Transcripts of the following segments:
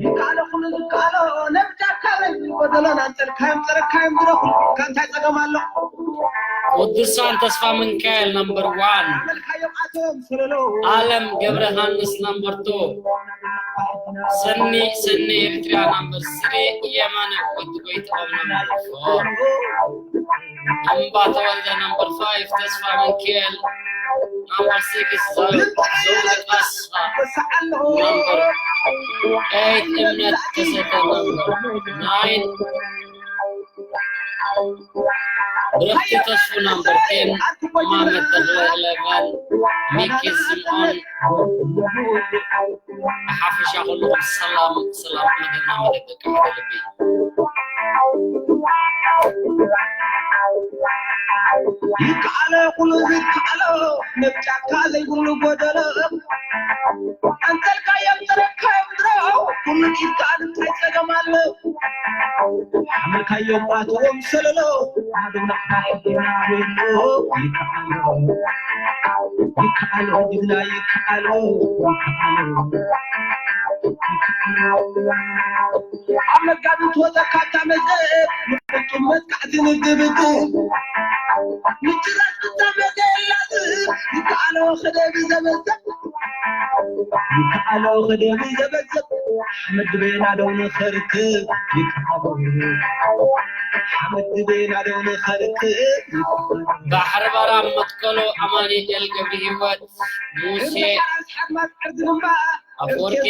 ይከኣሎ ኩሉ ዝከኣሎ ነብካ ካበይ ጎደሎ ናንጸልካዮም ጸረካዮም ድረኹ ካንታይ ጸገም ኣሎ። ቅዱሳን ተስፋ ሚካኤል number one፣ መልካዮም ኣቶም ሰለሎ ኣለም ገብረ ሃንስ number two፣ ሰኒ ሰኒ ኤርትራ number three፣ የማነ ወዲ ጎይትኦም number four፣ እምባ ተወልደ number five፣ ተስፋ ሚካኤል number six፣ ዘውዲ ካሳ number eight፣ እምነት ተሰጠ number nine፣ ብረኽቲ ተስፉ number ten፣ ማመድ ተኽለ eleven፣ ሚኪ ስምኦን። ብሓፈሻ ኩልኹም ሰላም ሰላም፣ መደብና መደብ ደቂ ሓደ ልቢ። ይከኣሎ ኩሉ ዝከኣሎ ነብጫካ ዘይብሉ ጎደሎ ኣንተልካዮም ተረካዮም ድሮ ኩሉ ይከኣል እንታይ ጸገም ኣሎ። ሓመልካዮም ኣትዎም ሰለሎ ኣድና ሓሕና ቤሎ ይከኣሎ ይከኣሎ ጅግና ይከኣሎ ይከኣሎ ኣብ መጋቢት ወፀካ እታ መዘ ምጥመት ካዕቲ ንግብት ምጭራት ብታ መዘ የላዝ ይከኣሎ ክደብ ዘበዘብ ይከኣሎ ክደብ ዘበዘብ ሓመድ ቤና ደው ንኸርክብ ይከኣሎ ሓመድ ቤና ደው ንኸርክብ ይከኣሎ ባሕሪ በራ መትከሎ ኣማኑኤል ገብረ ህይወት፣ ሙሴ ኣፈወርቂ፣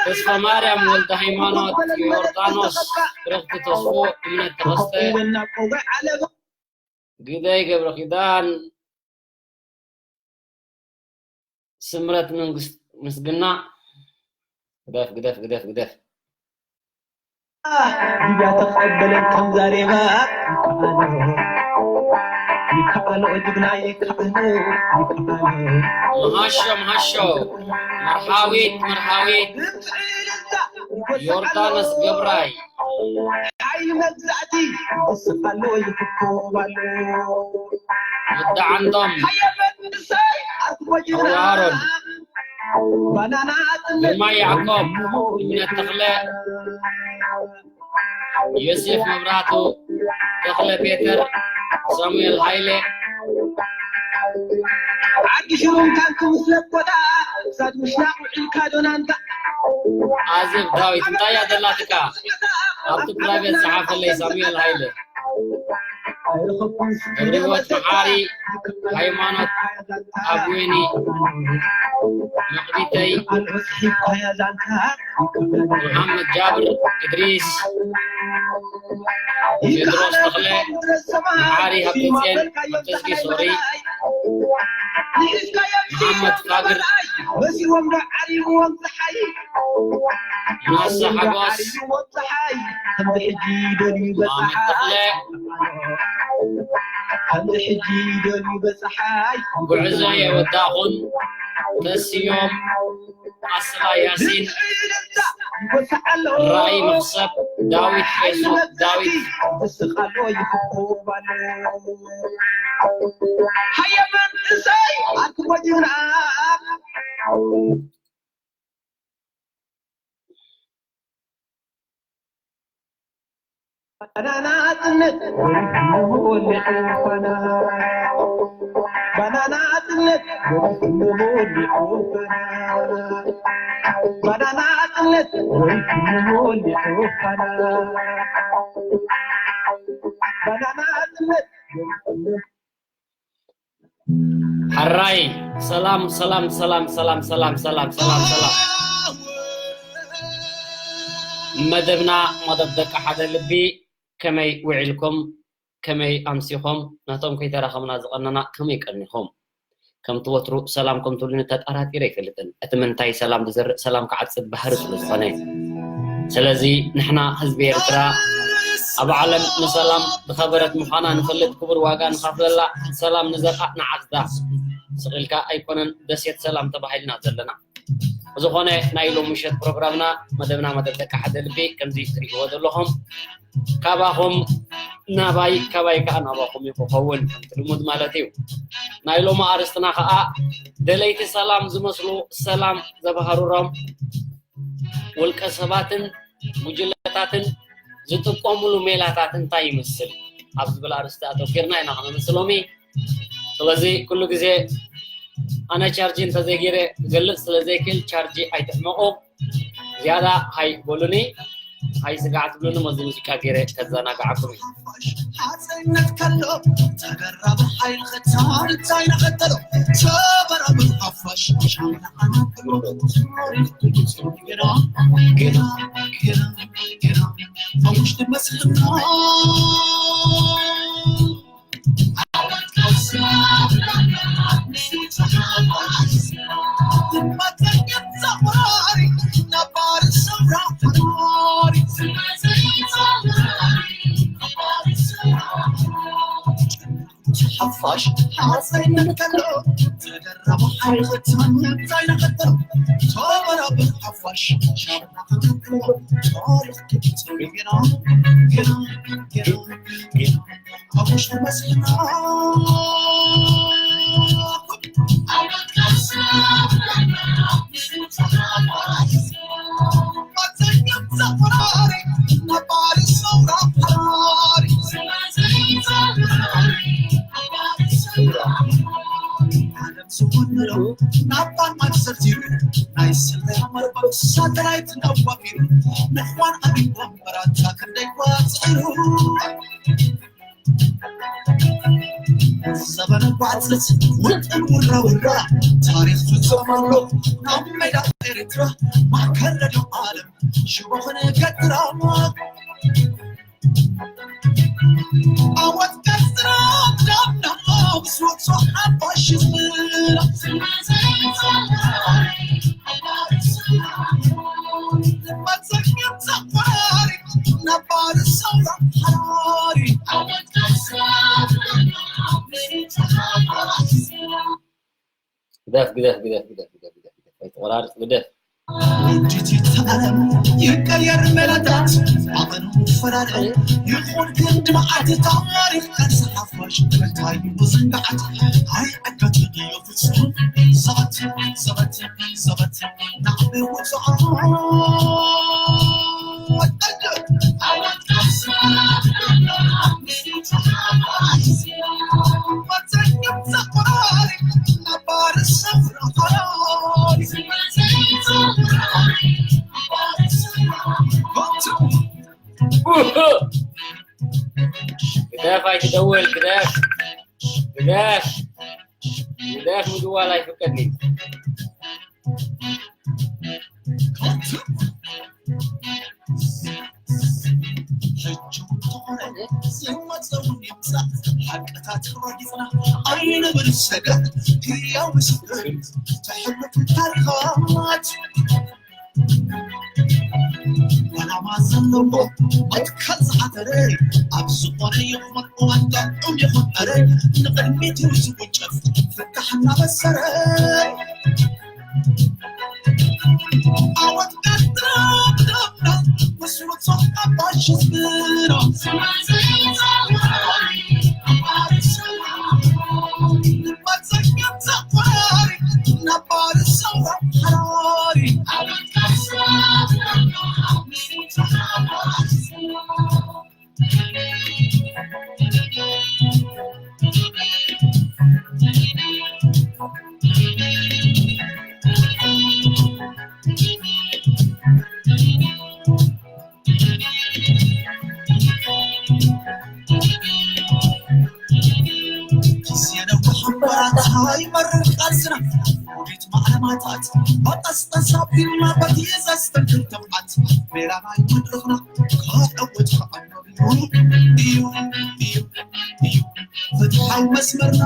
ተስፋ ማርያም ወልደ ሃይማኖት፣ ዮርዳኖስ ብረኽቲ፣ ተስፎ እምነት ተኸስተ፣ ግዳይ ገብረ ኪዳን፣ ስምረት መንግስት ምስግና። ግደፍ ግደፍ ግደፍ ግደፍ። ሊብያ ተቐበለን ከም ዛሬባ ይከኣሎ ይከኣሎ ጅግና ይከኣሎ ይከኣሎ መሃሾ መሃሾ፣ መርሃዊት መርሃዊት፣ ዮርዳኖስ ገብራይ፣ ሓይሊ መግዛእቲ እስኻሎ ይፍኮባሎ ወዲ ዓንዶም፣ ሃየ መንእሰይ ኣርትሞ ጅግና ኣዋሮን፣ ባናና ኣጥምት ግርማይ ያዕቆብ፣ እምነት ተኽለ፣ ዮሴፍ መብራቱ፣ ተኽለ ፔተር፣ ሳሙኤል ሃይለ፣ ዓዲ ሽሩም ታንክ ምስ ለቆታ ክሳድ ምሽናቕ ውዒልካ ዶናንታ ኣዜብ ዳዊት፣ እንታይ እያ ዘላትካ? ኣብቲ ፕራይቬት ጸሓፈለይ፣ ሳሙኤል ሃይለ። ገብረህይወት መሓሪ፣ ሃይማኖት ኣጉኒ፣ መቕዲተይ፣ መሓመድ ጃብር፣ እድሪስ፣ ቴድሮስ ተኽለ፣ መሓሪ ሃብተጽዮን፣ ሃብተዝጊ ሶሪ፣ መሓመድ ፋግር፣ መሲዎም ዶ ዓሪብዎም ፀሓይ ምናሳ ሓጎስ፣ ዓሪብዎም ፀሓይ ከምዚ ሕጂ ደልዩ መሓመድ ተኽለ፣ ከምዚ ሕጂ ደልዩ በፀሓይ ጉዕዞ የወዳኹን፣ ተስዮም፣ ኣስላ ያሲን፣ ራእይ መኽሰብ፣ ዳዊት ፌሱ፣ ዳዊት እስኻሎ ይፍኮባሎ ሃየ መንእሰይ ኣርክቦ ጅግና ባናና ኣጥነት ወሊዑ ፋና ባናና ኣጥነት ወሊዑ ፋና ባናና ኣጥነት ወሊዑ ፋና ባናና ኣጥነት ሕራይ ሰላም ሰላም ሰላም ሰላም ሰላም ሰላም ሰላም ሰላም። መደብና መደብ ደቂ ሓደ ልቢ፣ ከመይ ውዒልኩም? ከመይ ኣምሲኹም? ነቶም ከይተራኸብና ዝቐነና ከመይ ቀኒኹም? ከምቲ ወትሩ ሰላም ከም ትብሉኒ ተጠራጢረ ኣይፈልጥን። እቲ ምንታይ ሰላም ዝዘርእ ሰላም ክዓጽድ ባህሪ ስለ ዝኾነ። ስለዚ ንሕና ህዝቢ ኤርትራ ኣብ ዓለም ንሰላም ዝኸበረት ምዃና ንፈልጥ፣ ክቡር ዋጋ ንኸፍለላ፣ ሰላም ንዘርኣ ንዓጽዳ። ስቕ ኢልካ ኣይኮነን ደሴት ሰላም ተባሂልና ዘለና። ዝኾነ ናይ ሎም ምሸት ፕሮግራምና መደብና መደብ ደቂ ሓደ ልቢ ከምዚ ትርእይዎ ዘለኹም ካባኹም ናባይ ካባይ ከዓ ናባኹም እዩ ክኸውን ከምቲ ልሙድ ማለት እዩ። ናይ ሎሚ ኣርእስትና ከዓ ደለይቲ ሰላም ዝመስሉ ሰላም ዘባህርሮም ውልቀ ሰባትን ጉጅለታትን ዝጥቀምሉ ሜላታት እንታይ ይመስል ኣብ ዝብል ኣርእስቲ ኣተኪርና ኢና ከነምስሎሚ። ስለዚ ኩሉ ግዜ ኣነ ቻርጅ እንተዘይገይረ ክገልፅ ስለዘይክእል ቻርጅ ኣይትሕመቑ። ዝያዳ ሃይ በሉኒ፣ ሃይ ስጋዕ ትብሉኒ፣ መዚ ሙዚቃ ገይረ ከዘናግዓኩም እዩ። ሓጽነት ከሎ ተገራቢ ሓይሊ ክታን እንታይ ንኸተሎ ተበራቢ ሓፋሽ ሻምና ኣናቅሎ ጌራ ጌራ ጌራ ጌራ ፈሙሽ ትመስልና ሓፋሽ ሓፀይነት ከሎ ተደረቡ ሓይልታት እንታይ ነኸተሉ ተበራብር ሓፋሽ ሻርና ከመክሎ ታሪኽ ክትፅርግና ግና ግና ግና ናባን ማንሰርቲሩ ናይ ስለያ መርበብ ሳተላይት ናዋፊሩ ንሕዋን ኣቢቦም በራታ ክንደይ ኳፅሩ ዘበነ ቋፅት ውጥን ውራ ውራ ታሪኽ ፍፀም ኣሎ ኣብ ሜዳ ኤርትራ ማእከል ረድዮ ዓለም ሽቦ ክንገድራ ኣወት ቀፅራ ዳምና ብስወት ሓባሽ ዝብላ ግደፍ ግደፍ ግደፍ ግደፍ ግደፍ ግደፍ ኣይተቆራርፅ ግደፍ። ውዲት ይተኣለም ይቀየር መላታት ኣቐኑ ፈራደ ይኹን ክንዲ መዓት ታሪኽ ቀንሰሓ ሓፋሽ እንታይ እዩ ዝንጋዓት ኣይ ኣጋጥም እዩ ፍጹም ሰባት ሰባት ሰባት ናዕቢ ውጹዓት ግደፍ ኣይትደውል ግደፍ ግደፍ ግደፍ ምድዋል ኣይፍቀድን ሕጂ ዝኾነ ዝመፀውን ይምፃእ ሓቅታት ረጊፅና ኣይንብል ሰጋእ ህያው ምስክር ተሕልፍ ታሪኻት ዕላማ ዘለዎ መትከል ዝሓተረ ኣብ ዝኾነ ይኹን እዋን ጥዑም ይኹን ዕረ ንቕድሚት ዝውንጨፍ ፍታሕ እናበሰረ ዓወት ቀጥታ ምስ ውጹዕ ሓፋሽ ህዝብና መጸገብ ዘቋሪ ነባሪ ሰውራ ሓራሪ ዓወት ቀጥታ ግዜ ነዊሕ እምበራታ ይመርር ቃልስና ውዲት ማዕለማታት በጠስጠስ ኣቢልና በቲ ዘስተንክር ተብዓት ሜዳ ናይ መድረኽና ከዕውት ከዓኖ እዩ እዩ እዩ እዩ ፍትሓዊ መስመርና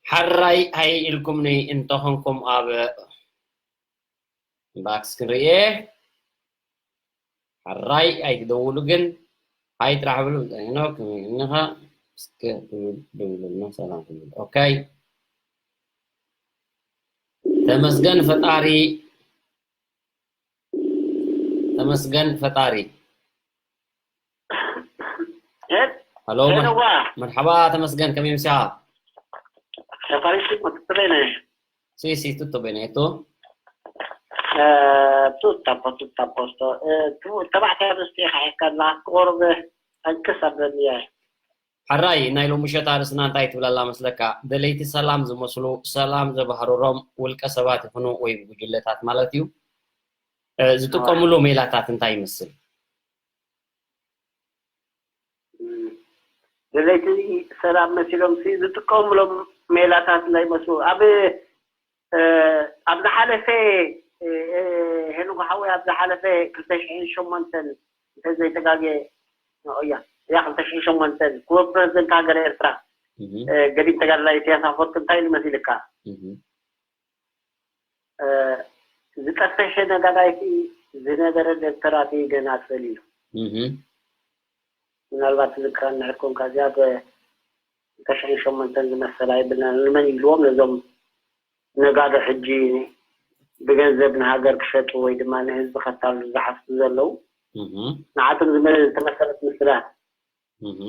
ሓራይ ሃይ ኢልኩምኒ እንተኾንኩም ኣብ ባክስ ክንርእየ። ሓራይ ኣይትደውሉ ግን፣ ሃይ ጥራሕ ብሉ። እንታይ ነው? ከመይ እንኻ? እስከ ትብል ደውሉልና፣ ሰላም ትብል። ኦኬ። ተመስገን ፈጣሪ። ተመስገን ፈጣሪ። ሄድ፣ ሄሎ፣ መር-፣ ሄደዋ። መርሓባ፣ ተመስገን፣ ከመይ ምሲኻ? ተፋሪሱ፣ ቁጥጥር ነህ። Sì, sì, tutto bene, e tu? Eh, tutto a po-, tutto a posto. Eh, tu, ተባዕታይ ኣርእስቲ ኢኻ ሒዝካላ፣ ቁሩብ ጠንቅስ ኣብለኒ እየ። ሓራይ፣ ናይ ሎሚ ምሸት ኣርእስትና እንታይ ትብል ኣላ መስለካ? ደለይቲ ሰላም ዝመስሉ፣ ሰላም ዘባህርሮም ውልቀ ሰባት ይኹኑ ወይ ጉጅለታት ማለት እዩ። እ፣ ዝጥቀምሉ ሜላታት እንታይ ይመስል? እም፣ ደለይቲ ሰላም መሲሎም ሲ ዝጥቀምሎም ሜላታት እንታይ ይመስሉ? ኣብ፣ እ፣ ኣብ ዝሓለፈ፣ እ፣ እ፣ ሄኖክ ሓወይ፣ ኣብ ዝሓለፈ ክልተ ሽሕን ሸሞንተን እንተዘይተጋግየ፣ እያ፣ እያ፣ ክልተ ሽሕን ሸሞንተን ክቡር ፕረዚደንት ሃገር ኤርትራ፣ እህ። እ፣ ገዲም ተጋዳላይ ኢሳያስ ኣፈወርቂ እንታይ ኢሉ መሲልካ? እህ። እ፣ ዝጠፈሸ ነጋዳይ ሲ ዝነበረ ደብተራት ይገናጸል ኢሉ። እህ። ምናልባት ትዝክራ እንድሕር ኮንካ፣ እዚኣ ብ ክልተ ሽሕን ሸሞንተን ዝመሰላ ይብልና፣ ንመን ይብልዎም? ነዞም ነጋዶ ሕጂ ብገንዘብ ንሃገር ክሸጡ ወይ ድማ ንህዝቢ ከታልሉ ዝሓስቡ ዘለዉ፣ እህ። ንዓቶም ዝመ-፣ ዝተመሰለት ምስላ። እህ።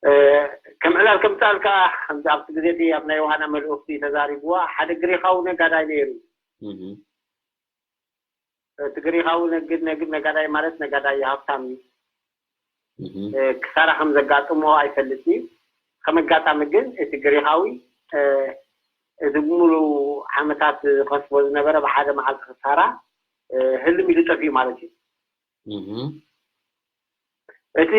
እ፣ ከም ዕላል ከምጻልካ፣ ከምዚ ኣብቲ ግዜ እቲ ኣብ ናይ ዮሃና መልእኽቲ ተዛሪብዋ፣ ሓደ ግሪኻዊ ነጋዳይ ነይሩ። እህ። እቲ ግሪኻዊ ነግ-፣ ነግ-፣ ነጋዳይ ማለት ነጋዳይ ሃብታም እዩ። እህ። እ፣ ክሳራ ከም ዘጋጥሞ ኣይፈልጥን እዩ። ከም ኣጋጣሚ ግን እቲ ግሪኻዊ፣ እ፣ እዚ ብምሉእ ዓመታት ዝኸስቦ ዝነበረ ብሓደ መዓልቲ ክሳራ፣ እ፣ ህልም ኢሉ ጠፊኡ ማለት እዩ። እህ። እቲ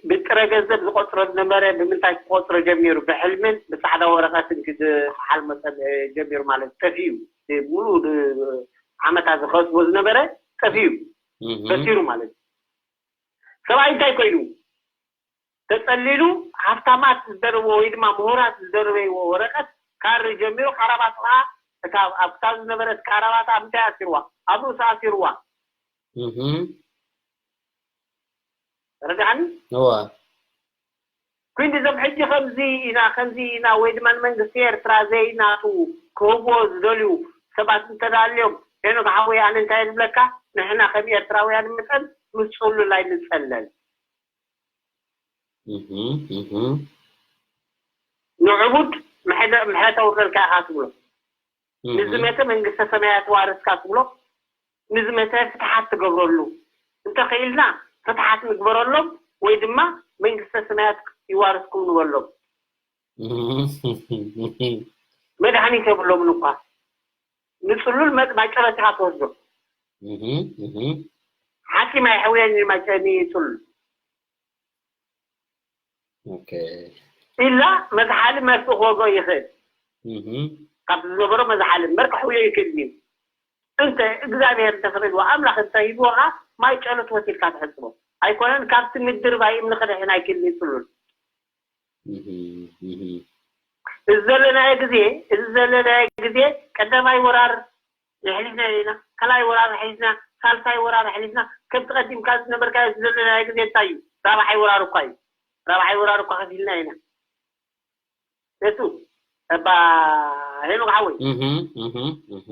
ብጥረ ገንዘብ ዝቆጽሮ ዝነበረ ብምንታይ ክቆጽሮ ጀሚሩ? ብሕልምን ብጻዕዳ ወረቐትን ክድ-፣ ክሓልሞ ጸን-፣ ጀሚሩ ማለት ጠፊኡ። እቲ ሙሉእ ድ-፣ ዓመታት ዝኸስቦ ዝነበረ ጠፊኡ። እህ። ከሲሩ ማለት እዩ። ሰብኣይ እንታይ ኮይኑ? ተጸሊሉ፣ ሃብታማት ዝደርብዎ ወይ ድማ ምሁራት ዝደርበይዎ ወረቐት ካሪ ጀሚሩ፣ ካራባቱ ኸዓ እታ ኣብ ክሳዱ ዝነበረት ካራባታ ኣብ ምንታይ ኣሲርዋ? ኣብ ርእሱ ኣሲርዋ። እህ። ተረዳእኒ? እወ። ክንዲ እዞም ሕጂ ከምዚ ኢና፣ ከምዚ ኢና፣ ወይ ድማ ንመንግስቲ ኤርትራ ዘይናቱ ክህብዎ ዝደልዩ ሰባት እንተዳልዮም፣ ሄኖክ ሓወይ፣ ኣነ እንታይ ዝብለካ፣ ንሕና ከም ኤርትራውያን መጠን ምስ ጽሉል ኣይንጸለል። እህ፣ እህ። ንዕቡድ ምሕደ-፣ ምሕረት ኣውርደልካ ኢኻ ትብሎ። እህ። ንዝመተ መንግስተ ሰማያት ዋርስካ ትብሎ። ንዝመተ ፍትሓት ትገብረሉ። እንተኽኢልና ፍትሓት ንግበረሎም ወይ ድማ መንግስተ ሰማያት ይዋርስኩም ንበሎም። እህ። መድሃኒት የብሎምን እኳ። ንጽሉል መጥ-፣ ማጨበት ኢኻ ትወስዶ። እህ፣ እህ። ሓኪም ኣይሕውየን እዩ ማጨ-፣ ንጽሉል። ኦኬ። ኢላ መዝሓሊ መርፍእ ክወግኦ ይኽእል። እህ። ካብቲ ዝነበሮ መዝሓሊ መርቂ ክሕውዮ ይኽእል እዩ። እንተ እግዚኣብሔር እንተፈቒድዎ፣ ኣምላኽ እንተሂብዎ ኸኣ ማይ ጨሎት ወሲድካ ትሕጽቦ። ኣይኮነን ካብቲ ምድርባይ እምኒ ክድሕን ኣይክእልን እዩ ጽሉል። እህ፣ እህ። እዚ ዘለናዮ ግዜ፣ እዚ ዘለናዮ ግዜ ቀዳማይ ወራር የሕሊፍና ኢና፣ ካልኣይ ወራር ኣሕሊፍና፣ ሳልሳይ ወራር ኣሕሊፍና፣ ከምቲ ቀዲምካ ዝነበርካዮ እዚ ዘለናዮ ግዜ እንታይ እዩ? ራብዓይ ወራር እኳ እዩ። ራብዓይ ወራር እኳ ከፊልና ኢና። እቱ እባ ሄኖክ ሓወይ እህ፣ እህ፣ እህ።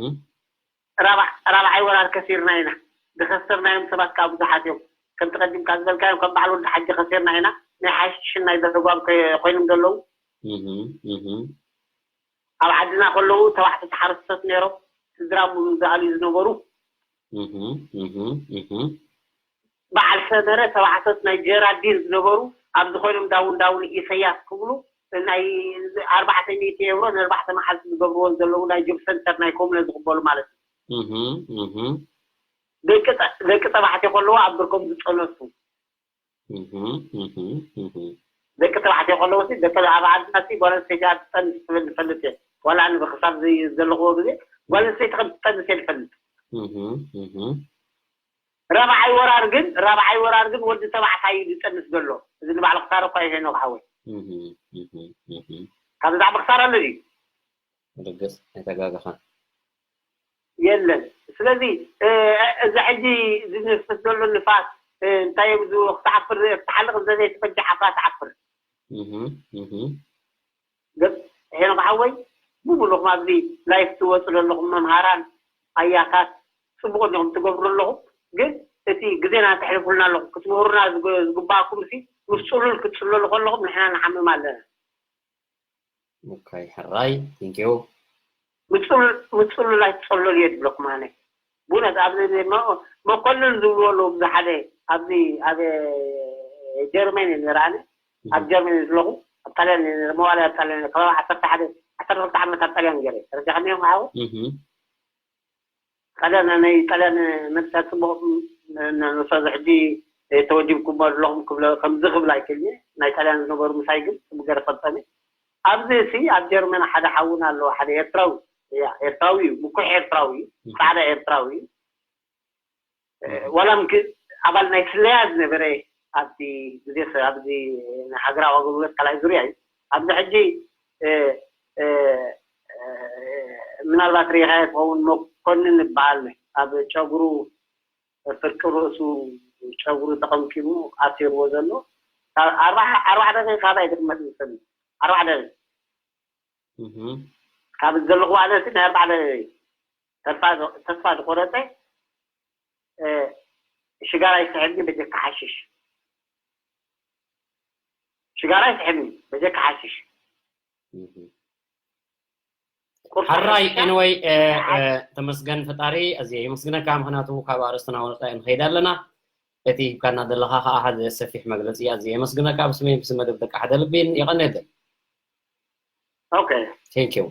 ራብዓ-፣ ራብዓይ ወራር ከሲርና ኢና። ዝኸሰርናዮም ሰባት ከዓ ብዙሓት እዮም። ከምቲ ቀዲምካ ዝበልካዮም ከም በዓል ወዲ ሓጂ ከሲርና ኢና። ናይ ሓሽሽን ናይ ደጓም ከ-፣ ኮይኖም ዘለዉ። እህ፣ እህ። ኣብ ዓድና ከለዉ ተባዕቶ ሓረስቶት ነይሮም። ስድራ ሙሉ ዝኣልዩ ዝነበሩ። እህ፣ እህ፣ እህ። በዓል ሰመረ ተባዕቶት ናይ ጀራዲን ዝነበሩ፣ ኣብዚ ኮይኖም ዳውን ዳውን ኢሰያስ ክብሉ፣ ናይ ኣርባዕተ ሚእቲ ኤውሮ ንኣርባዕተ መዓልቲ ዝገብርዎ ዘለዉ ናይ ጆብ ሰንተር ናይ ኮሙነ ዝቕበሉ ማለት እዩ። እህ፣ እህ። ደቂ ጸ-፣ ደቂ ተባዕትዮ ከለዉ ኣብ ብርኮም ዝጠነሱ። እህ፣ እህ፣ እህ። ደቂ ተባዕትዮ ከለዉ ሲ፣ ደቂ ኣብ ዓድና ሲ፣ ጓል ኣንስተይቲ ኣብ ትጠንስ ትብል ዝፈልጥ እየ። ዋላ ኣነ ብክሳብ ዘይ-፣ ዘለኽዎ ግዜ፣ ጓል ኣንስተይቲ ከም ትጠንስ እየ ዝፈልጥ። እህ፣ እህ። ራብዓይ ወራር ግን፣ ራብዓይ ወራር ግን ወዲ ተባዕታይ እዩ ዝጠንስ ዘሎ። እዚ ንባዕሉ ክሳረ እኳ እዩ ሄኖክ ሓወይ። እህ፣ እህ፣ እህ። ካብ ብዛዕባ ክሳራ ኣሎ ድዩ? ርግጽ፣ ኣይተጋገኻን። የለን። ስለዚ፣ እ፣ እዚ ሕጂ ዝንፍስ ዘሎ ንፋስ፣ እ፣ እንታይ እዮም ዝብሉ፣ ክትዓፍር፣ ክትሓልቕ እንተ ዘይትፈጅሕ ዓፍራ ትዓፍር። እህ፣ እህ። ግን ሄኖክ ሓወይ፣ ብምሉኹም ኣብዚ ላይፍ ትወጹ ዘለኹም መምሃራን ኣያታት፣ ጽቡቕ እንዲኹም ትገብሩ ኣለኹም። ግን እቲ ግዜና ተሕልፉልና ኣለኹም። ክትምህሩና ዝግ-፣ ዝግባኣኩም ሲ፣ ምስ ጽሉል ክትጽለሉ ከለኹም ንሕና ንሓምም ኣለና። ኦኬ፣ ሕራይ፣ thank you። ምጽሉ-፣ ምጽሉል ኣይትጸለሉ እየ ዝብለኩም ኣነ። ብእውነት ኣብዚ መ-፣ መኮንን ዝብልዎ ኣለዉ፣ ኣብዚ ሓደ፣ ኣብዚ ኣብ ጀርመን እየ ነይረ ኣነ። ኣብ እህ። ጀርመን እየ ዘለኹ። ኣብ ጣልያን እየ ነይረ፣ መዋእለ ኣብ ጣልያን እየ። ከባቢ ዓሰርተ ሓደ፣ ዓሰርተ ክልተ ዓመት ኣብ ጣልያን ገይረ። ተረዲእካኒ ኢኻ ሓወይ? እህ። ጣልያን፣ ናይ ጣልያን መንግስታት ጽቡቕ ም-፣ ን-፣ ንሶ እዚ ሕጂ ተወዲብኩም ኣለኹም ክብለ-፣ ከምዚ ክብል ኣይክእልን እየ። ናይ ጣልያን ዝነበሩ ምሳይ ግን ጽቡቕ ገይረ ፈልጦም እየ። ኣብዚ ሲ ኣብ ጀርመን ሓደ ሓውና ኣለዎ፣ ሓደ ኤርትራዊ። ያ፣ ኤርትራዊ እዩ፣ ምኩሕ ኤርትራዊ እዩ፣ እህ። ጻዕዳ ኤርትራዊ እዩ። እ፣ እህ። ዋላ ምክ-፣ ኣባል ናይ ስለያ ዝነበረ ኣብቲ ግዜ ሰ-፣ ኣብዚ ናይ ሃገራዊ ኣገልግሎት ካልኣይ ዙርያ እዩ። ኣብዚ ሕጂ፣ እ፣ እ፣ እ፣ ምናልባት ርኢኻዮ ትኸውን፣ መኮንን ይበሃል። ኣብ ጨጉሩ፣ ፍርቂ ርእሱ ጨጉሩ ተቐምቂሙ ኣሲርዎ ዘሎ። ካብ ኣርባዓ፣ ኣርባዓ ደቂቕ ካባይ ክቕመጥ ዝኽእል። ኣርባዓ ደቂቕ። እህ። ካብ ዘለኹ ኣነ ሲ ናይ ኣርባዓ ደቂቕ። ተስፋ ዝ-፣ ተስፋ ዝቆረጸ፣ እ፣ ሽጋራ ይስሕብኒ በጀካ ሓሽሽ። ሽጋራ ይስሕብኒ በጀካ ሓሽሽ። እህ። ቁርሲ ሓራይ፣ ሓሽሽ። Anyway፣ እ፣ እ፣ ተመስገን ፈጣሪ፣ ኣዝየ የመስግነካ፣ ምኽንያቱ ካብ ኣርእስትና ወጻኢ ንኸይድ ኣለና። እቲ ሂብካና ዘለኻ ኸኣ ሓደ ሰፊሕ መግለጺ፣ ኣዝየ የመስግነካ፣ ብስመይ ብስም መደብ ደቂ ሓደ ልቢን የቐንየለይ። ኦኬ። Thank you።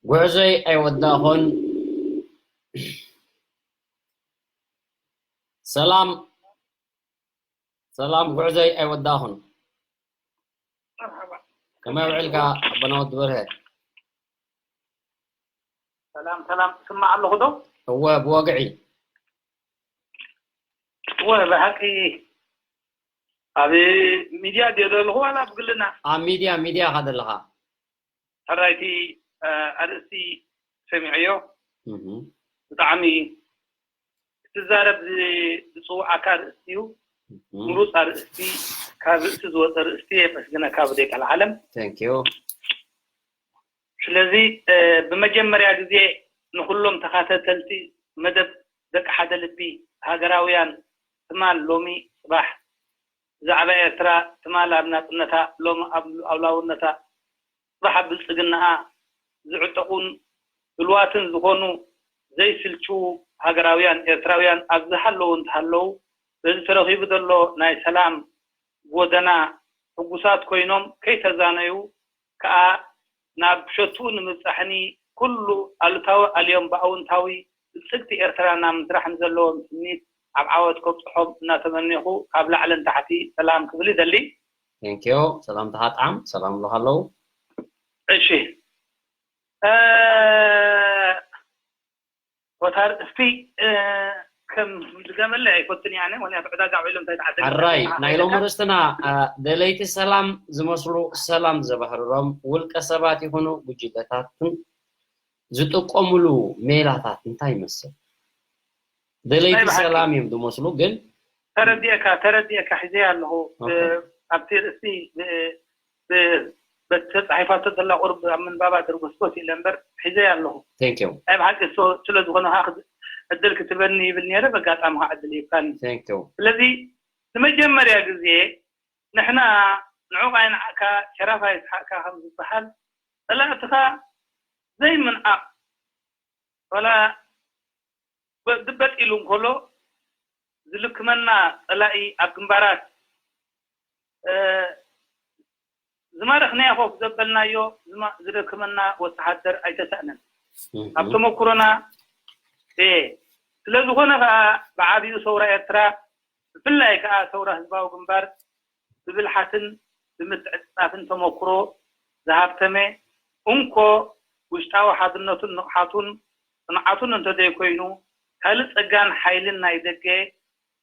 ጉዕዞይ ኣይወዳእኹን። ሰላም፣ ሰላም፣ ጉዕዞይ ኣይወዳእኹን። መርሓባ። ከመይ ውዒልካ ኣቦና ወዲ በርሀ? ሰላም፣ ሰላም፣ ትስማዕ ኣለኹ ዶ? እወ፣ ብወግዒ። እወ፣ ብሓቂ ኣብ ሚድያ ድየ ዘለኹ ዋላ ኣብ ግልና? ኣብ ሚድያ፣ ሚድያ ኢኻ ዘለኻ። ሕራይቲ፣ እ፣ ኣርእስቲ ሰሚዐዮ። እህ። ብጣዕሚ ክትዛረብ ዝ-፣ ዝጽውዓካ ኣርእስቲ እዩ። እህ። ምሩፅ ኣርእስቲ፣ ካብ ርእሲ ዝወፀ ኣርእስቲ የመስግነካ ብደይ ቃል ዓለም። Thank you። ስለዚ፣ እ፣ ብመጀመርያ ግዜ ንኹሎም ተኻታተልቲ መደብ ደቂ ሓደ ልቢ ሃገራውያን፣ ትማል፣ ሎሚ፣ ጽባሕ ብዛዕባ ኤርትራ፣ ትማል ኣብ ናጽነታ፣ ሎም ኣብ ሉዓላውነታ፣ ጽባሕ ኣብ ብልጽግናኣ ዝዕጠቑን ድልዋትን ዝኾኑ ዘይስልችዉ ሃገራውያን ኤርትራውያን ኣብ ዝሃለዉ እንተሃለዉ በዚ ተረኺቡ ዘሎ ናይ ሰላም ጎደና ሕጉሳት ኮይኖም ከይተዛነዩ ከኣ ናብ ሸትኡ ንምብጻሕኒ ኩሉ ኣሉታዊ ኣልዮም ብኣውንታዊ ብልጽግቲ ኤርትራ ናብ ምስራሕ ንዘለዎም ትምኒት ኣብ ዓወት ከብጽሖም እናተመኔኹ ካብ ላዕልን ታሕቲ ሰላም ክብል ይደሊ። ቴንኪዮ ሰላምታኻ ጣዕም ሰላም ብሎካ ኣለዉ። እሺ ወታር እስቲ ከም ዝገመለ ኣይፈትን እየ ኣነ ምክንያቱ ዕዳጋ ውዒሎም እንታይ ተዓደለ ኣራይ ናይ ሎሚ ርእስትና ደለይቲ ሰላም ዝመስሉ ሰላም ዘባህርሮም ውልቀ ሰባት ይኹኑ ጉጅለታትን ዝጥቀምሉ ሜላታት እንታይ ይመስል? ደለይቲ ሰላም እዮም ዝመስሉ ግን ተረዲእካ ተረዲእካ ሒዘ ኣለኹ ኣብቲ ርእሲ በቲ ተፃሒፋቶ ዘላ ቁርብ ኣብ ምንባባ ድርጎስጎስ ኢለ እምበር ሒዘ ኣለኹ። ናይ ብሓቂ ስለ ዝኾነ ዕድል ክትበኒ ይብል ነረ በጋጣሚ ከዓ ዕድል ይብካኒ። ስለዚ ንመጀመርያ ግዜ ንሕና ንዑቕ ኣይንዓቅካ ሸራፍ ኣይስሓቅካ ከም ዝበሃል ፀላእትኻ ዘይምንዓቕ ዋላ ድበጥ ኢሉ እንከሎ ዝልክመና ፀላኢ ኣብ ግንባራት ዝማረኽናዮ ኮፍ ዘበልናዮ ዝደክመና ወተሃደር ኣይተሰእነን። ኣብ ተመኩሮና ስለ ዝኾነ ከዓ ብዓብዩ ሰውራ ኤርትራ ብፍላይ ከዓ ሰውራ ህዝባዊ ግንባር ብብልሓትን ብምትዕፅፃፍን ተመኩሮ ዝሃብተመ እንኮ ውሽጣዊ ሓድነቱን ንቕሓቱን ፅንዓቱን እንተዘይኮይኑ ካልእ ፀጋን ሓይልን ናይ ደገ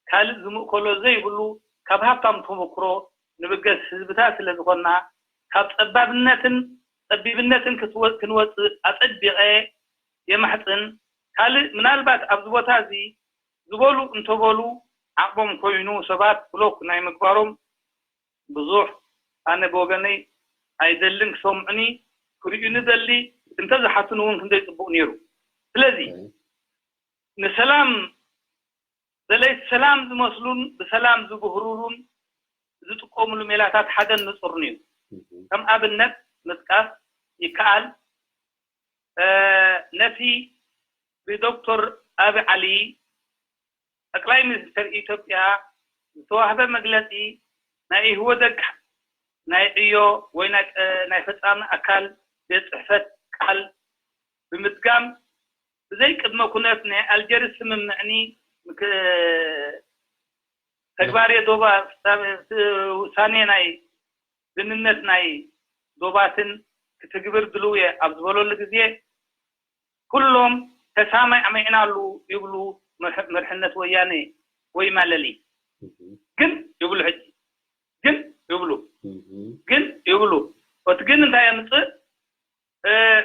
ካልእ ዝምእከሎ ዘይብሉ ካብ ሃብታም ተመኩሮ ንብገስ ህዝብታት ስለ ዝኾንና ካብ ፀባብነትን ፀቢብነትን ክንወፅእ ኣፀቢቐ የማሕፅን። ካልእ ምናልባት ኣብዚ ቦታ እዚ ዝበሉ እንተበሉ ዓቕሞም ኮይኑ ሰባት ብሎክ ናይ ምግባሮም ብዙሕ ኣነ ብወገነይ ኣይደልን ክሰምዑኒ ክርእዩኒ ደሊ እንተዝሓቱኒ እውን ክንደይ ፅቡቕ ነይሩ። ስለዚ ንሰላም ደለይቲ ሰላም ዝመስሉን ብሰላም ዝብህሩሩን ዝጥቀምሉ ሜላታት ሓደን ንፁርን እዩ። ከም ኣብነት ምጥቃስ ይከኣል ነቲ ብዶክተር ኣብይ ዓሊ ጠቅላይ ሚኒስተር ኢትዮጵያ ዝተዋህበ መግለፂ ናይ ኢህወደግ ናይ ዕዮ ወይ ናይ ፈፃሚ ኣካል ቤት ፅሕፈት ቃል ብምድጋም ብዘይ ቅድመ ኩነት ናይ ኣልጀርስ ስምምዕኒ ተግባር ዶባ ውሳኔ ናይ ድንነት ናይ ዶባትን ክትግብር ድልው እየ ኣብ ዝበለሉ ግዜ ኩሎም ተሳማሚዕናሉ ይብሉ መርሕነት ወያነ ወይ ማለሊ ግን ይብሉ ሕጂ ግን ይብሉ ግን ይብሉ እቲ ግን እንታይ የምፅእ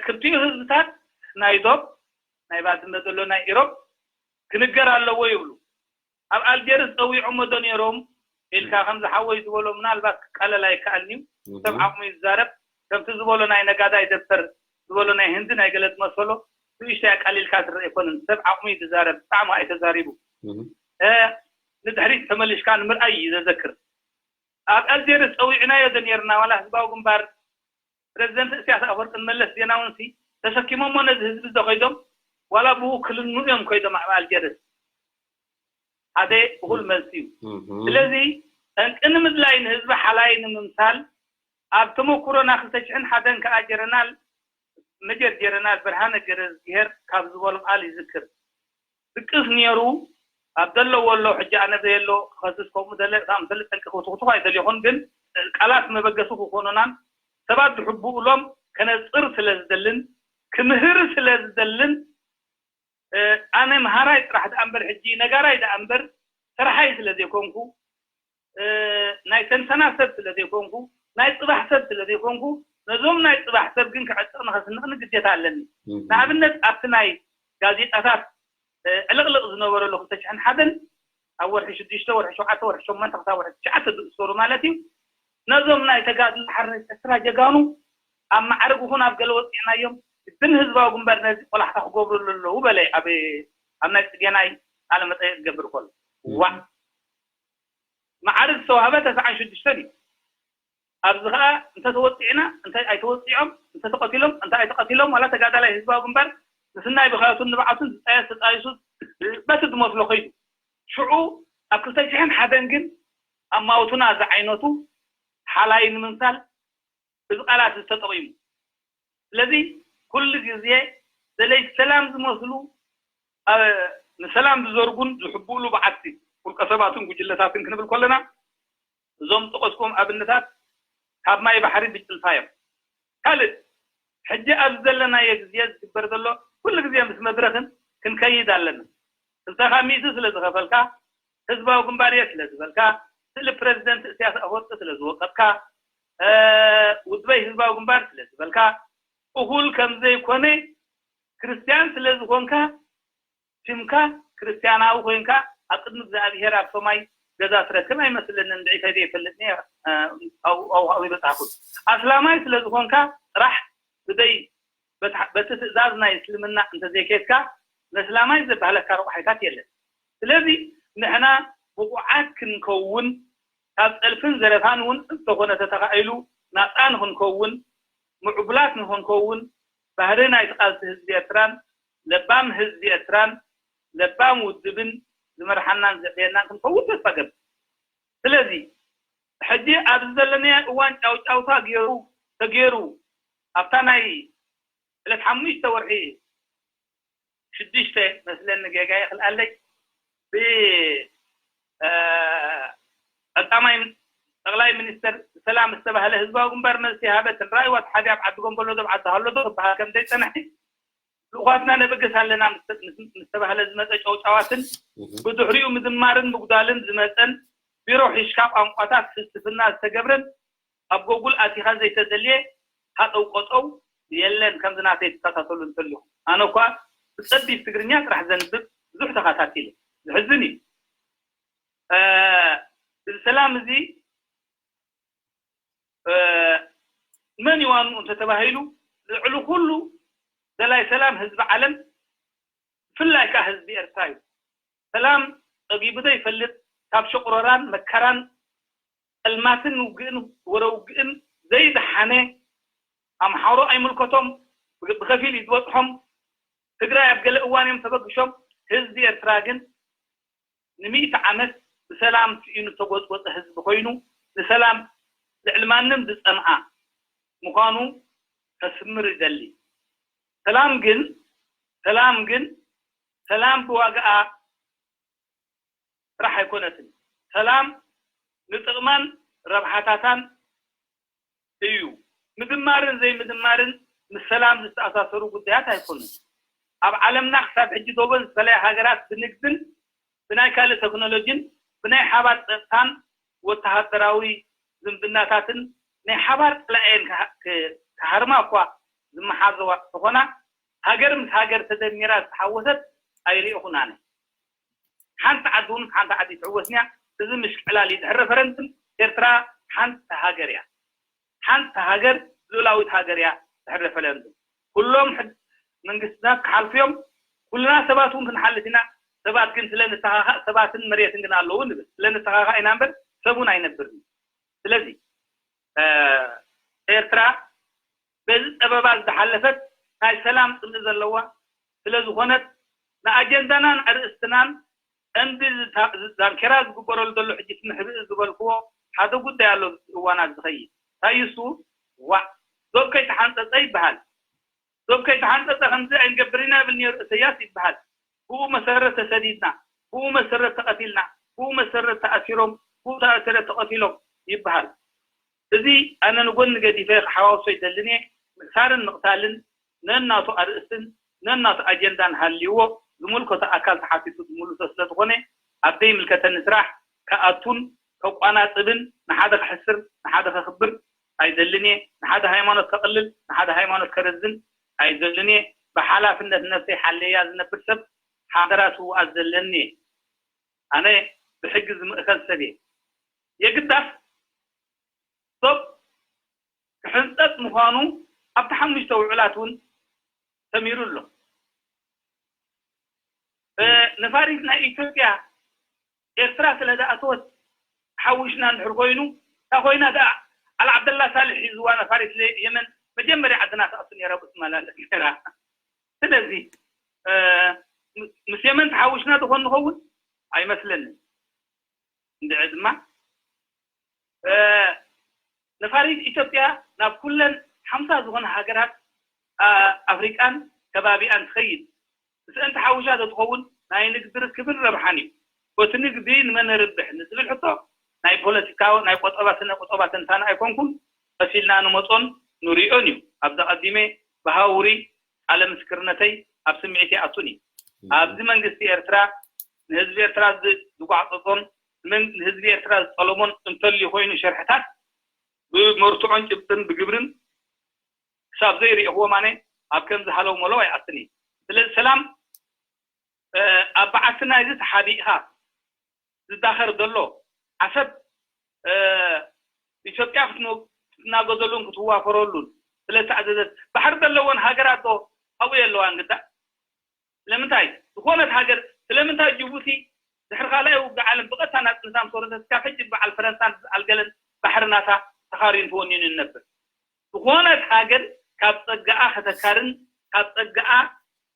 ክልቲኡ ህዝብታት ናይ ዶብ ናይ ባድመ ዘሎ ናይ ኢሮብ ክንገር ኣለዎ ይብሉ ኣብ ኣልጀርስ ፀዊዖሞ ዶ ነይሮም ኢልካ ከምዚ ሓወይ ዝበሎ ምናልባት ክቃለል ኣይከኣልን እዩ ሰብ ዓቕሙ እዩ ዝዛረብ ከምቲ ዝበሎ ናይ ነጋዳይ ደብተር ዝበሎ ናይ ህንዲ ናይ ገለ ዝመሰሎ ንእሽተይ ኣቃሊልካ ዝረአ ኣይኮነን ሰብ ዓቕሙ እዩ ዝዛረብ ብጣዕሚ ከዓ እዩ ተዛሪቡ ንድሕሪት ተመሊሽካ ንምርኣይ እዩ ዘዘክር ኣብ ኣልጀርስ ፀዊዕናዮ ዶ ነይርና ዋላ ህዝባዊ ግንባር ፕረዚደንት እስያስ ኣፈወርቅን መለስ ዜናውንሲ ተሰኪሞሞ ነዚ ህዝቢ እዚ ከይዶም ዋላ ብውክልንኡ እዮም ከይዶም ኣብ ኣልጀርስ ሓደ እኹል መልሲ እዩ ስለዚ ጠንቂ ንምድላይ ንህዝቢ ሓላይ ንምምሳል ኣብ ተመኩሮና ክልተ ሽሕን ሓደን ከዓ ጀረናል መጀር ጀረናል ብርሃነ ገረዝግሄር ካብ ዝበሎ ቃል ይዝክር ድቅስ ነይሩ ኣብ ዘለዎ ኣሎ ሕጂ ኣነ ዘየሎ ክኸስስ ከምኡ ደለ እታ ምሰሊ ጠንቂ ክትኹትኹ ኣይደልኹን ግን ቃላት መበገሲ ክኾኑናን ሰባት ዝሕብኡሎም ከነፅር ስለ ዝደልን ክምህር ስለ ዝደልን ኣነ መሃራይ ጥራሕ ደኣ እምበር ሕጂ ነጋራይ ደኣ እምበር ሰራሓይ ስለ ዘይኮንኩ ናይ ተንተና ሰብ ስለ ዘይኮንኩ ናይ ፅባሕ ሰብ ስለ ዘይኮንኩ ነዞም ናይ ፅባሕ ሰብ ግን ክዕጥቕን ከስንቕን ግዴታ ኣለኒ ንኣብነት ኣብቲ ናይ ጋዜጣታት ዕልቕልቕ ዝነበረሉ ክልተ ሽሕን ሓደን ኣብ ወርሒ ሽዱሽተ ወርሒ ሸውዓተ ወርሒ ሸሞንተ ክሳብ ወርሒ ትሽዓተ ዝእሰሩ ማለት እዩ ነዞም ናይ ተጋድሎ ሓርነት ኤርትራ ጀጋኑ ኣብ ማዕርግ ይኹን ኣብ ገለ ወፂዕናዮም ግን ህዝባዊ ግንባር ነዚ ቆላሕታ ክገብሩሉ ኣለዉ በለ ኣብ ኣብ ናይ ፅጌናይ ቃለ መጠየቅ ክገብር ከሎ ዋዕ ማዕርግ ዝተዋህበ ተስዓን ሽዱሽተን እዩ ኣብዚ ከዓ እንተተወፂዕና እንታይ ኣይተወፂዖም እንተተቀቲሎም እንታይ ኣይተቀቲሎም ዋላ ተጋዳላይ ህዝባዊ ግንባር ምስናይ ብኸያቱን ንብዓቱን ዝጣየስ ተጣይሱ በቲ ዝመስሎ ከይዱ። ሽዑ ኣብ ክልተ ሽሕን ሓደን ግን ኣማውቱና ዝዓይነቱ ሓላይ ንምምሳል እዚ ቃላት ዝተጠቒሙ። ስለዚ ኩሉ ግዜ ደለይ ሰላም ዝመስሉ፣ ኣ፣ ንሰላም ዝዘርጉን ዝሕብእሉ በዓቲ ውልቀ ሰባትን ጉጅለታትን ክንብል ከለና፣ እዞም ጠቐስኩም ኣብነታት ካብ ማይ ባሕሪ ብጭልፋ እዮም። ካልእ ሕጂ ኣብ ዘለናዮ ግዜ ዝግበር ዘሎ ኩሉ ግዜ ምስ መድረኽን ክንከይድ ኣለና። ስልሳ ካብ ሚእቲ ስለ ዝኸፈልካ፣ ህዝባዊ ግንባር እየ ስለ ዝበልካ፣ ስእሊ ፕረዚደንት እስያስ ኣፈወርቂ ስለ ዝወቀጥካ፣ እ፣ ውድበይ ህዝባዊ ግንባር ስለ ዝበልካ፣ እኹል ከም ዘይኮነ፣ ክርስትያን ስለ ዝኾንካ፣ ሽምካ ክርስትያናዊ ኮይንካ ኣብ ቅድሚ እግዚኣብሔር ኣብ ሰማይ ገዛ ትረክብ ኣይመስለንን። እንድዒ ከይደ ይፈልጥኒ፣ እ፣ ኣብኡ ኣብኡ ይበጻሕኩ። ኣስላማይ ስለ ዝኾንካ ጥራሕ ብደይ በታ-፣ በቲ ትእዛዝ ናይ እስልምና እንተዘይከድካ፣ ነስላማይ ዘባህለካ ረቑሓይታት የለን። ስለዚ ንሕና ብቑዓት ክንከውን፣ ካብ ጸልፍን ዘረፋን እውን እንተኾነ ተተኻኢሉ ናጻ ንኽንከውን፣ ምዕቡላት ንኽንከውን፣ ባህሪ ናይቲ ቃልሲ ህዝቢ ኤርትራን ለባም ህዝቢ ኤርትራን ለባም ውድብን ዝመርሓናን ዘዕበየናን ክንከውን ተስፋ ገብር። ስለዚ ሕጂ ኣብዚ ዘለናዮ እዋን ጫውጫውታ ገይሩ፣ ተገይሩ፣ ኣብታ ናይ ዕለት ሓሙሽተ ወርሒ ሽዱሽተ መስለኒ፣ ጌጋ ይኽልኣለይ፣ ብ፣ እ፣ ቀዳማይ ምን-፣ ጠቕላይ ሚኒስተር ሰላም ዝተባህለ ህዝባዊ ግንባር መልሲ ሃበትን፣ ራእይዋ ተሓዚ ኣብ ዓዲ ጎንበሎ ዶ ኣብ ዓዲ ሃሎ ዶ ክበሃል ከም ዘይጸንሐ፣ ልኡኻትና ነበግስ ኣለና ምስ፣ ምስ፣ ምስ ተባህለ ዝመጸ ጨውጫዋትን፣ እህ። ብድሕሪኡ ምድማርን ምጉዳልን ዝመጸን፣ ቢሮ ሒሽካ ቋንቋታት ፍልስፍና ዝተገብረን፣ ኣብ ጎጉል ኣቲኻ ዘይተደልየ ሃጠው ቆጠው የለን። ከምዚ ናተይ ትከታተሉ እንተልኹም፣ ኣነ እኳ ብጸቢብ ትግርኛ ጥራሕ ዘንብብ ብዙሕ ተኸታቲለ። ዝሕዝን እዩ። እ፣ እዚ ሰላም እዚ፣ እ፣ መን እዩ ዋንኡ እንተተባሂሉ፣ ልዕሊ ኩሉ ደላይ ሰላም ህዝቢ ዓለም፣ ብፍላይ ከኣ ህዝቢ ኤርትራ እዩ። ሰላም ጸጊቡ ዘይፈልጥ፣ ካብ ሽቑረራን መከራን ጸልማትን ውግእን ወረ ውግእን ዘይደሓነ፣ ኣምሓሩ ኣይምልከቶም፣ ብከፊል እዩ ዝበጽሖም፣ ትግራይ ኣብ ገለ እዋን እዮም ተበግሾም። ህዝቢ ኤርትራ ግን ንሚእቲ ዓመት ብሰላም ስኢኑ ዝተጎጽጎጸ ህዝቢ ኮይኑ፣ ንሰላም ልዕሊ ማንም ዝጸንኣ ምዃኑ ከስምር ይደሊ። ሰላም ግን፣ ሰላም ግን፣ ሰላም ብዋጋኣ ጥራሕ ኣይኮነትን። ሰላም ንጥቕማን ረብሓታታን እዩ። ምድማርን ዘይምድማርን ምስ ሰላም ዝተኣሳሰሩ ጉዳያት ኣይኮኑን። ኣብ ዓለምና ክሳብ ሕጂ ዶቦን ዝፈለያ ሃገራት ብንግድን ብናይ ካልእ ቴክኖሎጂን ብናይ ሓባር ጸጥታን ወተሃደራዊ ዝምድናታትን ናይ ሓባር ጸላእየን ክሃ-፣ ክ-፣ ክሃርማ እኳ ዝመሓዘዋ እንተኾና፣ ሃገር ምስ ሃገር ተደሚራ ዝተሓወሰት ኣይርኢኹን ኣነ። ሓንቲ ዓዲ እውን ምስ ሓንቲ ዓዲ ትዕወስን እያ። እዚ ምሽክዕላል እዩ። ድሕሪ ረፈረንድም ኤርትራ ሓንቲ ሃገር እያ። ሓንቲ ሃገር፣ ልኡላዊት ሃገር እያ ድሕሪ ረፈረንድም። ኩሎም ሕግ-፣ መንግስትታት ክሓልፉ እዮም። ኩልና ሰባት እውን ክንሓልፍ ኢና። ሰባት ግን ስለ ንተኻኻእ፣ ሰባትን መሬትን ግን ኣለዉ ንብል። ስለ ንተኻኻእ ኢና እምበር ሰብ እውን ኣይነብርን። ስለዚ፣ እ፣ ኤርትራ በዚ ጸበባ ዝተሓለፈት ናይ ሰላም ጽምኢ ዘለዋ ስለ ዝኾነት፣ ንኣጀንዳናን ኣርእስትናን ቀንዲ ዝታ-፣ ዛንኬራ ዝግበረሉ ዘሎ ሕጂ ትምሕብእ ዝበልክዎ ሓደ ጉዳይ ኣሎ። እዚ እዋናት ዝኸይድ እንታይ እዩ እሱ? ዋዕ፣ ዶብ ከይተሓንጸጸ ይበሃል። ዶብ ከይተሓንጸጸ ከምዚ ኣይንገብር ኢና ይብል ነይሩ እሰያስ ይበሃል። ብኡ መሰረት ተሰዲድና፣ ብኡ መሰረት ተቐቲልና፣ ብኡ መሰረት ተኣሲሮም፣ ብኡ መሰረት ተቐቲሎም ይበሃል። እዚ ኣነ ንጎኒ ገዲፈ ክሓዋውሶ ይደልን እየ። ምእሳርን ምቕታልን ነናቱ ኣርእስትን ነናቱ ኣጀንዳን ሃልይዎ፣ ዝምልከቶ ኣካል ተሓቲቱ ዝምልሶ ስለ ዝኾነ፣ ኣብ ዘይምልከተኒ ስራሕ ክኣቱን ከቋናጽብን፣ ንሓደ ከሕስር ንሓደ ከኽብር ኣይደልን እየ። ንሓደ ሃይማኖት ከቕልል ንሓደ ሃይማኖት ከረዝን ኣይደልን እየ። ብሓላፍነት ነብሰይ ሓለያ ዝነብር ሰብ፣ ሓደራ ስውኣት ዘለኒ እየ። ኣነ ብሕጊ ዝምእከል ሰብ እየ። የግዳስ ዶብ ክሕንጸጽ ምዃኑ ኣብቲ ሓሙሽተ ውዕላት እውን ሰሚሩ ኣሎ። እ፣ ነፋሪት ናይ ኢትዮጵያ ኤርትራ ስለ ዝኣተወት ሓዊስና እንድሕር ኮይኑ፣ እታ ኮይና ደኣ ኣል ዓብደላ ሳልሕ ሒዝዋ ነፋሪት ለ-፣ የመን መጀመርያ ዓድና ትኣቱ ነይራ፣ ብትመላለስ ነይራ። ስለዚ እ፣ ምስ የመን ተሓዊስና ዝኾን ንኸውን ኣይመስለንን። እንድዒ ድማ እ፣ ነፋሪት ኢትዮጵያ ናብ ኩለን ሓምሳ ዝኾነ ሃገራት ኣ-፣ ኣፍሪቃን ከባቢኣን ትኸይድ። ምስአን ተሓዊሳ ተትኸውን ናይ ንግዲ ርክብን ረብሓን እዩ። በቲ ንግዲ ንመን ነርብሕ ንዝብል ሕቶ ናይ ፖለቲካዊ፣ ናይ ቆጠባ፣ ስነ ቆጠባ ተንታኒ ኣይኮንኩን። ቀስ ኢልና ንመጾን ንሪኦን እዩ። ኣብዚ ኣቐዲመ ብሃውሪ ቃለ ምስክርነተይ ኣብ ስምዒት ይኣቱን እዩ። ኣብዚ መንግስቲ ኤርትራ ንህዝቢ ኤርትራ ዝ-፣ ዝጓዕጸጾን ንመን-፣ ንህዝቢ ኤርትራ ዝጠለሞን እንተልዩ ኮይኑ ሸርሕታት ብመርትዖን ጭብጥን ብግብርን ክሳብ ዘይርኢኽዎም ኣነ ኣብ ከምዚ ሃለው መለው ኣይኣትን እየ። ስለዚ ሰላም፣ እ፣ ኣብ በዓቲ ናይዚ ተሓቢእኻ ዝዳኸር ዘሎ ዓሰብ፣ እ፣ ኢትዮጵያ ክትነ-፣ ክትናገዘሉን ክትዋፈረሉን ስለ ዝተኣዘዘት ባሕሪ ዘለወን ሃገራት ዶ ኣብኡ የለዋን ግዳ? ስለምንታይ ዝኾነት ሃገር፣ ስለምንታይ ጅቡቲ ድሕሪ ካልኣይ ውግእ ዓለም ብቐጥታ ናጽነታ ምስ ወረደት፣ ካብ ሕጂ በዓል ፈረንሳን በዓል ገለን ባሕሪ ናታ ተኻርዩን ተወኒኑን ይነብር? ዝኾነት ሃገር ካብ ጸጋኣ ከተካርን ካብ ጸጋኣ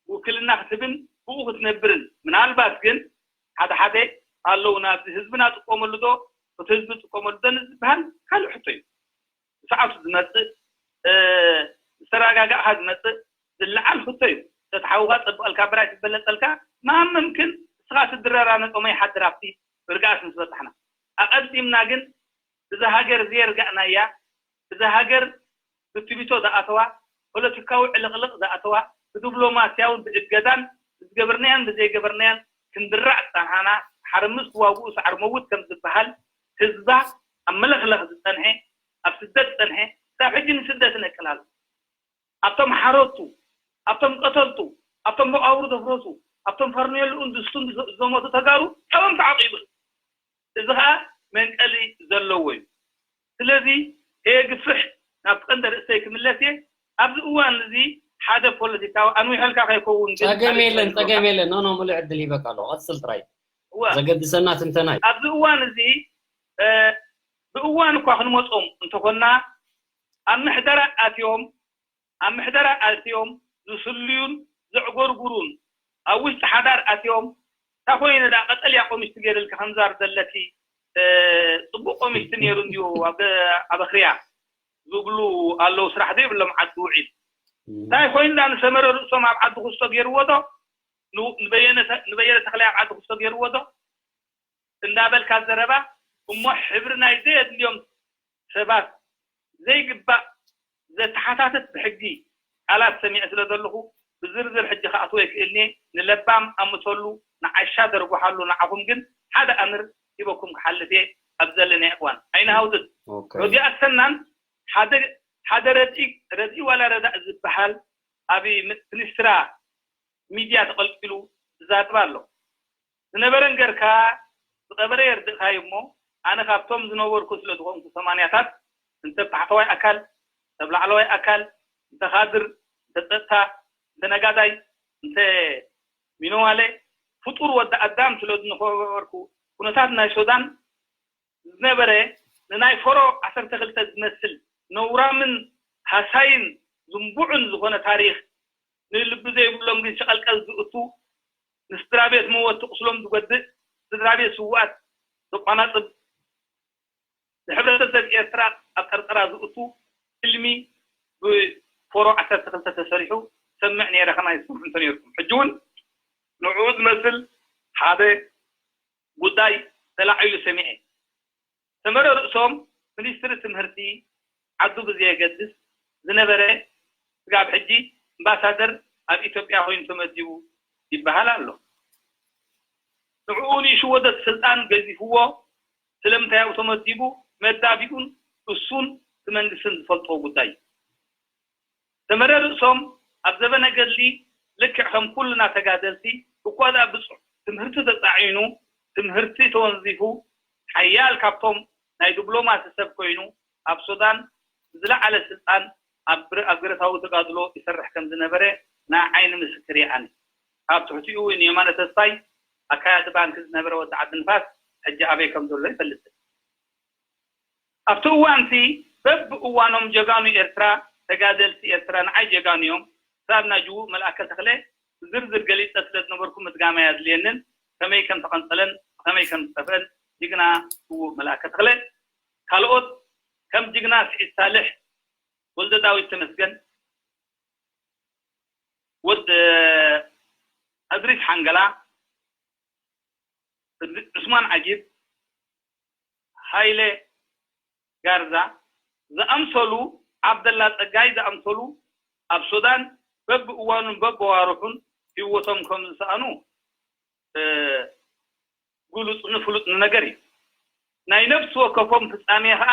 ውክልና ክትህብን ብኡ ክትነብርን፣ ምናልባት ግን ሓደ ሓደ ኣለዉ ናብዚ ህዝብና ጥቀመሉ ዶ፣ እቲ ህዝቢ ጥቀመሉ ዶ ዝበሃል ካልእ ሕቶ እዩ። ብሰዓቱ ዝመጽእ፣ እ፣ ዝተረጋጋእካ ዝመጽእ ዝለዓል ሕቶ እዩ። ተትሓውካ ጸብቐልካ ብራይ ትበለጸልካ፣ ማን ምምክን እስኻ ትድረራ ነጾመ ይሓድር ኣብቲ ርግኣት ምስ በጻሕና። ኣቐዲምና ግን እዛ ሃገር ዘየርጋእናያ፣ እዛ ሃገር ብትቢቶ ዝኣተዋ፣ ፖለቲካዊ ዕልቕልቕ ዝኣተዋ፣ ብዲፕሎማስያውን ብእገዳን ብዝገበርናያን ብዘይገበርናያን ክንድራዕ ዝጸንሓና፣ ሓርምዝ ክዋግኡ ሳዕሪ መውት ከም ዝበሃል ህዝባ ኣብ መለኽለኽ ዝጸንሐ፣ ኣብ ስደት ዝጸንሐ፣ ክሳብ ሕጂ ንስደት ነቅል ኣሎ። ኣብቶም ሓረድቱ፣ ኣብቶም ቀተልቱ፣ ኣብቶም መቓብሩ ዘፍረሱ፣ ኣብቶም ፈርኔሉኡን ድስቱን ዝዘመቱ ተጋሩ ኣብኦም ተዓቂቡ። እዚ ኸኣ መንቀሊ ዘለዎ እዩ። ስለዚ ከየግፍሕ ናብ ቀንዲ ርእሰይ ክምለስ እየ። ኣብዚ እዋን እዚ ሓደ ፖለቲካዊ ኣንዊሐልካ ከይከውን ግን ጸገም የለን፣ ጸገም የለን። ኖ፣ ኖ፣ ምሉእ ዕድል ሂበካ ኣለኹ። ቀጽል ጥራይ። እወ። ዘገድሰና ትንተና እዩ። ኣብዚ እዋን እዚ፣ እ፣ ብእዋን እኳ ክንመጾም እንተኾንና፣ ኣብ ምሕደራ ኣትዮም፣ ኣብ ምሕደራ ኣትዮም ዝስልዩን ዘዕጎርጉሩን፣ ኣብ ውሽጢ ሓዳር ኣትዮም፣ "እንታይ ኮይኑ ደኣ ቀጠልያ ቆሚሽ ትገይርልኪ ከምዛ ዘለኪ፣ እ፣ ጽቡቕ ቆሚሽ እቲ ነይሩ እንድዩ ኣብ፣ ኣብ ኣኽርያ" ዝብሉ ኣለዉ፣ ስራሕ ዘይብሎም ዓዲ ውዒል። እም። "እንታይ ኮይኑ ደኣ ንሰመረ ርእሶም ኣብ ዓዲ ኩስቶ ገይርዎ ዶ? ን-፣ ንበየነ ተ-፣ ንበየነ ተኽላይ ኣብ ዓዲ ኩስቶ ገይርዎ ዶ?" እንዳበልካ ዘረባ እሞ ሕብሪ ናይ ዘየድልዮም ሰባት ዘይግባእ ዘተሓታትት ብሕጊ ቃላት ሰሚዐ ስለ ዘለኹ ብዝርዝር ሕጂ ክኣትዎ ይክእልኒ። ንለባም ኣምሰሉ ንዓሻ ደርጉሓሉ፣ ንዓኹም ግን ሓደ ኣምር ሂበኩም ክሓልፍ እየ። ኣብ ዘለናዮ እዋን ዓይኒ ሃውጥጥ ኦኬ። ሮዲያ ኣሰናን ሓደ፣ ሓደ ረድኢ፣ ረድኢ ዋላ ረዳእ ዝበሃል ኣብ ም-፣ ሚኒስትራ ሚድያ ተቐልቂሉ ዝዛጥብ ኣሎ። ዝነበረ እንገርካ ዝቐበረ የርድእካ እዩ እሞ፣ ኣነ ካብቶም ዝነበርኩ ስለ ዝኾንኩ ሰማንያታት፣ እንተ ታሕተዋይ ኣካል፣ እንተ ላዕለዋይ ኣካል፣ እንተ ካድር፣ እንተ ጸጥታ፣ እንተ ነጋዳይ፣ እንተ ሚነዋለ፣ ፍጡር ወዲ ኣዳም ስለ ዝነበርኩ፣ ኩነታት ናይ ሱዳን ዝነበረ ንናይ ፈሮ ዓሰርተ ክልተ ዝመስል ነውራምን ሃሳይን ዝንቡዕን ዝኾነ ታሪኽ፣ ንልቢ ዘይብሎም ግን ሸቐልቀል ዝእቱ፣ ንስድራ ቤት መወቲ ቁስሎም ዝጎድእ፣ ስድራ ቤት ስውኣት ዘቋናጽብ፣ ንሕብረተሰብ ኤርትራ ኣብ ቀርቀራ ዝእቱ ፊልሚ ብፎሮ ዓሰርተ ክልተ ተሰሪሑ ሰምዕ ነይረ፣ ከማይ ትሰምዑ እንተነይርኩም። ሕጂ እውን ንዕኡ ዝመስል ሓደ ጉዳይ ተላዒሉ ሰሚዐ። ሰመረ ርእሶም ሚኒስትሪ ትምህርቲ ዓዱ ብዘየገድስ ዝነበረ ስጋብ ሕጂ ኣምባሳደር ኣብ ኢትዮጵያ ኮይኑ ተመዲቡ ይበሃል ኣሎ። ንዕኡ ንእሽወደት ስልጣን ገዚፍዎ ስለምንታይ ኣብኡ ተመዲቡ መዳቢኡን እሱን እቲ መንግስትን ዝፈልጦ ጉዳይ እዩ። ሰመረ ርእሶም ኣብ ዘበነ ገድሊ ልክዕ ከም ኩልና ተጋደልቲ እኳ ደኣ ብጹዕ ትምህርቲ ተጻዒኑ ትምህርቲ ተወንዚፉ ሓያል ካብቶም ናይ ዲፕሎማሲ ሰብ ኮይኑ ኣብ ሱዳን ብዝለዓለ ስልጣን ኣብ ብረ-፣ ኣብ ብረታዊ ተጋድሎ ይሰርሕ ከም ዝነበረ ናይ ዓይኒ ምስክር እየ ኣነ። ኣብ ትሕቲኡ እውን የማነ ተስፋይ ኣካያዲ ባንኪ ዝነበረ ወዲ ዓዲ ንፋስ ሕጂ ኣበይ ከም ዘሎ ይፈልጥ። ኣብቲ እዋንቲ በብእዋኖም ጀጋኑ ኤርትራ፣ ተጋደልቲ ኤርትራ ንዓይ ጀጋኑ እዮም። ክሳብ ናይ ጅውእ መልኣከ ተኽለ ዝርዝር ገሊፀ ስለ ዝነበርኩ ምድጋም ኣየድልየንን። ከመይ ከም ተቐንፀለን ከመይ ከም ዝጠፍአን ጅግና ስዉእ መልኣከ ተኽለ፣ ካልኦት ከም ጅግና ስዒድ ሳልሕ፣ ወልደ ዳዊት ተመስገን፣ ወድ እድሪስ ሓንገላ፣ ዑስማን ዓጊብ፣ ሃይለ ጋርዛ ዝኣምሰሉ፣ ዓብደላ ጸጋይ ዝኣምሰሉ ኣብ ሱዳን በብእዋኑን በብዋርሑን ህይወቶም ከም ዝሰኣኑ ግሉጽ ንፍሉጥ ነገር እዩ። ናይ ነፍሲ ወከፎም ፍጻሜ ከኣ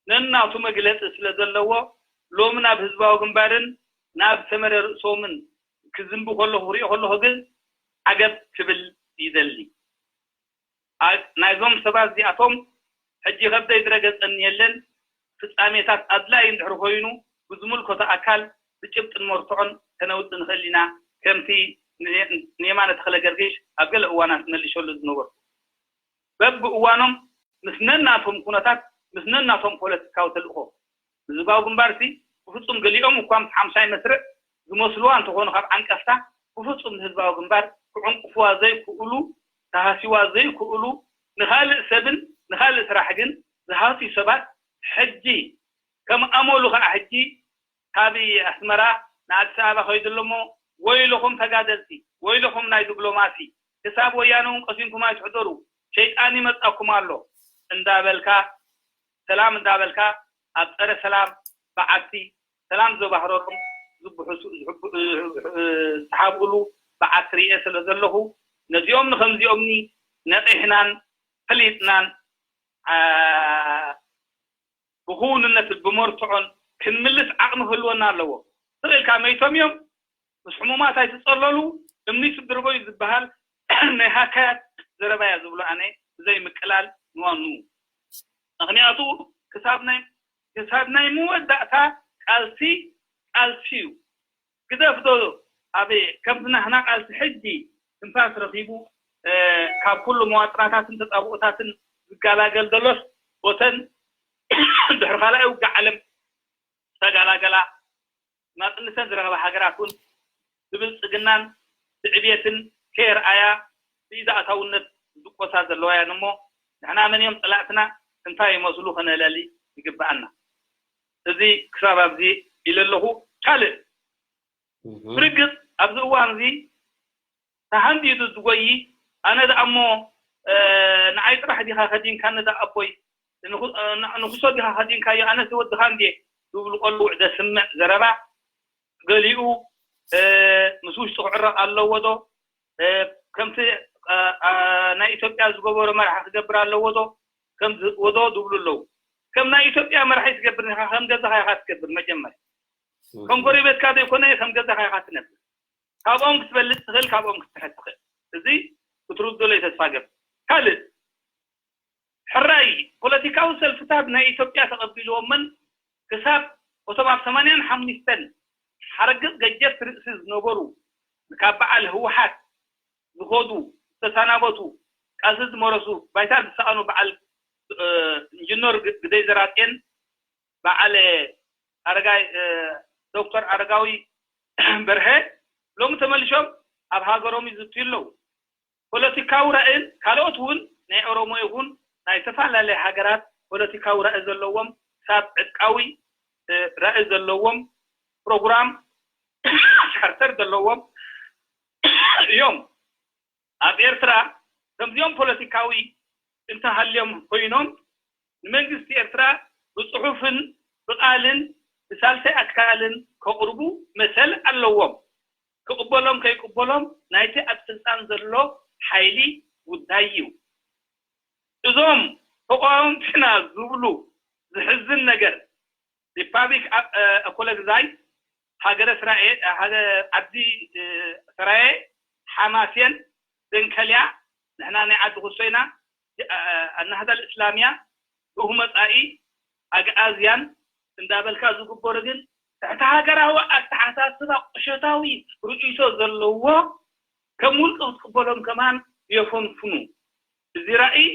ነናቱ መግለጺ ስለ ዘለዎ፣ ሎሚ ናብ ህዝባዊ ግንባርን ናብ ሰመረ ርእሶምን ክዝንቢ ከለኹ ክሪኦ ከለኹ ግን ዓገብ ክብል ይደሊ። ናይዞም ሰባት እዚኣቶም ሕጂ ከብደይ ዝረገጸኒ የለን። ፍጻሜታት ኣድላይ እንድሕር ኮይኑ ብዝምልከቶ ኣካል ብጭብጥን መርትዖን ከነውጽእ ንኽእል ኢና። ከምቲ ንየማነ ተኽለ ገርግሽ ኣብ ገለ እዋናት መሊሸሉ ዝነበርኩ፣ በብእዋኖም ምስ ነናቶም ኩነታት ምስ ነናቶም ፖለቲካዊ ተልእኾ ህዝባዊ ግንባርሲ ብፍጹም ገሊኦም እኳ ምስ ሓምሻይ መስርዕ ዝመስልዋ እንተኾኑ ካብ ዓንቀፍታ ብፍጹም ንህዝባዊ ግንባር ክዕንቅፍዋ ዘይክእሉ፣ ተሃስይዋ ዘይክእሉ፣ ንኻልእ ሰብን ንኻልእ ስራሕ ግን ዝሃስዩ ሰባት ሕጂ ከም ኣመሉ ኸዓ ሕጂ ካብ ኣስመራ ንኣዲስ ኣበባ ከይዱ ኣሎ እሞ ወይልኹም ተጋደልቲ፣ ወይልኹም ናይ ዲፕሎማሲ፣ ክሳብ ወያነ እውን ቀሲንኩም ኣይትሕደሩ፣ ሸይጣን ይመጻኩም ኣሎ እንዳበልካ ሰላም እንዳበልካ ኣብ ጸረ ሰላም በዓቲ ሰላም ዘባህረሮም ዝብሕሱ ዝሓብእሉ በዓቲ ርእየ ስለ ዘለኹ ነዚኦም ንኸምዚኦምኒ ነቒሕናን ፈሊጥናን ብክውንነት ብመርትዖን ክንምልስ ዓቕሚ ክህልወና ኣለዎ። ስቕ ኢልካ መይቶም እዮም ምስ ሕሙማት ኣይትጸለሉ፣ እምኒ ትድርበዩ ዝበሃል ናይ ሃካያት ዘረባ እያ ዝብሎ ኣነ ብዘይ ምቅላል ንዋኑ። ምኽንያቱ ክሳብ ናይ ክሳብ ናይ መወዳእታ ቃልሲ ቃልሲ እዩ። ግደፍ ዶ ኣብ ከምዚ ናህና ቃልሲ ሕጂ ትንፋስ ረኺቡ ካብ ኩሉ መዋጥራታትን ተጻብኦታትን ዝጋላገል ዘሎስ ቦተን ድሕሪ ካልኣይ ውግእ ዓለም ዝተጋላገላ ናጽነተን ዝረኸባ ሃገራት እውን ብብልጽግናን ብዕብየትን ከየርኣያ ብኢድ ኣእታውነት ዝድቆሳ ዘለዋ እየን እሞ ንሕና መን እዮም ጸላእትና እንታይ ይመስሉ ከነለሊ ይግብኣና። እዚ ክሳብ ኣብዚ ኢለ ኣለኹ። ካልእ ብርግጽ ኣብዚ እዋን እዚ ተሃንዲዱ ዝጎይ ኣነ ደኣ እሞ ንዓይ ጥራሕ ዲኻ ከዲንካኒ ደኣ ኣቦይ ንኽሶ ዲኻ ከዲንካዮ ኣነስ ወድኻ እንድየ ዝብሉ ቆልውዕ ዘስምዕ ዘረባ ገሊኡ ምስ ውሽጡ ክዕረቕ ኣለዎ ዶ ከምቲ ናይ ኢትዮጵያ ዝገበሮ መራሒ ክገብር ኣለዎ ዶ ከምዝወዶ ዝብሉ ኣለዉ። ከም ናይ ኢትዮጵያ መራሒ ትገብር ኢኻ ከም ገዛኻ ኢኻ ትገብር መጀመርያ ከም ጎረቤትካ ዘይኮነ ከም ገዛኻ ኢኻ ትነብር። ካብኦም ክትበልፅ ትኽእል፣ ካብኦም ክትስሕት ትኽእል። እዚ ክትርድኡለይ ተስፋ ገብር። ካልእ ሕራይ ፖለቲካዊ ሰልፍታት ናይ ኢትዮጵያ ተቐቢልዎምን ክሳብ እቶም ኣብ ሰማንያን ሓሙሽተን ሓረግፅ ገጀፍቲ ርእሲ ዝነበሩ ካብ በዓል ህወሓት ዝኸዱ ዝተሰናበቱ ቃልሲ ዝመረሱ ባይታ ዝሰኣኑ በዓል ኢንጂነር ግደይ ዘራጤን በዓል ኣረጋይ ዶክተር ኣረጋዊ በርሀ ሎሚ ተመሊሾም ኣብ ሃገሮም ይዝትዩ ኣለዉ። ፖለቲካዊ ራእይን ካልኦት እውን ናይ ኦሮሞ ይኹን ናይ ዝተፈላለያ ሃገራት ፖለቲካዊ ራእይ ዘለዎም ክሳብ ዕጥቃዊ ራእይ ዘለዎም ፕሮግራም ቻርተር ዘለዎም እዮም። ኣብ ኤርትራ ከምዚኦም ፖለቲካዊ እንተሃልዮም ኮይኖም ንመንግስቲ ኤርትራ ብፅሑፍን ብቓልን ብሳልሳይ ኣካልን ከቕርቡ መሰል ኣለዎም። ክቕበሎም ከይቅበሎም ናይቲ ኣብ ስልጣን ዘሎ ሓይሊ ጉዳይ እዩ። እዞም ተቃወምትና ዝብሉ ዝሕዝን ነገር ሪፓብሊክ ኣኮለግዛይ ሃገረ ስራኤ ዓዲ ስራኤ ሓማሴን ደንከልያ ንሕና ናይ ዓዲ ኩሶ ኢና ኣናህዳ ልእስላምያ ብኡ መፃኢ ኣግኣዝያን እንዳበልካ ዝግበሩ ግን ትሕቲ ሃገራዊ ኣተሓሳስባ ቁሸታዊ ርእይቶ ዘለዎ ከም ውልቂ ክትቅበሎም ከማን የፈንፍኑ። እዚ ራእይ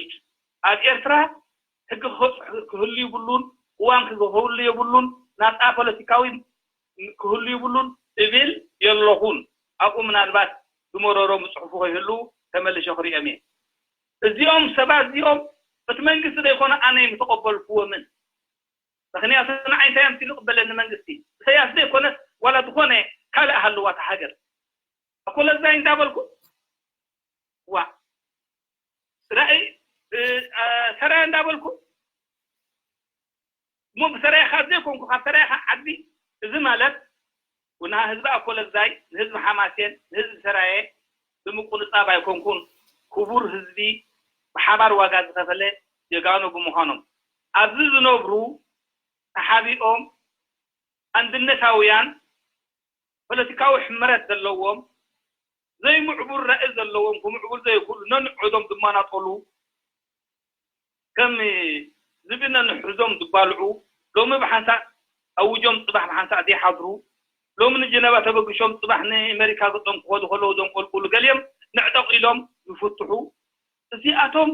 ኣብ ኤርትራ ሕጊ ክህሉ ይብሉን እዋን ክህሉ የብሉን ናፃ ፖለቲካዊ ክህሉ ይብሉን እብል የለኹን። ኣብኡ ምናልባት ዝመረሮም ዝፅሕፉ ከይህልዉ ተመልሸ ክሪኦም እየ። እዚኦም ሰባት እዚኦም እቲ መንግስቲ ዘይኮነ ኣነ ኣይምተቐበልክዎምን። ምኽንያቱ ንዓይ እንታይ እዮም ኢሉ ይቕበለኒ መንግስቲ? ኢሳያስ ዘይኮነስ ዋላ ዝኾነ ካልእ ሃለዋ እታ ሃገር። ኣኮለዛይ እንዳበልኩ ዋ ራእይ ሰራይ እንዳበልኩ እሞ ብሰራይኻ ዘይኮንኩ ካብ ሰራይኻ ዓቢ። እዚ ማለት ንህዝቢ ኣኮለዛይ፣ ንህዝቢ ሓማሴን፣ ንህዝቢ ሰራየ ብምቁንጻብ ኣይኮንኩን። ክቡር ህዝቢ ብሓባር ዋጋ ዝኸፈለ ጀጋኑ ብምዃኖም ኣብዚ ዝነብሩ ተሓቢኦም ኣንድነታውያን ፖለቲካዊ ሕመረት ዘለዎም ዘይምዕቡል ራኢ ዘለዎም ክምዕቡል ዘይክእሉ ነንዕዶም ዝመናጠሉ ከም ዝብኢ ነንሕዞም ዝባልዑ ሎሚ ብሓንሳእ ኣውጆም ፅባሕ ብሓንሳእ ዘይሓድሩ ሎሚ ንጀነባ ተበግሾም ፅባሕ ንኣሜሪካ ገፆም ክኸዱ ከለዉ እዞም ቆልቁሉ ገሊኦም ንዕጠቕ ኢሎም ዝፍትሑ እዚኣቶም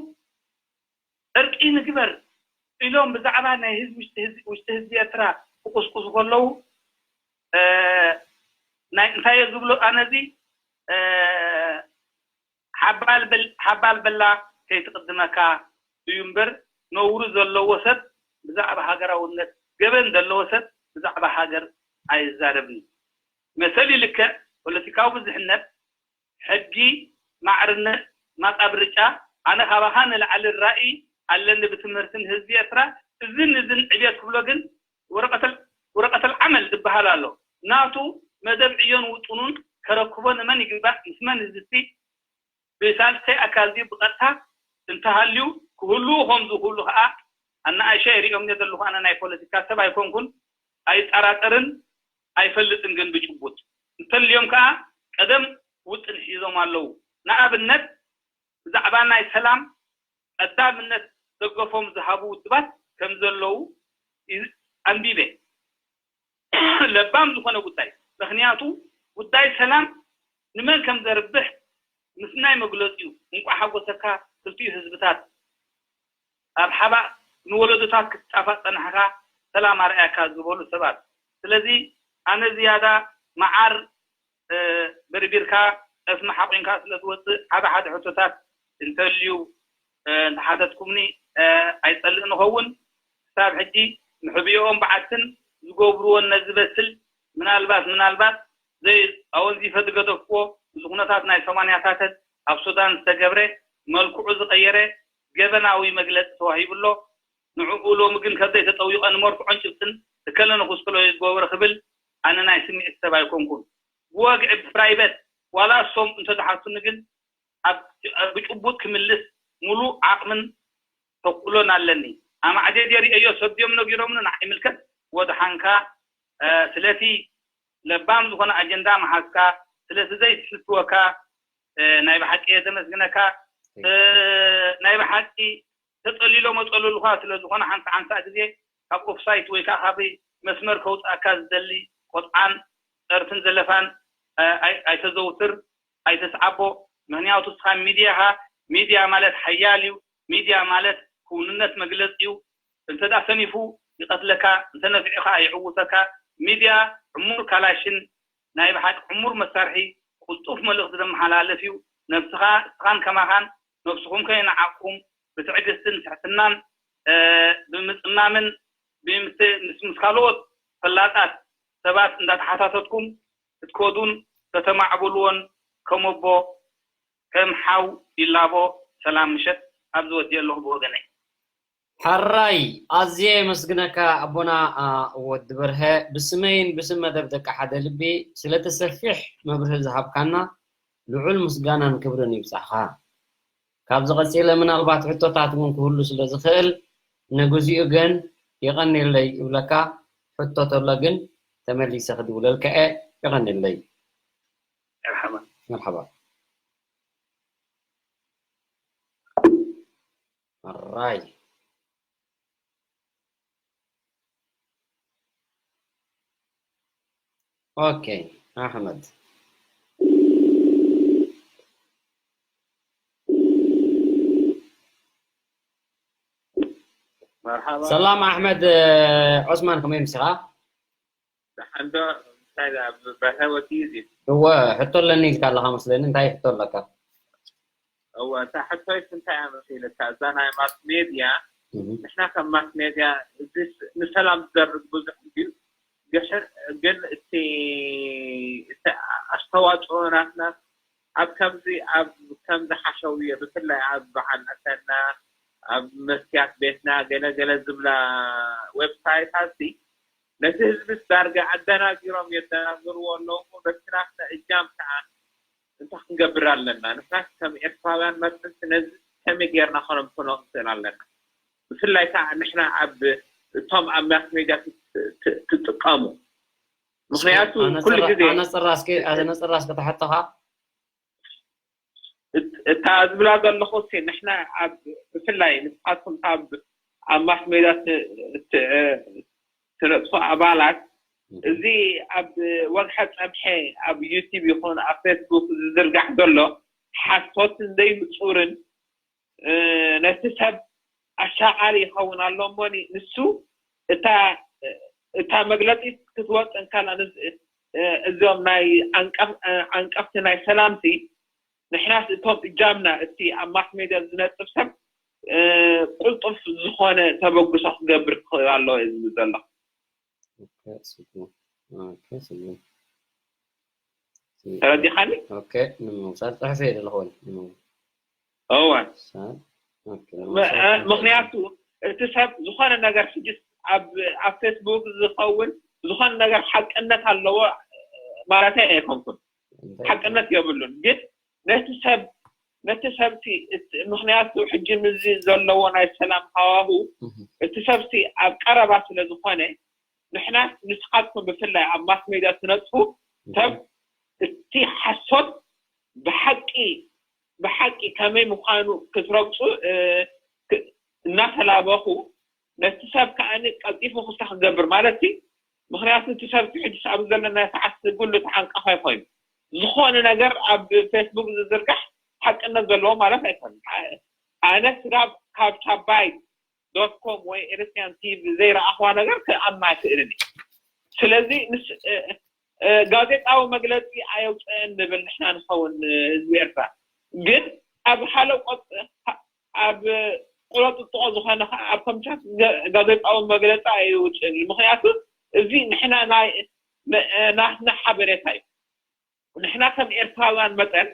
ዕርቂ ንግበር ኢሎም ብዛዕባ ናይ ህዝቢ ውሽጢ ህዝቢ ውሽጢ ህዝቢ ኤርትራ ክቁስቁሱ ከለዉ ናይ እንታይ እየ ዝብሎ ኣነ እዚ ሓባል በላ ከይትቕድመካ እዩ እምበር ነውሪ ዘለዎ ሰብ ብዛዕባ ሃገራውነት ገበን ዘለዎ ሰብ ብዛዕባ ሃገር ኣይዛረብን እዩ። መሰል ይልክዕ ፖለቲካዊ ብዙሕነት ሕጊ ማዕርነት ማጻ ብርጫ ኣነ ካባኻ ንላዕሊ ራኢ ኣለኒ ብትምህርትን ህዝቢ ኤርትራ እዝን እዝን ዕብየት ክብሎ ግን ወረቀተል ዓመል ዝበሃል ኣሎ ናቱ መደብ ዕዮን ውጥኑን ከረክቦ ንመን ይግባእ ምስ መን ዝስቲ ብሳልሳይ ኣካል ድዩ ብቐጥታ እንተሃልዩ ክህልዉ ከም ዝኽእሉ ከዓ ኣነኣእሻ ይሪኦም እየ ዘለኹ ኣነ ናይ ፖለቲካ ሰብ ኣይኮንኩን ኣይጠራጠርን ኣይፈልጥን ግን ብጭቡጥ እንተልዮም ከዓ ቀደም ውጥን ሒዞም ኣለዉ ንኣብነት ብዛዕባ ናይ ሰላም ቀዳምነት ደገፎም ዝሃቡ ውድባት ከም ዘለዉ ኣንቢበ ለባም ዝኾነ ጉዳይ ምኽንያቱ ጉዳይ ሰላም ንመን ከም ዘርብሕ ምስናይ መግለፂኡ እንቋዕ ሓጎሰካ ክልቲኡ ህዝብታት ኣብ ሓባእ ንወለዶታት ክትጣፋእ ፀናሕካ ሰላም ኣርኣያካ ዝበሉ ሰባት ስለዚ ኣነ ዝያዳ መዓር በርቢርካ ጠስሚ ሓቒንካ ስለ ዝወፅእ ሓደ ሓደ ሕቶታት እንተልዩ እንተሓተትኩምኒ ኣይፀልእ ንኸውን ክሳብ ሕጂ ንሕብዮኦም በዓትን ዝገብርዎን ነዝበስል ምናልባት ምናልባት ዘይ ኣወንዚፈ ዝገደፍክዎ እዚ ኩነታት ናይ ሰማንያታተት ኣብ ሱዳን ዝተገብረ መልክዑ ዝቐየረ ገበናዊ መግለፂ ተዋሂቡ ኣሎ ንዕኡ ሎሚ ግን ከብደይ ተጠዊቐ ንመርትዖን ጭብጥን እከለ ንኹስክሎ እዩ ዝገብረ ክብል ኣነ ናይ ስምዒት ሰብ ኣይኮንኩን ብወግዒ ብፕራይበት ዋላ እሶም እንተዝሓቱኒ ግን ብጭቡጥ ክምልስ ሙሉእ ዓቕምን ተኽእሎን ኣለኒ ኣማዕዴ ሪኤዮ ሰብ ድዮም ነጊሮምኒ ንዓይ ይምልከት ወድሓንካ ስለቲ ለባም ዝኾነ ኣጀንዳ ምሓዝካ ስለቲ ዘይትፍትወካ ናይ ብሓቂ እየ ዘመስግነካ ናይ ብሓቂ ተጸሊሎ መጸለሉኻ ስለ ዝኾነ ሓንሳ ሓንሳ ግዜ ካብ ኦፍሳይት ወይ ከዓ ካብ መስመር ከውፅኣካ ዝደሊ ቆጥዓን ፀርፍን ዘለፋን ኣይተዘውትር ኣይተስዓቦ ምክንያቱ እስኻ ሚድያኻ ሚድያ ማለት ሓያል እዩ ሚድያ ማለት ክውንነት መግለፂ እዩ እንተዳ ሰኒፉ ይቐትለካ እንተነፊዑ ከዓ ይዕውተካ ሚድያ ዕሙር ካላሽን ናይ ብሓቂ ዕሙር መሳርሒ ቅልጡፍ መልእኽቲ ዘመሓላልፍ እዩ ነብስኻ እስኻን ከማኻን ነብስኹም ከይነዓቕኩም ብትዕግስትን ትሕትናን ብምጽማምን ምስ ምስ ካልኦት ፈላጣት ሰባት እንዳተሓታተትኩም ክትከዱን ከተማዕብልዎን ከም ኣቦ ከም ሓው ይላቦ ሰላም ምሸት ኣብዚ ወዲኤ ኣለኹ ብወገነይ። ሕራይ ኣዝየ የመስግነካ ኣቦና ወዲ በርሀ ብስመይን ብስም መደብ ደቂ ሓደ ልቢ ስለቲ ሰፊሕ መብርሂ ዝሃብካና ልዑል ምስጋናን ክብርን ይብጻሕኻ። ካብዚ ቀጺለ ምናልባት ሕቶታት እውን ክህሉ ስለ ዝኽእል ንግዚኡ ግን የቐንየለይ እብለካ። ሕቶ ተሎ ግን ተመሊሰ ክድውለልካ እየ። የቐንየለይ። መርሓባ። መርሓባ። ኣራይ ኦኬ ኣሕመድ ሰላም ኣሕመድ ዑስማን ከመይ ምሲኻ? ደሓንዶ እንታይ ኣብ ብረኸ ወዲ እዩ። እወ፣ ሕቶ ኣለኒ ኢልካ ኣለኻ መስለኒ። እንታይ ሕቶ ኣለካ? እወ፣ እታ ሕቶይስ እንታይ እያ መሲለካ? እዛ ናይ ማስ ሜድያ፣ እህ፣ ንሕና ከም ማስ ሜድያ፣ እዚ ንሰላም ዝደርግ ብዙሕ እንድዩ። ድሕር ግን እቲ፣ እቲ ኣስተዋፅኦ ናትና ኣብ ከምዚ፣ ኣብ ከምዚ ሓሸውየ፣ ብፍላይ ኣብ በዓል ኣሰና፣ ኣብ መስትያት ቤትና፣ ገለ ገለ ዝብላ ዌብሳይታት፣ ነቲ ህዝብስ ዳርጋ ኣደናጊሮም የደናግርዎ ኣለዉ እሞ፣ በቲ ናትና እጃም ከዓ እንታይ ክንገብር ኣለና? ንሕና ከም ኤርትራውያን መጠን ነዚ ከመይ ጌርና ከነምክኖ ንኽእል ኣለና? ብፍላይ ከዓ ንሕና ኣብ፣ እቶም ኣብ ማስ ሜድያ ት-፣ ት-፣ ትጥቀሙ። ምኽንያቱ ኩሉ ግዜ ኣነጽራ እስኪ፣ ኣነጽራ እስኪ ተሓተኻ። እት-፣ እታ ዝብላ ዘለኹ እስኪ፣ ንሕና ኣብ፣ ብፍላይ ንስኻትኩም ካብ ኣብ ማስ ሜድያ ት-፣ ት-፣ ትነጥፉ ኣባላት፣ እዚ ኣብ ወግሐ ጸብሐ ኣብ ዩቲብ ይኹን ኣብ ፌስቡክ ዝዝርጋሕ ዘሎ ሓሶትን ዘይምጹርን፣ እ፣ ነቲ ሰብ ኣሻቓሊ ይኸውን ኣሎ እሞኒ፣ ንሱ እታ፣ እታ መግለጺ ክትወጽእ እንከላ፣ ንዝ-፣ እ፣ እዞም ናይ ዓንቀፍ-፣ እ፣ ዓንቀፍቲ ናይ ሰላምሲ፣ ንሕናስ እቶም እጃምና፣ እቲ ኣብ ማስ ሜድያ ዝነጥፍ ሰብ፣ እ፣ ቁልጡፍ ዝኾነ ተበግሶ ክገብር ክኽእል ኣለዎ እየ ዝብል ዘለኹ። ኦኬ፣ ስጉም። ኦኬ፣ ስጉም። ተረዲኻኒ? ኦኬ፣ ንምውሳድ ጽሑፍ እየ ዘለኹ ወይ ንምው-፣ እወ። ሳ-፣ ኦኬ፣ ም-፣ ንምውሳድ እ፣ ጽሑፍ እየ። ምኽንያቱ እቲ ሰብ ዝኾነ ነገር ሕጅስ ኣብ፣ ኣብ ፌስቡክ ዝኸውን ዝኾነ ነገር ሓቅነት ኣለዎ ማለት ኣይኮንኩን። እንታይ ሓቅነት የብሉን። ግን ነቲ ሰብ፣ ነቲ ሰብቲ፣ እቲ፣ ምኽንያቱ ሕጂ ምስዚ ዘለዎ ናይ ሰላም ሃዋሁ፣ እህ፣ እቲ ሰብቲ ኣብ ቀረባ ስለ ዝኾነ፣ ንሕና ንስኻትኩም ብፍላይ ኣብ ማስ ሜድያ ትነጥፉ ሰብ፣ እቲ ሓሶት ብሓቂ፣ ብሓቂ ከመይ ምዃኑ ክትረግጹ፣ እ፣ ክ-፣ እናተላበኹ፣ ነቲ ሰብ ከኣ ቀልጢፉ ክስታ ክገብር ማለት እዩ። ምኽንያቱ እቲ ሰብ እቲ ሕጂ ኣብ ዘለናዮ ሰዓት ኩሉ ተዓንቃፋይ ኮይኑ፣ ዝኾነ ነገር ኣብ ፌስቡክ ዝዝርጋሕ ሓቅነት ዘለዎ ማለት ኣይኮነን። ኣ-፣ ኣነ ስጋብ ካብ ቻባይ ዶት ኮም ወይ ኤሪትሪያን ቲቪ ዘይረኣኽዋ ነገር ክኣምን ኣይክእልን እየ። ስለዚ ምስ-፣ እ፣ እ፣ ጋዜጣዊ መግለጺ ኣየውፅአን ንብል ንሕና ንኸውን፣ እ፣ ህዝቢ ኤርትራ። ግን ኣብ ሃለቆት፣ ኣብ ቁለጥጥቆ ዝኾነ ከዓ ኣብ ኮምቻት ገ-፣ ጋዜጣዊ መግለፂ ኣይውፅእን እዩ። ምኽንያቱ እዚ ንሕና ናይ፣ ን-፣ ናትና ሓበሬታ እዩ። ንሕና ከም ኤርትራውያን መጠን፣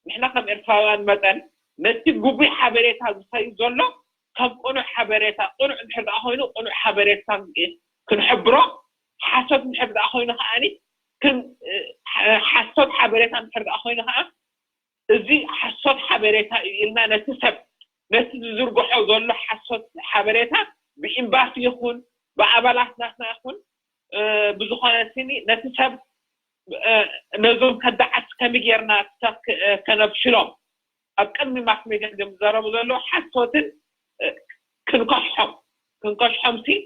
ንሕና ከም ኤርትራውያን መጠን ነቲ ግጉይ ሓበሬታ ዝኸይድ ዘሎ ከም ቅኑዕ ሓበሬታ፣ ቅኑዕ እንድሕር ደኣ ኮይኑ ቅኑዕ ሓበሬታ ክንሕብሮ፣ ሓሶት እንድሕር ደኣ ኮይኑ ከዓኒ ክን-፣ ሓሶት ሓበሬታ እንድሕር ደኣ ኮይኑ ከዓ እዚ ሓሶት ሓበሬታ እዩ ኢልና ነቲ ሰብ፣ ነቲ ዝዝርግሖ ዘሎ ሓሶት ሓበሬታ ብኤምባሲ ይኹን ብኣባላት ናትና ይኹን፣ እ፣ ብዝኾነ ስኒ ነቲ ሰብ፣ እ፣ ነዞም ከዳዓት ከመይ ጌርና ክተ-፣ እ፣ ከነብሽሎም ኣብ ቅድሚ ማስ ሜድያ እዮም ዝዛረቡ ዘለዉ ሓሶትን፣ እ፣ ክንከሽሖም፣ ክንከሽሖም ሲ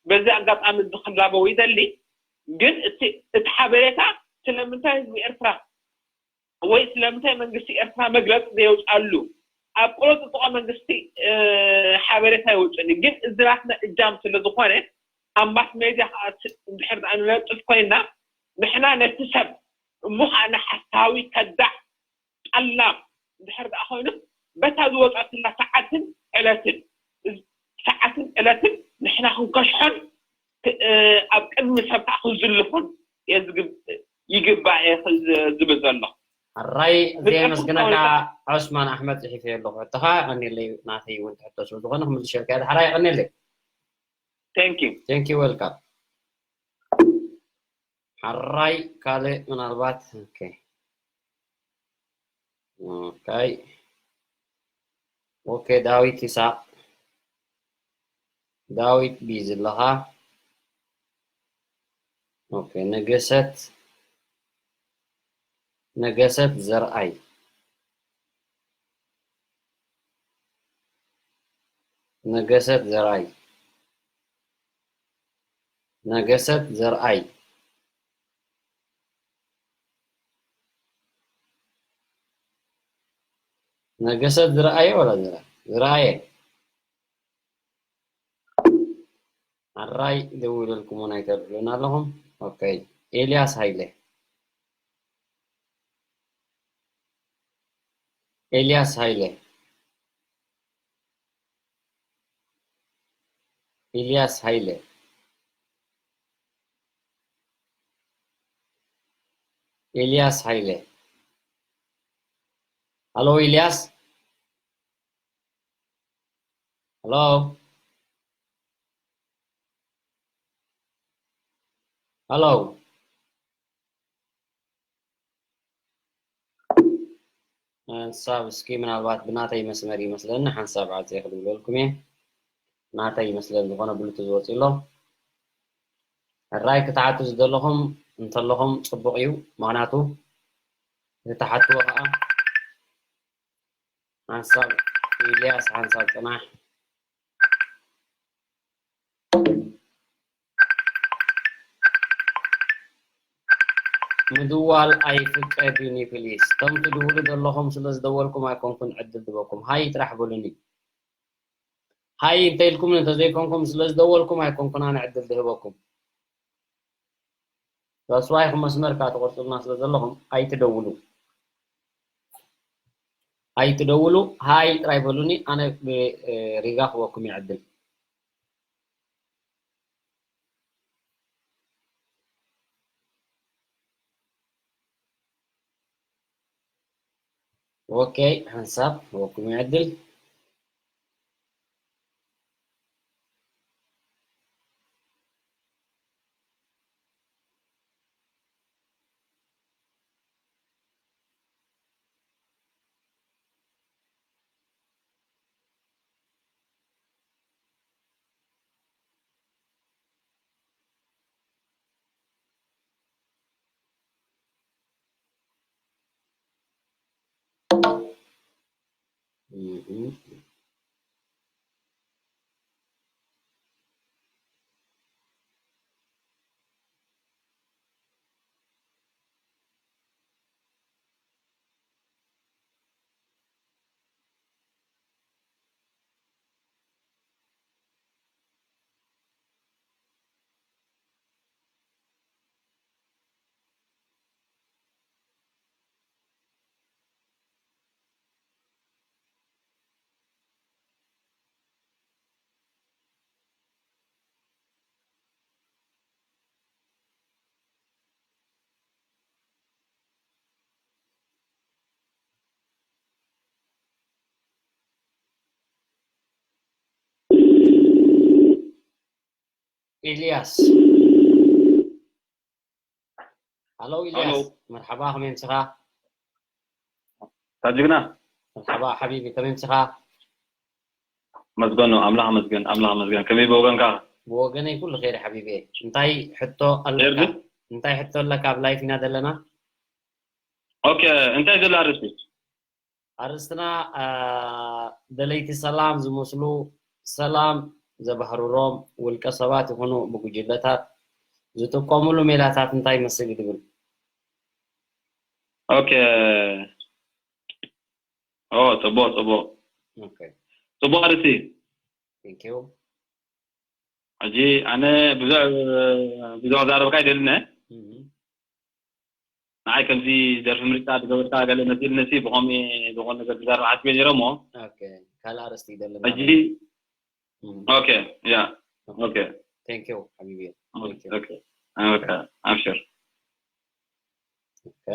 በዚ ኣጋጣሚ እዚ ክላበው ይደሊ። ግን እቲ፣ እቲ ሓበሬታ ስለምንታይ ህዝቢ ኤርትራ ወይ ስለምንታይ መንግስቲ ኤርትራ መግለፂ ዘየውፅኣሉ? ኣብ ቁለጥጥቆ መንግስቲ፣ እ፣ ሓበሬታ የውፅእኒ። ግን እዚ ናትና እጃም ስለ ዝኾነ ኣብ ማስ ሜድያ ከዓ ስ-፣ እንድሕር ደኣ ንነጥፍ ኮይና ንሕና ነቲ ሰብ እሞ ከዓ ንሓሳዊ ከዳዕ ጠላም እንድሕር ደኣ ኮይኑ በታ ዝወፀትላ ሰዓትን ዕለትን፣ ሰዓትን ዕለትን ንሕና ክንከሽሖን ክ-፣ እ፣ ኣብ ቅድሚ ሰብ ከዓ ክንዝልፎን እየ ዝግብ-፣ ይግባእ እየ ዝ-፣ ዝብል ዘለኹ። ሕራይ ብጣዕሚ ዘየመስግነካ ጽቡቕ። ዑስማን ኣሕመድ ጽሒፈዮ ኣለኹ ሕቶኻ። የቐንየለይ፣ ናተይ እውን ትሕቶ ስለ ዝኾነ ክምልሸልካ እየ። ሕራይ የቐንየለይ። Thank you። Thank you፣ welcome። ሕራይ ካልእ ምናልባት፣ ኦኬ። ኦኬ። ኦኬ፣ ዳዊት ይስሐቅ። ዳዊት ቢዚ ኣለኻ? ኦኬ፣ ነገሰት፣ ነገሰት ዘርኣይ። ነገሰት ዘርኣይ። ነገሰት ዘርኣይ። ነገሰት ዝረኣየ ወላ ዝረ-፣ ዝረኣየ? ኣራይ ደውለልኩም እውን ኣይተልዕሉን ኣለኹም። ኦኬ። ኤልያስ ሃይለ። ኤልያስ ሃይለ። ኤልያስ ሃይለ። ኤልያስ ሃይለ። ሃሎ ኤልያስ። ሃሎ። ሃሎ። ሓንሳብ እስኪ ምናልባት ብናተይ መስመር ይመስለኒ ሓንሳብ ዓፅየ ክድውለልኩም እየ። ናተይ ይመስለኒ ዝኾነ ብሉቱዝ ወፂ ኣሎ። ሕራይ ክትሓቱ ዝደለኹም እንተለኹም ፅቡቕ እዩ። ምኽንያቱ እቲ ትሓትዎ ከዓ ሓንሳብ ኢልያስ ሓንሳብ ፅናሕ። ምድዋል ኣይፍቀድን እዩ ፕሊስ። እቶም ትድውሉ ዘለኹም ስለ ዝደወልኩም ኣይኮንኩን ዕድል ድበኩም። ሃይ ጥራሕ በሉኒ። ሃይ እንተኢልኩም እንተዘይኮንኩም ስለ ዝደወልኩም ኣይኮንኩን ኣነ ዕድል ድህበኩም። ተስፋ ኢኹም መስመር ከዓ ትቆርፁልና ስለ ዘለኹም ኣይትደውሉ። ኣይትደውሉ፣ ሃይ ጥራይ በሉኒ፣ ኣነ ብሪጋ ክበኩም ይዕድል። ኦኬ፣ ሓንሳብ ክበኩም ይዕድል። ኢልያስ። ሃሎ ኢልያስ። መርሓባ፣ ከመይ ምስኻ? ታጅግና። መርሓባ ሓቢቢ፣ ከመይ ምስኻ? መስገን ነው ኣምላኽ መስገን ኣምላኽ መስገን። ከመይ ብወገንካ? ብወገነይ ኩሉ ኸይዲ ሓቢቢ። እንታይ ሕቶ ኣለካ? እንታይ ሕቶ ኣለካ? ኣብ ላይፍ ኢና ዘለና። ኦኬ፣ እንታይ ዘሎ ኣርእስቲ? ኣርእስትና ደለይቲ ሰላም ዝመስሉ ሰላም ዘባህርሮም ውልቀ ሰባት ይኹኑ ብጉጅለታት ዝጥቀምሉ ሜላታት እንታይ ይመስል ዝብል። ኦኬ። ኦ፣ ጽቡቕ፣ ጽቡቕ። ኦኬ። ጽቡቕ ኣርእስቲ። Thank you። ሕጂ ኣነ ብዙሕ፣ ብዙሕ ክዛረበካ ኣይደልን እየ። ንዓይ ከምዚ ደርፊ ምርጫ ዝገበርካ ገለ መሲልኒ ሲ ብኸምኡ ዝኾነ ነገር ክዛረብ ሓስበ ነይረ እሞ። ኦኬ፣ ካልእ ኣርእስቲ ይደለና። ሕጂ፣ ኦኬ፣ ያ፣ ኦኬ። Thank you ሓቢቢ። ኦኬ፣ ኦኬ፣ ኣብሽር። ኦኬ።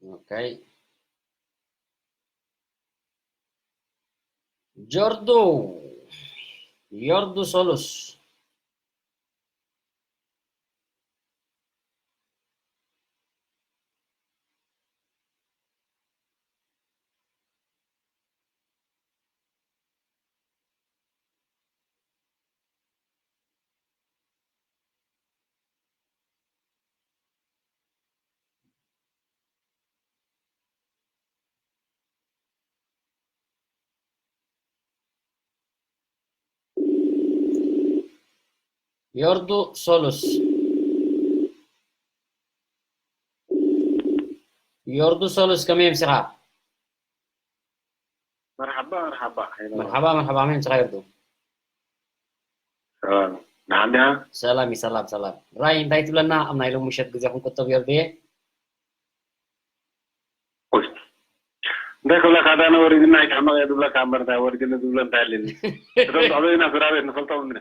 ኦኬ። ጆርዱ፣ ዮርዱ ሶሉስ። ዮርዱ ሶሉስ። ዮርዱ ሶሉስ ከመይ ምሲኻ? መርሓባ መርሓባ። መርሓባ መርሓባ። ኣሜን። ስኻ ይርዱ። ሰላም ናዓንዲያ። ሰላም እዩ። ሰላም ሰላም። ራይ እንታይ ትብለና? ኣብ ናይ ሎሚ ምሸት ግዜ ክንቁጠብ የርድየ። እንታይ ክብለካ፣ ዳነ ወሪድና ኣይትሕመቕ እየ ዝብለካ እምበር፣ እንታይ ወሪድኒ ዝብሎ እንታይ ኣለኒ? እቶም ተዕበዩና ስድራ ቤት ንፈልጦም ኢና።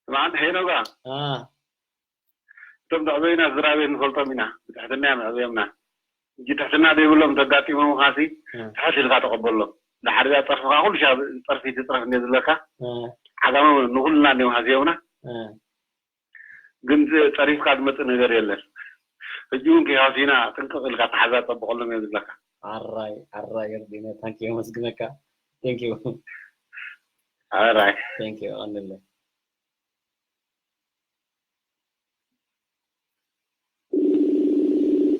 ስማዕ፣ እንታይ ሄኖጋ? እቶም ተዕበዩና ስድራ ቤት ንፈልጦም ኢና። ብትሕትና እዮም ኣዕብዮምና። እጂ ትሕትና ዘይብሎም ተጋጢሞም ኻሲ፣ ትሕት ኢልካ ተቐበሎም። ድሓር እዚኣ ጸርፍኻ ኩሉ ሻዕ ጸርፊ ትጽረፍ እንደ ዝብለካ፣ ዓጋመ ንኹልና እንዲዮም ሃስዮምና። ግን ጸሪፍካ ዝመጽእ ነገር የለን። ሕጂ እውን ከይሃስዩና ጥንቅቕ ኢልካ ተሓዛ ጸብቐሎም እዮም ዝብለካ። ዓራይ ዓራይ፣ የርዲነ፣ ታንኪ፣ የመስግነካ። Thank you። ኣራይ Thank you። ኣንለ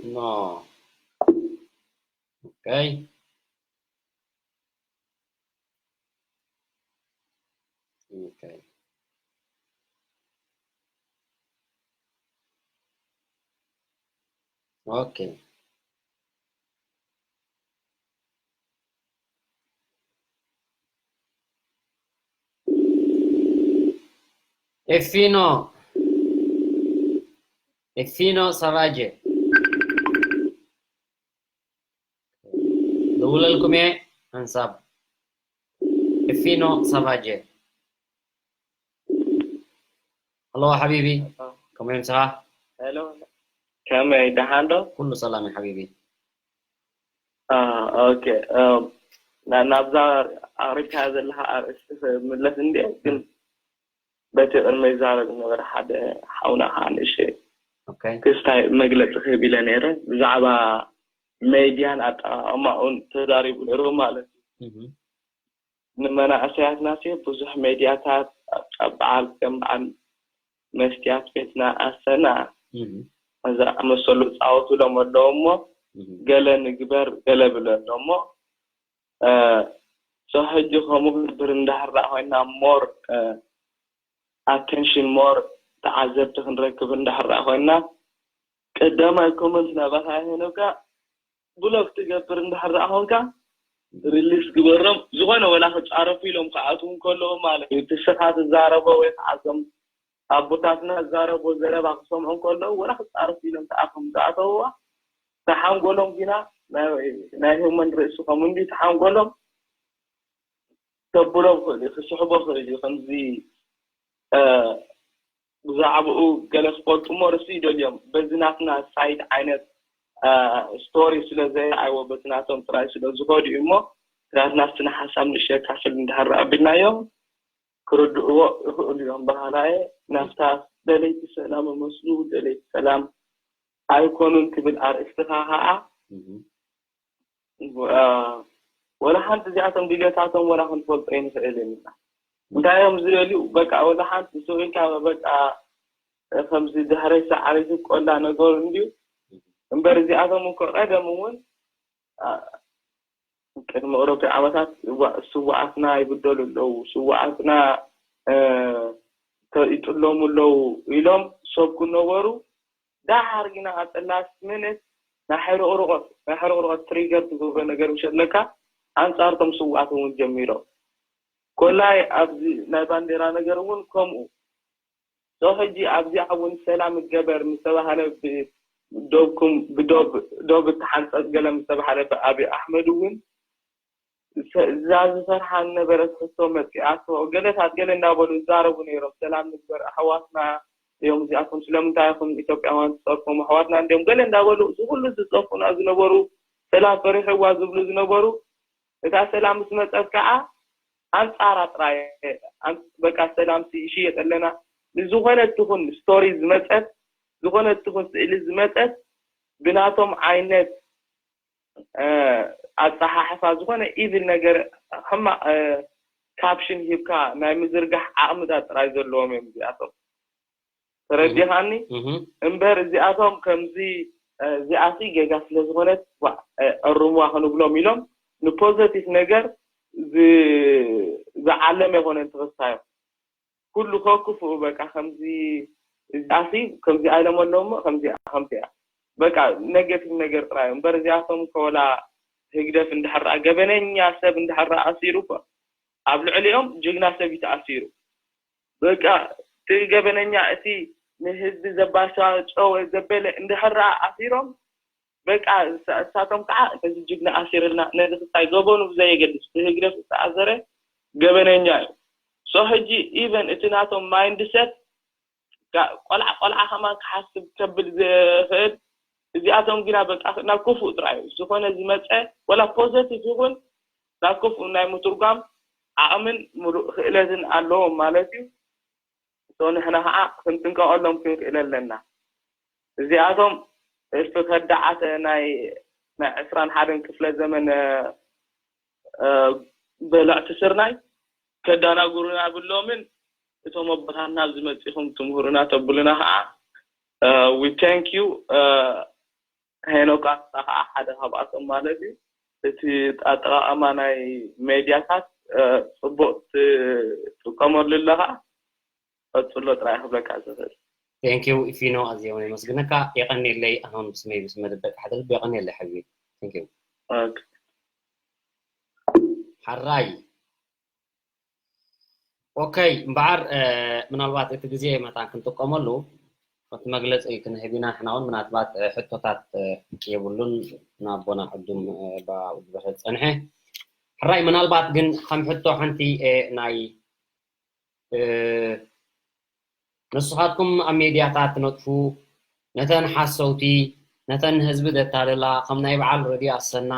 ኖ። ኦኬ። ኦኬ። ኦኬ። ኤፊኖ፣ ኤፊኖ ሳቫጀ። ደውለልኩም እየ ሓንሳብ። ኤፊኖ ሳቫጀ። ሃሎ ሓቢቢ፣ ከመይ ምሳኻ? ሄሎ፣ ከመይ፣ ደሓን ዶ? ኩሉ ሰላም እዩ ሓቢቢ። ኦኬ፣ ናብዛ ኣቕሪብካያ ዘለኻ ኣርእስቲ ክምለስ እንድየ፣ ግን በቲ ቅድመይ ይዛረብ ዝነበረ ሓደ ሓውና ከዓ ንእሽተይ ክስታይ መግለፂ ክህብ ኢለ ነይረ። ብዛዕባ ሜድያን ኣጠቓቕማኡን ተዛሪቡ ነይሩ ማለት እዩ። ንመናእሰያትና ሲ ብዙሕ ሜድያታት በዓል ከም በዓል መስትያት ቤትና ኣሰና ዝኣመሰሉ ፃወትሎም ኣለዉ እሞ ገለ ንግበር ገለ ብለ ኣሎ እሞ ሶ ሕጂ ከምኡ ክንብር እንዳሕር ኮይና ሞር ኣቴንሽን ሞር ተዓዘብቲ ክንረክብ እንዳሕር ኮይና ቀዳማይ ኮመንት ናባኻ ሄኖካ ብሎክ ትገብር እንዳሕር ኮንካ ሪሊስ ግበሮም ዝኾነ ወላ ክፃረፉ ኢሎም ክኣትዉ እንከለዉ ማለት እዩ ትስኻ ትዛረቦ ወይ ከዓ ዞም ኣቦታትና ዝዛረቦ ዘረባ ክሰምዑ እንከለዉ ወላ ክፃረፉ ኢሎም ከዓ ከም ዝኣተውዋ ተሓንጎሎም ግና ናይ ሂውመን ርእሲ ከም እንዲ ተሓንጎሎም ከብሎ ክእል እዩ ክስሕቦ ክእል እዩ ከምዚ ብዛዕባኡ ገለ ክፈልጡ እሞ ርሲ ይደልዮም በዚ ናትና ሳይድ ዓይነት ስቶሪ ስለ ዘይረኣይዎ በቲ ናቶም ጥራይ ስለ ዝኸዱ እዩ እሞ ናትና ስነ ሓሳብ ንእሽተይ ካፍል እንዳሃር ኣቢልናዮም ክርድእዎ ይኽእሉ እዮም በሃላ እየ ናብታ ደለይቲ ሰላም እመስሉ ደለይቲ ሰላም ኣይኮኑን ትብል ኣርእስትኻ ከዓ ወላ ሓንቲ እዚኣቶም ድሌታቶም ወላ ክንፈልጦ ይንኽእል ኢና እንታይ እዮም ዝደልዩ በቃ ወላ ሓንቲ ስውኢልካ በቃ ከምዚ ድሕረይ ሰዓረይቲ ቆላ ነገሩ እንድዩ እምበር እዚኣቶም እኮ ቀደም እውን ቅድሚ ኦሮፓ ዓመታት ስዋኣትና ይብደሉ ኣለዉ ስዋኣትና ይጥለሙ ኣለዉ ኢሎም ሰብኩ ነበሩ ዳሓር ግና ኣጠላስ ምንት ናይ ሕርቕርቆት ናይ ሕርቕርቆት ትሪገር ትገብሮ ነገር ምሸለካ ኣንጻርቶም ስውኣት እውን ጀሚሮም ኮላይ ኣብዚ ናይ ባንዴራ ነገር እውን ከምኡ ሶ ሕጂ ኣብዚኣ እውን ሰላም ይገበር ምስተባሃለ ብዶብኩም ብዶብ ዶብ እተሓንፀፅ ገለ ምስተባሃለ ብኣብይ ኣሕመድ እውን እዛ ዝፈርሓ ዝነበረት ሕቶ መፂኣቶ ገለታት ገለ እንዳበሉ ይዛረቡ ነይሮም ሰላም ንግበር ኣሕዋትና እዮም እዚኣቶም ስለምንታይ ኢኹም ኢትዮጵያውያን ትፀርፎም ኣሕዋትና እንዲዮም ገለ እንዳበሉ እዚ ኩሉ ዝፀርፉና ዝነበሩ ሰላም ፈሪሕዋ ዝብሉ ዝነበሩ እታ ሰላም ምስ መፀት ከዓ ኣንፃራ ጥራይ በቃ ሰላም ይሽየጥ ኣለና ንዝኾነት ትኹን ስቶሪ ዝመፀት ዝኾነት ትኹን ስእሊ ዝመፀት ብናቶም ዓይነት ኣፀሓሕፋ ዝኾነ ኢቪል ነገር ሕማቕ ካፕሽን ሂብካ ናይ ምዝርጋሕ ዓቕምታት ጥራይ ዘለዎም እዮም እዚኣቶም ተረዲኻኒ እምበር እዚኣቶም ከምዚ እዚኣሲ ጌጋ ስለ ዝኾነት እርምዋ ክንብሎም ኢሎም ንፖዘቲቭ ነገር ዝዓለመ ይኮነ እንትኽስታዮም ኩሉ ከክፍኡ በቃ ከምዚ እዚኣሲ ከምዚ ኣይሎም ኣለዉ እሞ ከምዚ ከምዚ እያ በቃ ነገቲቭ ነገር ጥራይ እምበር እዚኣቶም ከወላ ህግደፍ እንድሕር ደኣ ገበነኛ ሰብ እንድሕር ደኣ ኣሲሩ እኮ ኣብ ልዕሊኦም ጅግና ሰብ እዩ ተኣሲሩ። በቃ እቲ ገበነኛ እቲ ንህዝቢ ዘባሻጨወ ዘበለ እንድሕር ደኣ ኣሲሮም በቃ እሳ- እሳቶም ከዓ ነዚ ጅግና ኣሲርልና ነዚ ክሳይ ገበኑ ብዘየገድስ ብህግደፍ ዝተኣሰረ ገበነኛ እዩ። ሶ ሕጂ ኢቨን እቲ ናቶም ማይንድሰት ቆልዓ ቆልዓ ከማን ክሓስብ ከብል ዝኽእል እዚኣቶም ግና በቃ ናብ ክፉእ ጥራይ እዩ ዝኾነ ዝመፀ ወላ ፖዘቲቭ ይኹን ናብ ክፉእ ናይ ምትርጓም ዓቕምን ምሉእ ክእለትን ኣለዎም ማለት እዩ። ንሕና ከዓ ክንጥንቀቐሎም ክንክእል ኣለና። እዚኣቶም እልፊ ከዳዓት ናይ ናይ ዕስራን ሓደን ክፍለ ዘመን በለዕቲ ስርናይ ከዳናጉሩና ብሎምን እቶም ኣቦታትና ኣብዚ መፂኹም ትምህሩና ተብሉና ከዓ we thank you። ሄኖክ ኣስታ ከዓ ሓደ ካብኣቶም ማለት እዩ። እቲ ኣጠቃቀማ ናይ ሜድያታት ፅቡቅ ትጥቀመሉ ኣለካ። ቀፅሎ ጥራይ ክብለካ ዝኽእል። Thank you ኢፊኖ፣ ኣዝየ እውን የመስግነካ። የቀንየለይ። ኣሁን ብስመይ ብስመ ደቂ ሓደ ልቢ የቀንየለይ ሓቢቢ። Thank you። ሓራይ ኦከይ እምበኣር ምናልባት እቲ ግዜ መታን ክንጥቀመሉ እቲ መግለፂ ክንህብ ኢና። ንሕና እውን ምናልባት ሕቶታት የብሉን ንኣቦና ዕዱም ባኡ ዝበለ ዝፀንሐ ሕራይ ምናልባት ግን ከም ሕቶ ሓንቲ ናይ ንስኻትኩም ኣብ ሜድያታት ትነጥፉ ነተን ሓሰውቲ ነተን ንህዝቢ ዘታልላ ከም ናይ በዓል ረድዮ ኣሰና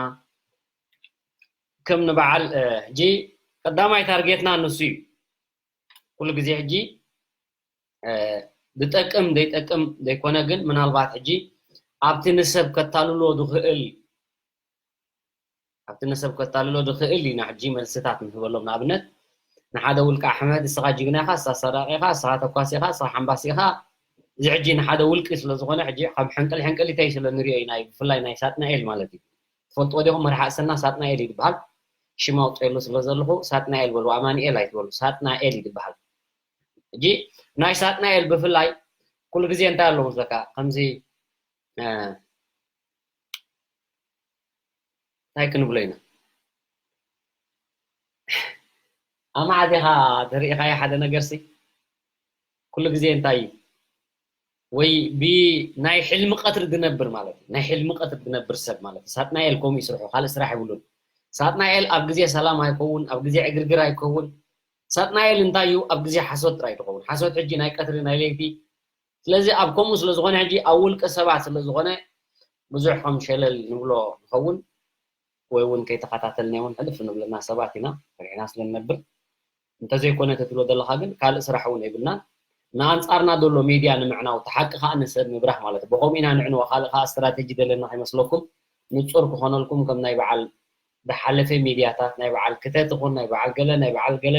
ከም ንበዓል ሕጂ ቀዳማይ ታርጌትና ንሱ እዩ። ኩሉ ግዜ ሕጂ ዝጠቅም ዘይጠቅም ዘይኮነ ግን ምናልባት ሕጂ ኣብቲ ንሰብ ከታልሎ ዝኽእል ኣብቲ ንሰብ ከታልሎ ዝኽእል ኢና ሕጂ መልስታት ንህበሎም። ንኣብነት ንሓደ ውልቀ ኣሕመድ እስኻ ጅግና ኢኻ፣ እስኻ ሰራቂ ኢኻ፣ እስኻ ተኳሲ ኢኻ፣ እስኻ ሓምባሲ ኢኻ። እዚ ሕጂ ንሓደ ውልቂ ስለ ዝኾነ ሕጂ ካብ ሕንቅል ሕንቅሊተይ ስለ ንሪኦ እዩ ናይ ብፍላይ ናይ ሳጥናኤል ማለት እዩ። ትፈልጥዎ ዲኹም መርሓ እሰና ሳጥናኤል እዩ ዝበሃል። ሽም ኣውፅኤሉ ስለ ዘለኹ ሳጥናኤል በሉ፣ ኣማኒኤል ኣይትበሉ፣ ሳጥናኤል እዩ ዝበሃል። ሕጂ ናይ ሳጥናኤል ብፍላይ ኩሉ ግዜ እንታይ ኣሎ መስለካ ከምዚ እንታይ ክንብሎ ኢና ኣማዓት ኢኻ ተሪኢኻዮ ሓደ ነገር ሲ ኩሉ ግዜ እንታይ እዩ ወይ ብናይ ሕልሚ ቀትሪ ዝነብር ማለት እዩ ናይ ሕልሚ ቀትሪ ዝነብር ሰብ ማለት እዩ ሳጥናኤል ከምኡ ይስርሑ ካልእ ስራሕ ይብሉን ሳጥናኤል ኣብ ግዜ ሰላም ኣይከውን ኣብ ግዜ ዕግርግር ኣይከውን ሳጥናኤል እንታይ እዩ ኣብ ግዜ ሓሶት ጥራይ ትኸውን ሓሶት ሕጂ ናይ ቀትሪ ናይ ለይቲ ስለዚ ኣብ ከምኡ ስለ ዝኾነ ሕጂ ኣብ ውልቀ ሰባት ስለ ዝኾነ ብዙሕ ከም ሸለል ንብሎ ንኸውን ወይ እውን ከይተኸታተልና እውን ሕልፍ ንብለና ሰባት ኢና ፈሪሕና ስለ ንነብር እንተዘይኮነ ተትብሎ ዘለኻ ግን ካልእ ስራሕ እውን የብልናን ንኣንፃርና ዘሎ ሚድያ ንምዕናው ተሓቂ ከዓ ንሰብ ምብራህ ማለት ብከምኡ ኢና ንዕንዎ ካልእ ከዓ ስትራቴጂ ዘለና ከይመስለኩም ንፁር ክኾነልኩም ከም ናይ በዓል ዝሓለፈ ሚድያታት ናይ በዓል ክተት ይኹን ናይ በዓል ገለ ናይ በዓል ገለ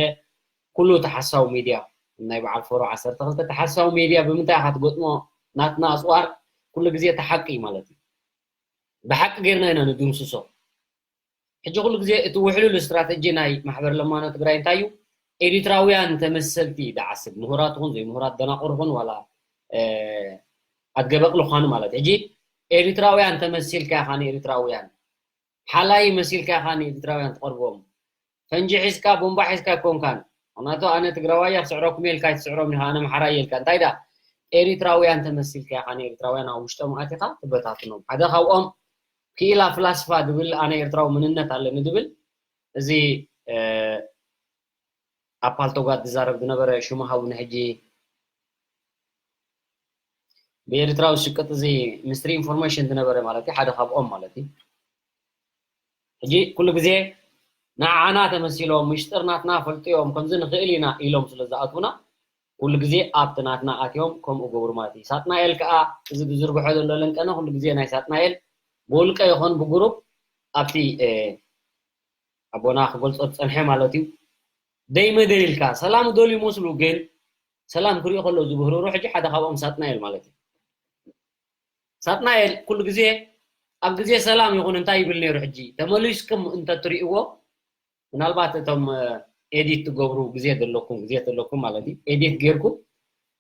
ኩሉ ተሓሳዊ ሚድያ ናይ በዓል ፈሮ ዓሰርተ ክልተ ተሓሳዊ ሚድያ ብምንታይ ኢኻ ትገጥሞ ናትና ኣፅዋር ኩሉ ግዜ ተሓቂ እዩ ማለት እዩ ብሓቂ ጌርና ኢና ንድምስሶ ሕጂ ኩሉ ግዜ እቲ ውሕሉል ስትራተጂ ናይ ማሕበር ለማኖ ትግራይ እንታይ እዩ ኤሪትራውያን ተመሰልቲ ዝዓስብ ምሁራት ኹን ዘይምሁራት ደናቁር ኹን ዋላ ኣትገበቕ ልኳኑ ማለት ሕጂ ኤሪትራውያን ተመሲልካ ኢኻ ንኤሪትራውያን ሓላይ መሲልካ ኢኻ ንኤርትራውያን ትቐርቦም። ፈንጂ ሒዝካ ቦምባ ሒዝካ ኣይኮንካን። ምኽንያቱ ኣነ ትግራዋይ እየ ክስዕረኩም እየ ኢልካ ኣይትስዕሮምን ኢኻ ኣነ ኣምሓራይ እየ ኢልካ። እንታይ ደኣ ኤሪትራውያን ተመሲልካ ኢኻ ንኤርትራውያን ኣብ ውሽጦም ኣቲኻ ትበታትኖም። ሓደ ካብኦም ክኢላ ፍላስፋ ዝብል ኣነ ኤርትራዊ መንነት ኣለኒ ዝብል እዚ ኣብ ፓልቶጋት ዝዛረብ ዝነበረ ሽሙ ሃቡኒ ሕጂ ብኤርትራዊ ሽቅጥ እዚ ሚኒስትሪ ኢንፎርሜሽን ዝነበረ ማለት እዩ ሓደ ካብኦም ማለት እዩ ሕጂ ኩሉ ግዜ ንዓና ተመሲሎም ምሽጥር ናትና ፈልጥዮም ከምዚ ንኽእል ኢና ኢሎም ስለ ዝኣትዉና ኩሉ ግዜ ኣብቲ ናትና ኣትዮም ከምኡ ገብሩ ማለት እዩ ሳጥናኤል ከዓ እዚ ዝዝርግሖ ዘሎ ለንቀነ ኩሉ ግዜ ናይ ሳጥናኤል ብውልቀ ይኹን ብግሩፕ ኣብቲ ኣቦና ክገልፆ ዝፀንሐ ማለት እዩ ደይመደይ ኢልካ ሰላም ደልዩ መስሉ ግን ሰላም ክሪኦ ከሎ ዝብህርሩ ሕጂ ሓደ ካብኦም ሳጥናኤል ማለት እዩ ሳጥናኤል ኩሉ ግዜ ኣብ ግዜ ሰላም ይኹን እንታይ ይብል ነይሩ ሕጂ ተመሊስኩም እንተትሪእዎ ምናልባት እቶም ኤዲት ትገብሩ ግዜ ዘለኩም ግዜ ዘለኩም ማለት እዩ ኤዲት ጌርኩም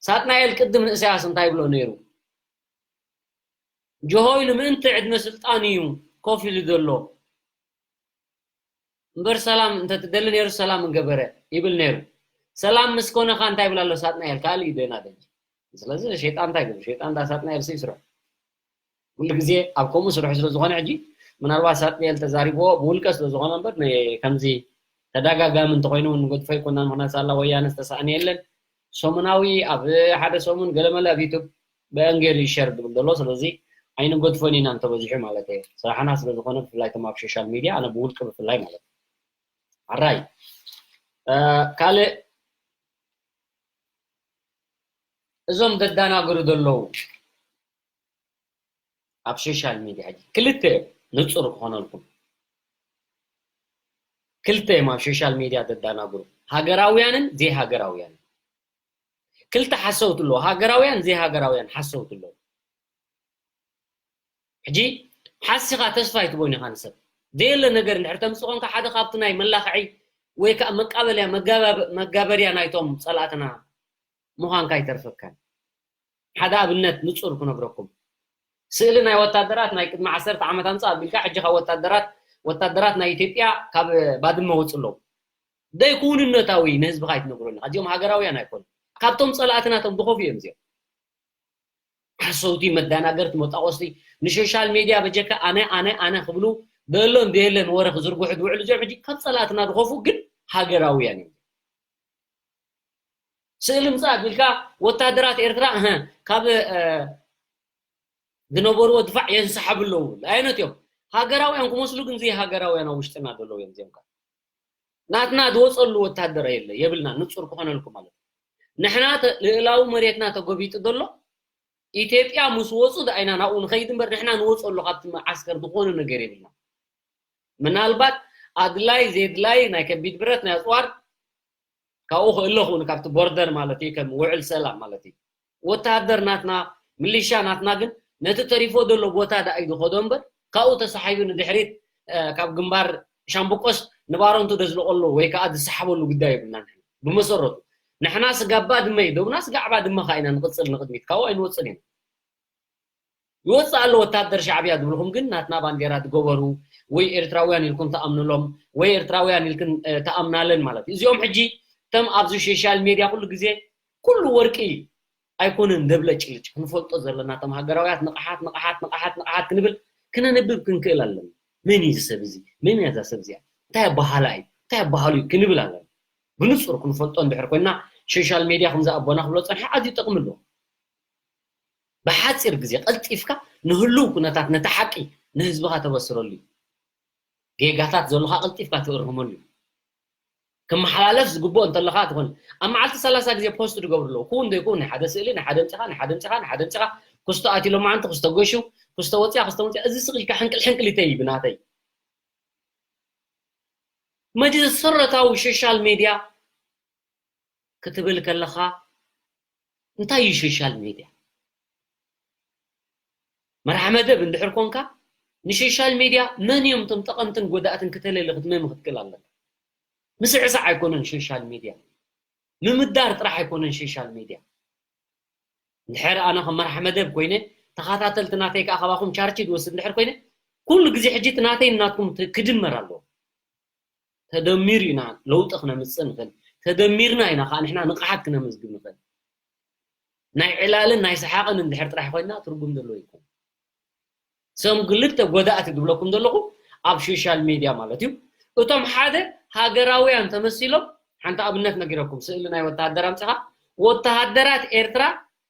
ሳጥናኤል ቅድም ንእሳያስ እንታይ ይብሎ ነይሩ ጆሆ ኢሉ ምእንቲ ዕድመ ስልጣን እዩ ኮፍ ኢሉ ዘሎ እምበር ሰላም እንተትደሊ ነይሩ ሰላም እንገበረ ይብል ነይሩ። ሰላም ምስ ኮነ ኸኣ እንታይ ይብል ኣሎ ሳጥናኤል? ካልእ እዩ ደና ደጅ። ስለዚ ሸይጣን እንታይ ይብል? ሸይጣን እንዳ ሳጥናኤል ሲ ይስርሑ። ኩሉ ግዜ ኣብ ከምኡ ስርሑ ስለ ዝኾነ ሕጂ ምናልባት ሳጥናኤል ተዛሪብዎ ብውልቀ ስለ ዝኾነ እምበር ን-፣ ከምዚ ተደጋጋሚ እንተኾይኑ እውን ንገድፎ ኣይኮናን። ምኽንያት ሳላ ወያነ ዝተሳእነ የለን። ሰሙናዊ ኣብ ሓደ ሰሙን ገለመለ ኣብ ዩቱብ ብአንጌል ይሸር ድብል ዘሎ። ስለዚ ኣይንገድፎን ኢና እንተበዚሑ ማለት እየ። ስራሕና ስለ ዝኾነ ብፍላይ እቶም ኣብ ሶሻል ሚድያ ኣነ ብውልቂ ብፍላይ ማለት እዩ። ኣራይ፣ እ፣ ካልእ እዞም ዘዳናግሩ ዘለዉ ኣብ ሶሻል ሚድያ ሕጂ ክልተ እዮም፣ ንጹር ክኾነልኩም። ክልተ እዮም ኣብ ሶሻል ሚድያ ዘዳናግሩ፣ ሃገራውያንን ዘይሃገራውያንን። ክልተ ሓሰውቲ ኣለዉ፣ ሃገራውያን ዘይሃገራውያን ሓሰውቲ ኣለዉ። ሕጂ ሓሲኻ ተስፋ ኣይትበይኑ ኢኻ ንሰብ። ዘየለ ነገር እንድሕር ተምጽእ ኮንካ ሓደ ካብቲ ናይ መላኽዒ ወይ ከኣ መቃበልያ መጋባብ-፣ መጋበርያ ናይቶም ጸላእትና ምዃንካ ኣይተርፈካን። ሓደ ኣብነት ንጹር ክነግረኩም። ስእሊ ናይ ወታደራት ናይ ቅድሚ ዓሰርተ ዓመት ኣምጽእ ኣቢልካ ሕጂ ካብ ወታደራት፣ ወታደራት ናይ ኢትዮጵያ ካብ ባድመ ወጹ ኣለዉ። ደይኩውንነታዊ ንህዝብኻ ኣይትነግረሉ። እዚኦም ሃገራውያን ኣይኮኑ። ካብቶም ጸላእትናቶም ድኾፉ እዮም እዚኦም። ሓሰውቲ፣ መዳናገርቲ፣ መጣቆስቲ፣ ንሶሻል ሜድያ በጀካ ኣነ፣ ኣነ፣ ኣነ ክብሉ፣ ደሎን ደየለን ወረ ክዝርግሑ ዝውዕሉ እዚኦም ሕጂ ካብ ጸላእትና ድኾፉ ግን ሃገራውያን እዮም። ስእሊ ምጻእ ኣቢልካ ወታደራት ኤርትራ፣ እህ፣ ካብ፣ እ፣ ዝነበርዎ ድፋዕ የንስሓቡ ኣለዉ። ኣይነት እዮም። ሃገራውያን ክመስሉ ግን ዘይሃገራውያን ኣብ ውሽጥና ዘለዉ እዮም እዚኦም ከኣ። ናትና ዝወጸሉ ወታደር የለ፣ የብልና፣ ንጹር ክኾነልኩም ማለት እዩ። ንሕና ተ-፣ ልእላዊ መሬትና ተጎቢጡ ዘሎ፣ ኢትዮጵያ ምስ ወጹ ደኣ ኢና ናብኡ ንኸይድ እምበር፣ ንሕና ንወጸሉ ካብቲ መዓስከር ዝኾነ ነገር የብልና። ምናልባት ኣድላይ፣ ዘድላይ፣ ናይ ከቢድ ብረት፣ ናይ ኣጽዋር፣ ካብኡ ክእለ ክውን ካብቲ ቦርደር ማለት እዩ፣ ከም ውዕል ሰላም ማለት እዩ። ወተሃደር ናትና፣ ሚሊሻ ናትና ግን ነቲ ተሪፎ ዘሎ ቦታ ደኣ እዩ ዝኸዶ እምበር፣ ካብኡ ተሳሒቡ ንድሕሪት፣ እ፣ ካብ ግንባር ሻምብቆስ ንባረንቱ ደዝልቐሉ ወይ ከኣ ዝሰሓበሉ ጉዳይ የብልናን። ብመሰረቱ ንሕና ስጋብ ባድመ እዩ፣ ደብና ስጋዕ ባድመ ከኣ ኢና ንቕጽል ንቕድሚት፣ ካብኡ ኣይንወጽን ኢና። ይወጽእ ኣሎ ወታደር ሻዕብያ ዝብልኹም ግን ናትና ባንዴራ ዝገበሩ ወይ ኤርትራውያን ኢልኩም ተኣምንሎም ወይ ኤርትራውያን ኢልክን፣ እ፣ ተኣምናለን ማለት እዩ። እዚኦም ሕጂ እቶም ኣብዚ ሶሻል ሜድያ ኩሉ ግዜ ኩሉ ወርቂ ኣይኮነን ደብለጭልጭ ክንፈልጦ ዘለና እቶም ሃገራውያት ንቕሓት፣ ንቕሓት፣ ንቕሓት፣ ንቕሓት ክንብል ክነንብብ ክንክእል ኣለና። መን እዩ እዚ ሰብ እዚ? መን እያ እዛ ሰብ እዚኣ? እንታይ ኣበሃላ እዩ? እንታይ ኣበሃሉ እዩ? ክንብል ኣለና። ብንጹር ክንፈልጦ እንድሕር ኮይና ሶሻል ሜድያ ከምዚ ኣቦና ክብሎ ጸንሐ ኣዝዩ ጥቕሚ ኣለዎ። ብሓጺር ግዜ ቀልጢፍካ ንህሉው ኩነታት ነቲ ሓቂ ንህዝብኻ ተበስረሉ እዩ። ጌጋታት ዘለኻ ቀልጢፍካ ትእርመሉ እዩ። ክመሓላለፍ ዝግብኦ እንተለኻ ትኾን ኣብ መዓልቲ ሰላሳ ግዜ ፖስት ዝገብሩ ኣለዉ። ክውን ዘይክውን ናይ ሓደ ስእሊ፣ ናይ ሓደ ምጽኻ፣ ናይ ሓደ ምጽኻ፣ ናይ ሓደ ምጽኻ፣ ክስቶ ኣትሎም መዓንቲ፣ ክስቶ ገሹ፣ ክስቶ ወጽያ፣ ክስቶ ወጽያ። እዚ ስቕ ኢልካ ሕንቅል ሕንቅል ይተይ ብናተይ። መሰረታዊ ሶሻል ሜድያ ክትብል ከለኻ እንታይ እዩ ሶሻል ሜድያ? መርሓ መደብ እንድሕር ኮንካ ንሶሻል ሜድያ መን እዮም እቶም ጠቐምትን ጎዳእትን ክተለሊ ክትመም ክትክእል ኣለካ። ምስዕሳዕ ኣይኮነን ሶሻል ሜድያ። ምምዳር ጥራሕ ኣይኮነን ሶሻል ሜድያ። እንድሕር ኣነ ከም መርሓ መደብ ኮይነ ተኸታተልቲ ናተይ ከኣ ካባኹም ቻርጅ ዝወስድ እንድሕር ኮይነ ኩሉ ግዜ ሕጂ እቲ ናተይ ናትኩም ት-፣ ክድመር ኣለዎ። ተደሚሩ ኢና ለውጢ ክነምጽእ ንኽእል። ተደሚርና ኢና ከኣ ንሕና ንቕሓት ክነመዝግብ ንኽእል። ናይ ዕላልን ናይ ሰሓቕን እንድሕር ጥራሕ ኮይና ትርጉም ዘለዎ ይኮን። እዞም ክልተ ጎዳእቲ ዝብለኩም ዘለኹ ኣብ ሶሻል ሜድያ ማለት እዩ። እቶም ሓደ ሃገራውያን ተመሲሎም፣ ሓንቲ ኣብነት ነጊረኩም፣ ስእሊ ናይ ወተሃደር ኣምጺኻ፣ ወተሃደራት ኤርትራ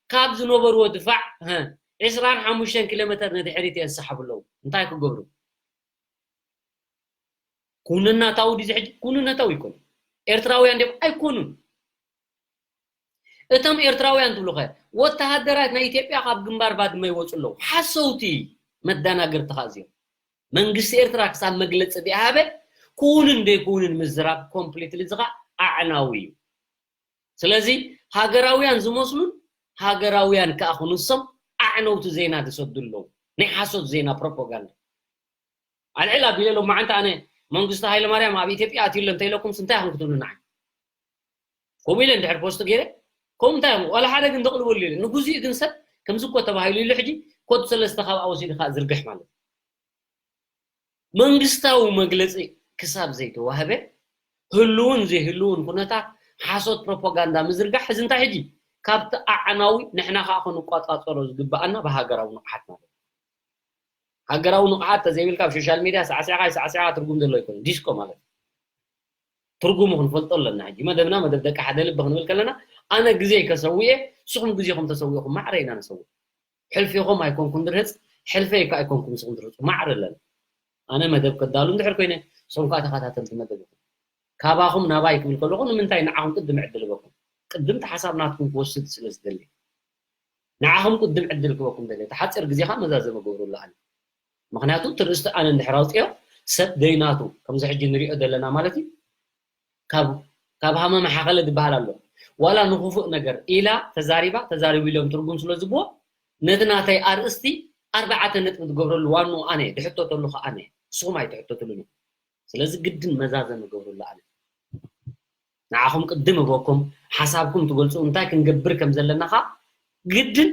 ካብ ዝነበርዎ ድፋዕ፣ ሀ፣ ዕስራን ሓሙሽተን ኪሎ ሜተር ንድሕሪት እዮም ዝሰሓቡ ኣለዉ። እንታይ ክገብሩ? ኩንነታዊ ድዩ እዚ ሕጂ? ኩንነታዊ ይኮኑ። ኤርትራውያን ድዮም? ኣይኮኑን። እቶም ኤርትራውያን ትብሉ ኸ፣ ወተሃደራት ናይ ኢትዮጵያ ካብ ግንባር ባድመ ይወጹ ኣለዉ። ሓሰውቲ መደናገርቲ ኸኣ እዚኦም። መንግስቲ ኤርትራ ክሳብ መግለጺ ዘይሃበ፣ ክውንን ዘይክውንን ምዝራብ ኮምፕሊትሊ እዚ ኸኣ ኣዕናዊ እዩ። ስለዚ ሃገራውያን ዝመስሉን ሃገራውያን ከኣ ክንሶም ኣዕነውቲ ዜና ዝሰዱ ኣለዉ። ናይ ሓሶት ዜና ፕሮፓጋንዳ። ኣልዕል ኣቢለ ሎማዓንቲ ኣነ መንግስቱ ሃይለማርያም ኣብ ኢትዮጵያ ኣትዩ ኣሎ እንተኢለኩምስ እንታይ ኢኹም ክትብሉ ንዓይ? ከምኡ ኢለ እንድሕር ፖስት ገይረ፣ ከምኡ እንታይ ኢኹም? ዋላ ሓደ ግን ዘቕልበሉ የለን። ንግዚኡ ግን ሰብ ከምዚ እኮ ተባሂሉ ኢሉ ሕጂ ኮድ ሰለስተ ካብኣ ወሲዱ ከኣ ዝርግሕ ማለት እዩ። መንግስታዊ መግለጺ ክሳብ ዘይተዋህበ ህልውን ዘይህልውን ኩነታት ሓሶት ፕሮፓጋንዳ ምዝርጋሕ እዚ እንታይ ሕጂ ካብቲ ኣዕናዊ ንሕና ከዓ ክንቋፃፀሮ ዝግበኣና ብሃገራዊ ንቕሓት ማለት እዩ። ሃገራዊ ንቕሓት ተዘይብልካ ኣብ ሶሻል ሚድያ ሳዕሲዕካ ይሳዕሲዕካ ትርጉም ዘለዎ ኣይኮነን። ዲስኮ ማለት እዩ። ትርጉሙ ክንፈልጦ ኣለና። ሕጂ መደብና መደብ ደቂ ሓደ ልቢ ክንብል ከለና ኣነ ግዜ ከሰውየ ንስኹም ግዜኹም ተሰዊኹም ማዕረ ኢና ነሰውእ። ሕልፊኹም ኣይኮንኩም ድርህፅ፣ ሕልፈይ እኳ ኣይኮንኩም ንስኹም ድርህፁ ማዕረ ኣለና። ኣነ መደብ ከዳሉ እንድሕር ኮይነ ንስኹም ከዓ ተኸታተልቲ መደብ ኢኹም። ካባኹም ናባይ ክብል ከለኹ ንምንታይ ንዓኹም ቅድም ዕድል ህበኩም? ቅድም እቲ ሓሳብ ናትኩም ክወስድ ስለ ዝደሊ ንዓኹም ቅድም ዕድል ክበኩም ደለ። እቲ ሓፂር ግዜኻ መዛዘመ ገብሩ ኣለዓል። ምክንያቱ እቲ ርእስቲ ኣነ እንድሕር ኣውፅዮ ሰብ ደይናቱ ከምዚ ሕጂ ንሪኦ ዘለና ማለት እዩ። ካብ ካብ ሃመማ ሓኸለ ዝበሃል ኣሎ። ዋላ ንክፉእ ነገር ኢላ ተዛሪባ ተዛሪቡ ኢሎም ትርጉም ስለ ዝብዎ ነቲ ናተይ ኣርእስቲ ኣርባዕተ ነጥቢ ዝገብረሉ ዋንኡ ኣነ ድሕተተሉ ከዓ ኣነ ንስኹም ኣይትሕተትሉን እዩ። ስለዚ ግድን መዛዘሚ ገብሩሉ ኣነ ንዓኹም ቅድም እበኩም ሓሳብኩም ትገልፁ እንታይ ክንገብር ከም ዘለና ከዓ ግድን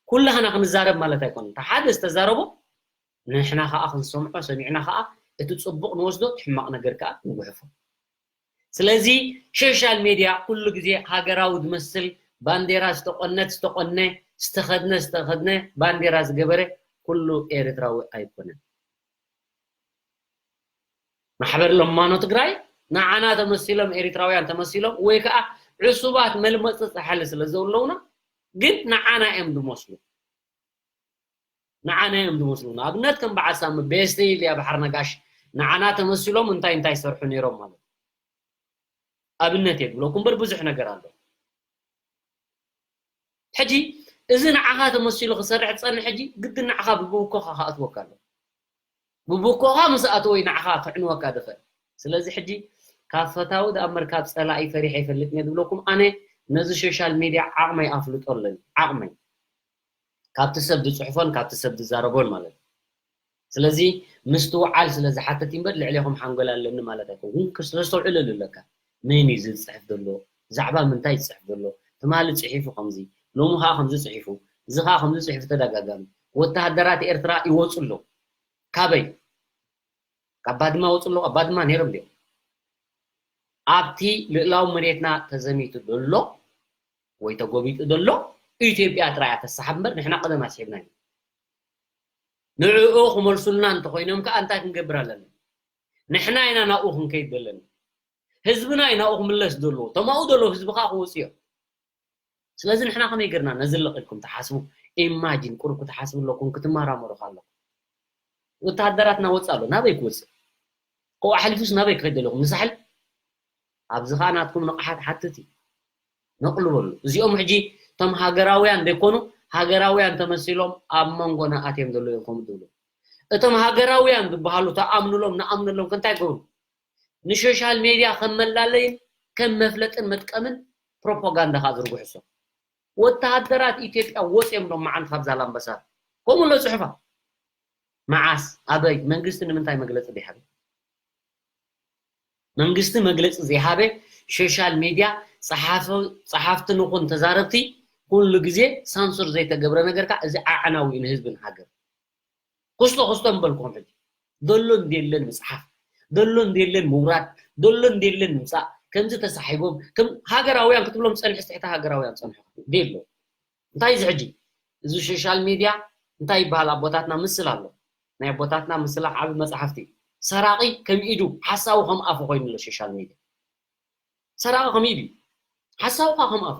ኩላህና ክንዛረብ ማለት ኣይኮነን። እታ ሓደ ዝተዛረቦ ንሕና ከዓ ክንሰምዖ ሰሚዕና ከዓ እቲ ፅቡቕ ንወስዶ እቲ ሕማቕ ነገር ከዓ ንጉሕፎ። ስለዚ ሶሻል ሜድያ ኩሉ ግዜ ሃገራዊ ዝመስል ባንዴራ ዝተቆነት ዝተቆነ ዝተኸድነ ዝተኸድነ ባንዴራ ዝገበረ ኩሉ ኤርትራዊ ኣይኮነን። ማሕበር ለማኖ ትግራይ ንዓና ተመሲሎም ኤርትራውያን ተመሲሎም ወይ ከዓ ዕሱባት መልመፂ ፃሕሊ ስለ ዘለውና ግን ንዓና እዮም ዝመስሉ። ንዓና እዮም ዝመስሉ። ንኣብነት ከም በዓል ሳሚ ቤስተ ኢልያ ባሕር ነጋሽ ንዓና ተመሲሎም እንታይ እንታይ ይሰርሑ ነይሮም ማለት ኣብነት እየ ዝብለኩም እምበር ብዙሕ ነገር ኣሎ። ሕጂ እዚ ንዓኻ ተመሲሉ ክሰርሕ ትፀንሕ ሕጂ ግድን ንዓኻ ብብኮኻ ክኣትወካ ኣሎ። ብብኮኻ ምስ ኣተወ እዩ ንዓኻ ክዕንወካ ድኽእል። ስለዚ ሕጂ ካብ ፈታዊ ደኣ እምበር ካብ ፀላኢ ፈሪሐ ይፈልጥ እየ ዝብለኩም ኣነ ነዚ ሶሻል ሚድያ ዓቕመይ ኣፍልጦ ኣለኒ። ዓቕመይ ካብቲ ሰብ ዝፅሕፎን ካብቲ ሰብ ዝዛረቦን ማለት እዩ። ስለዚ ምስትውዓል ስለ ዝሓትት እምበር ልዕሌኹም ሓንጎል ኣለኒ ማለት ኣይኮንኩን። ክስ-፣ ተስተውዕለሉ ኣለካ። መን እዩ እዚ ዝፅሕፍ ዘሎ? ብዛዕባ ምንታይ ዝፅሕፍ ዘሎ? ትማሊ ፅሒፉ ከምዚ፣ ሎሚ ከዓ ከምዚ ፅሒፉ፣ እዚ ከዓ ከምዚ ፅሒፉ ተደጋጋሚ። ወተሃደራት ኤርትራ ይወፁ ኣለዉ። ካበይ? ካብ ባድማ ወፁ ኣለዉ። ኣብ ባድማ ነይሮም ድዮም? ኣብቲ ልእላዊ መሬትና ተዘሚቱ ዘሎ ወይ ተጎቢጡ ዘሎ ኢትዮጵያ ጥራይ እያ ተሰሓብ እምበር ንሕና ቀደም ኣስሒብና ኢና። ንዕኡ ክመልሱልና እንተኾይኖም ከኣ እንታይ ክንገብር ኣለና? ንሕና ኢና ናብኡ ክንከይድ ዘለና። ህዝብና እዩ ናብኡ ክምለስ ዘለዎ። ተማኡ ዘለዉ ህዝቢ ከኣ ክወፁ እዮም። ስለዚ ንሕና ከመይ ጌርና ነዝልቕ ኢልኩም ትሓስቡ? ኢማጂን ቁሩብ ክትሓስቡ ኣለኩም፣ ክትመራመሩ ከ ኣለኩም። ወተሃደራትና ወፅእ ኣሎ፣ ናበይ ክወፅእ? ካብኡ ሓሊፉስ ናበይ ክኸይድ ዘለኹም? ንሳሕል? ኣብዚ ኸኣ ናትኩም ንቕሓት ሓትት እዩ። ነቕሉ በሉ። እዚኦም ሕጂ እቶም ሃገራውያን ዘይኮኑ፣ ሃገራውያን ተመሲሎም ኣብ መንጎና ኣትዮም ዘለዉ እዮም ከምኡ ዝብሉ። እቶም ሃገራውያን ዝበሃሉ ተኣምኑሎም፣ ንኣምነሎም ከ እንታይ ይገብሩ? ንሶሻል ሜድያ ከም መላለይን ከም መፍለጥን መጥቀምን ፕሮፓጋንዳ ከኣ ዝርግሑ ሰብ። ወተሃደራት ኢትዮጵያ ወፅዮም ሎም መዓንቲ ካብ ዛላምበሳ። ከምኡ ኣሎ ፅሑፋ። መዓስ? ኣበይ? መንግስቲ ንምንታይ መግለፂ ዘይሃበ? መንግስቲ መግለፂ ዘይሃበ ሶሻል ሚድያ ፀሓፍ-፣ ፀሓፍቲ ንኹን ተዛረብቲ ኩሉ ግዜ ሳንሱር ዘይተገብረ ነገር ከኣ እዚ ኣዕናዊ እዩ ንህዝብን ሃገር። ክስቶ ክስቶ ምበልኩም ሕጂ። ዘሎ እንዴለን ምፅሓፍ፣ ዘሎ እንዴለን ምውራድ፣ ዘሎ እንዴለን ምምፃእ፣ ከምዚ ተሳሒቦም፣ ከም ሃገራውያን ክትብሎም ፀንሕስ ትሕቲ ሃገራውያን ፀንሑ። እንዴሎ። እንታይ እዚ ሕጂ? እዚ ሶሻል ሚድያ እንታይ ይበሃል? ኣቦታትና ምስል ኣሎ። ናይ ኣቦታትና ምስል ዓቢ መፅሓፍቲ። ሰራቒ ከም ኢዱ፣ ሓሳዊ ከም ኣፉ ኮይኑ ኣሎ ሶሻል ሚድያ። ሰራቒ ከም ኢዱ፣ ሓሳዊ ከዓ ከም ኣፉ።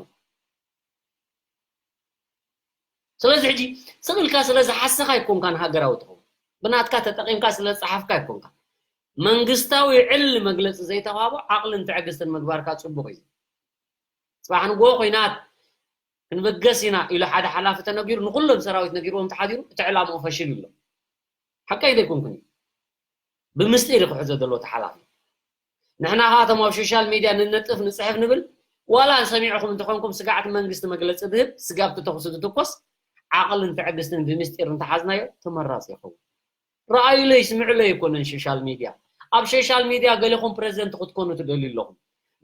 ስለዚ ሕጂ ስቕ ኢልካ ስለ ዝሓሰኻ ኣይኮንካን ሃገራዊ ትኸውን። ብናትካ ተጠቒምካ ስለ ዝጸሓፍካ ኣይኮንካን። መንግስታዊ ዕሊ መግለጺ ዘይተዋህቦ ዓቕልን ትዕግስትን ምግባርካ ጽቡቕ እዩ። ጽባሕ ንግሆ ኲናት ክንብገስ ኢና ኢሉ ሓደ ሓላፊ ተነጊሩ ንኹሎም ሰራዊት ነጊርዎም ተሓዲሩ እቲ ዕላምኡ ፈሽል ይብሎ። ሓቀይ ዘይኮንኩን እዩ። ብምስጢር እዩ ክሕዞ ዘሎ እቲ ሓላፊ። ንሕና ኻቶም ኣብ ሶሻል ሚድያ ንነጥፍ ንፅሕፍ ንብል ዋላ ሰሚዕኹም እንተኾንኩም ስጋዕቲ መንግስቲ መግለፂ ዝህብ ስጋብ እቲ ተኹሲ ዝትኮስ ዓቕልን ትዕግስትን ብምስጢር እንተሓዝናዮ ተመራፂ ይኸውን። ረኣዩለይ ስምዑለይ ኣይኮነን ሶሻል ሚድያ። ኣብ ሶሻል ሚድያ ገሌኹም ፕሬዝደንት ክትኮኑ ትደልዩ ኣለኹም፣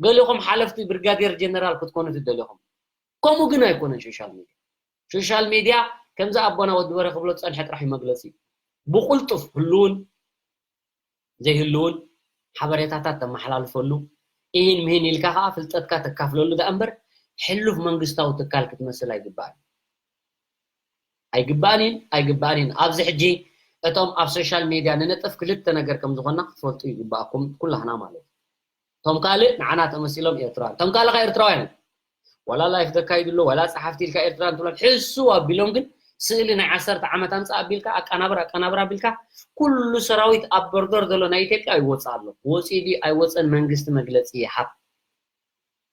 ገሌኹም ሓለፍቲ ብርጋዴር ጀነራል ክትኮኑ ትደልዩ ኢኹም። ከምኡ ግን ኣይኮነን ሶሻል ሚድያ። ሶሻል ሚድያ ከምዚ ኣቦና ወዲ በረ ክብሎ ዝፀንሐ ጥራሕ እዩ መግለፂ። ብቁልጡፍ ህልውን ዘይህልውን ሓበሬታታት ተመሓላልፈሉ፣ ኢሂን ምሂን ኢልካ ከዓ ፍልጠትካ ተካፍለሉ ደኣ እምበር፣ ሕሉፍ መንግስታዊ ትካል ክትመስል ኣይግባእን። ኣይግባእን እዩ፣ ኣይግባእን እዩ። ኣብዚ ሕጂ እቶም ኣብ ሶሻል ሜድያ ንነጥፍ ክልተ ነገር ከም ዝኾንና ክትፈልጡ ይግባእኩም ኩላህና ማለት እዩ። እቶም ካልእ ንዓና ተመሲሎም ኤርትራውያን፣ እቶም ካልእ ከ ኤርትራውያን እዮም። ዋላ ላይፍ ዘካይዱ ኣሎ፣ ዋላ ጸሓፍቲ ኢልካ ኤርትራውያን ትብሎም፣ ሕሱ ኣቢሎም ግን ስእሊ ናይ ዓሰርተ ዓመት ኣምጻእ ኣቢልካ፣ ኣቀናብር፣ ኣቀናብር ኣቢልካ፣ ኩሉ ሰራዊት ኣብ ቦርደር ዘሎ ናይ ኢትዮጵያ ይወጽእ ኣሎ። ወጺኡ ድዩ ኣይወጸን መንግስቲ መግለጺ ይሃብ።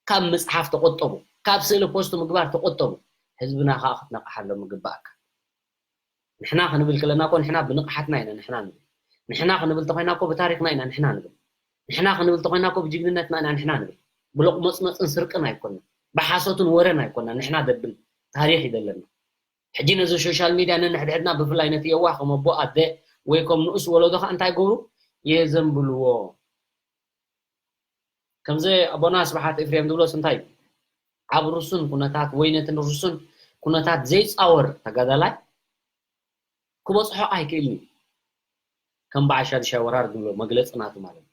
ካብ ምጽሓፍ ተቆጠቡ፣ ካብ ስእሊ ፖስት ምግባር ተቆጠቡ። ህዝብና ከዓ ክትነቕሓሎም ይግባእካ። ንሕና ክንብል ከለና እኮ ንሕና ብንቕሓትና ኢና ንሕና ንብል። ንሕና ክንብል ተኾይና እኮ ብታሪኽና ኢና ንሕና ንብል። ንሕና ክንብል ተኾይና እኮ ብጅግንነትና ኢና ንሕና ንብል። ብሎቕመጽመጽን ስርቅን ኣይኮንና። ብሓሶትን ወረን ኣይኮንና። ንሕና ደብል ታሪኽ እዩ ዘለና። ሕጂ ነዚ ሶሻል ሚድያ ነንሕድሕድና ብፍላይ ነቲ የዋህ ከም ኣቦ ኣደ ወይ ከም ንኡስ ወለዶ ከዓ እንታይ ገብሩ የዘንብልዎ። ከምዚ ኣቦና ስብሓት ኤፍሬም ዝብሎስ እንታይ እዩ? ኣብ ርሱን ኩነታት ወይ ነቲ ርሱን ኩነታት ዘይጻወር ተጋዳላይ ክበጽሖ ኣይክእልን እዩ። ከም በዓል ሻድሻይ ወራር ዝብሎ መግለጺ ናቱ ማለት እዩ።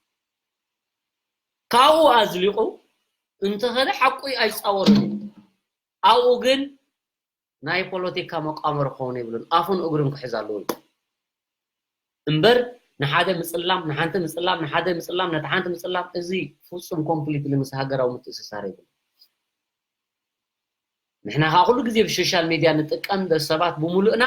ካብኡ ኣዝሊቑ እንተኸደ ሓቁ እዩ፣ ኣይጻወርን እዩ። ኣብኡ ግን ናይ ፖለቲካ መቃመሪ ክኸውን የብሉን። ኣፉን እግሩን ክሕዝ ኣለዎ እዩ። እምበር ንሓደ ምጽላም፣ ንሓንቲ ምጽላም፣ ንሓደ ምጽላም፣ ነቲ ሓንቲ ምጽላም፣ እዚ ፍጹም ኮምፕሊትሊ ምስ ሃገራዊ ምትእስሳር የብሉን። ንሕና ከዓ ኩሉ ግዜ ብሶሻል ሚድያ ንጥቀም ደ ሰባት ብምሉእና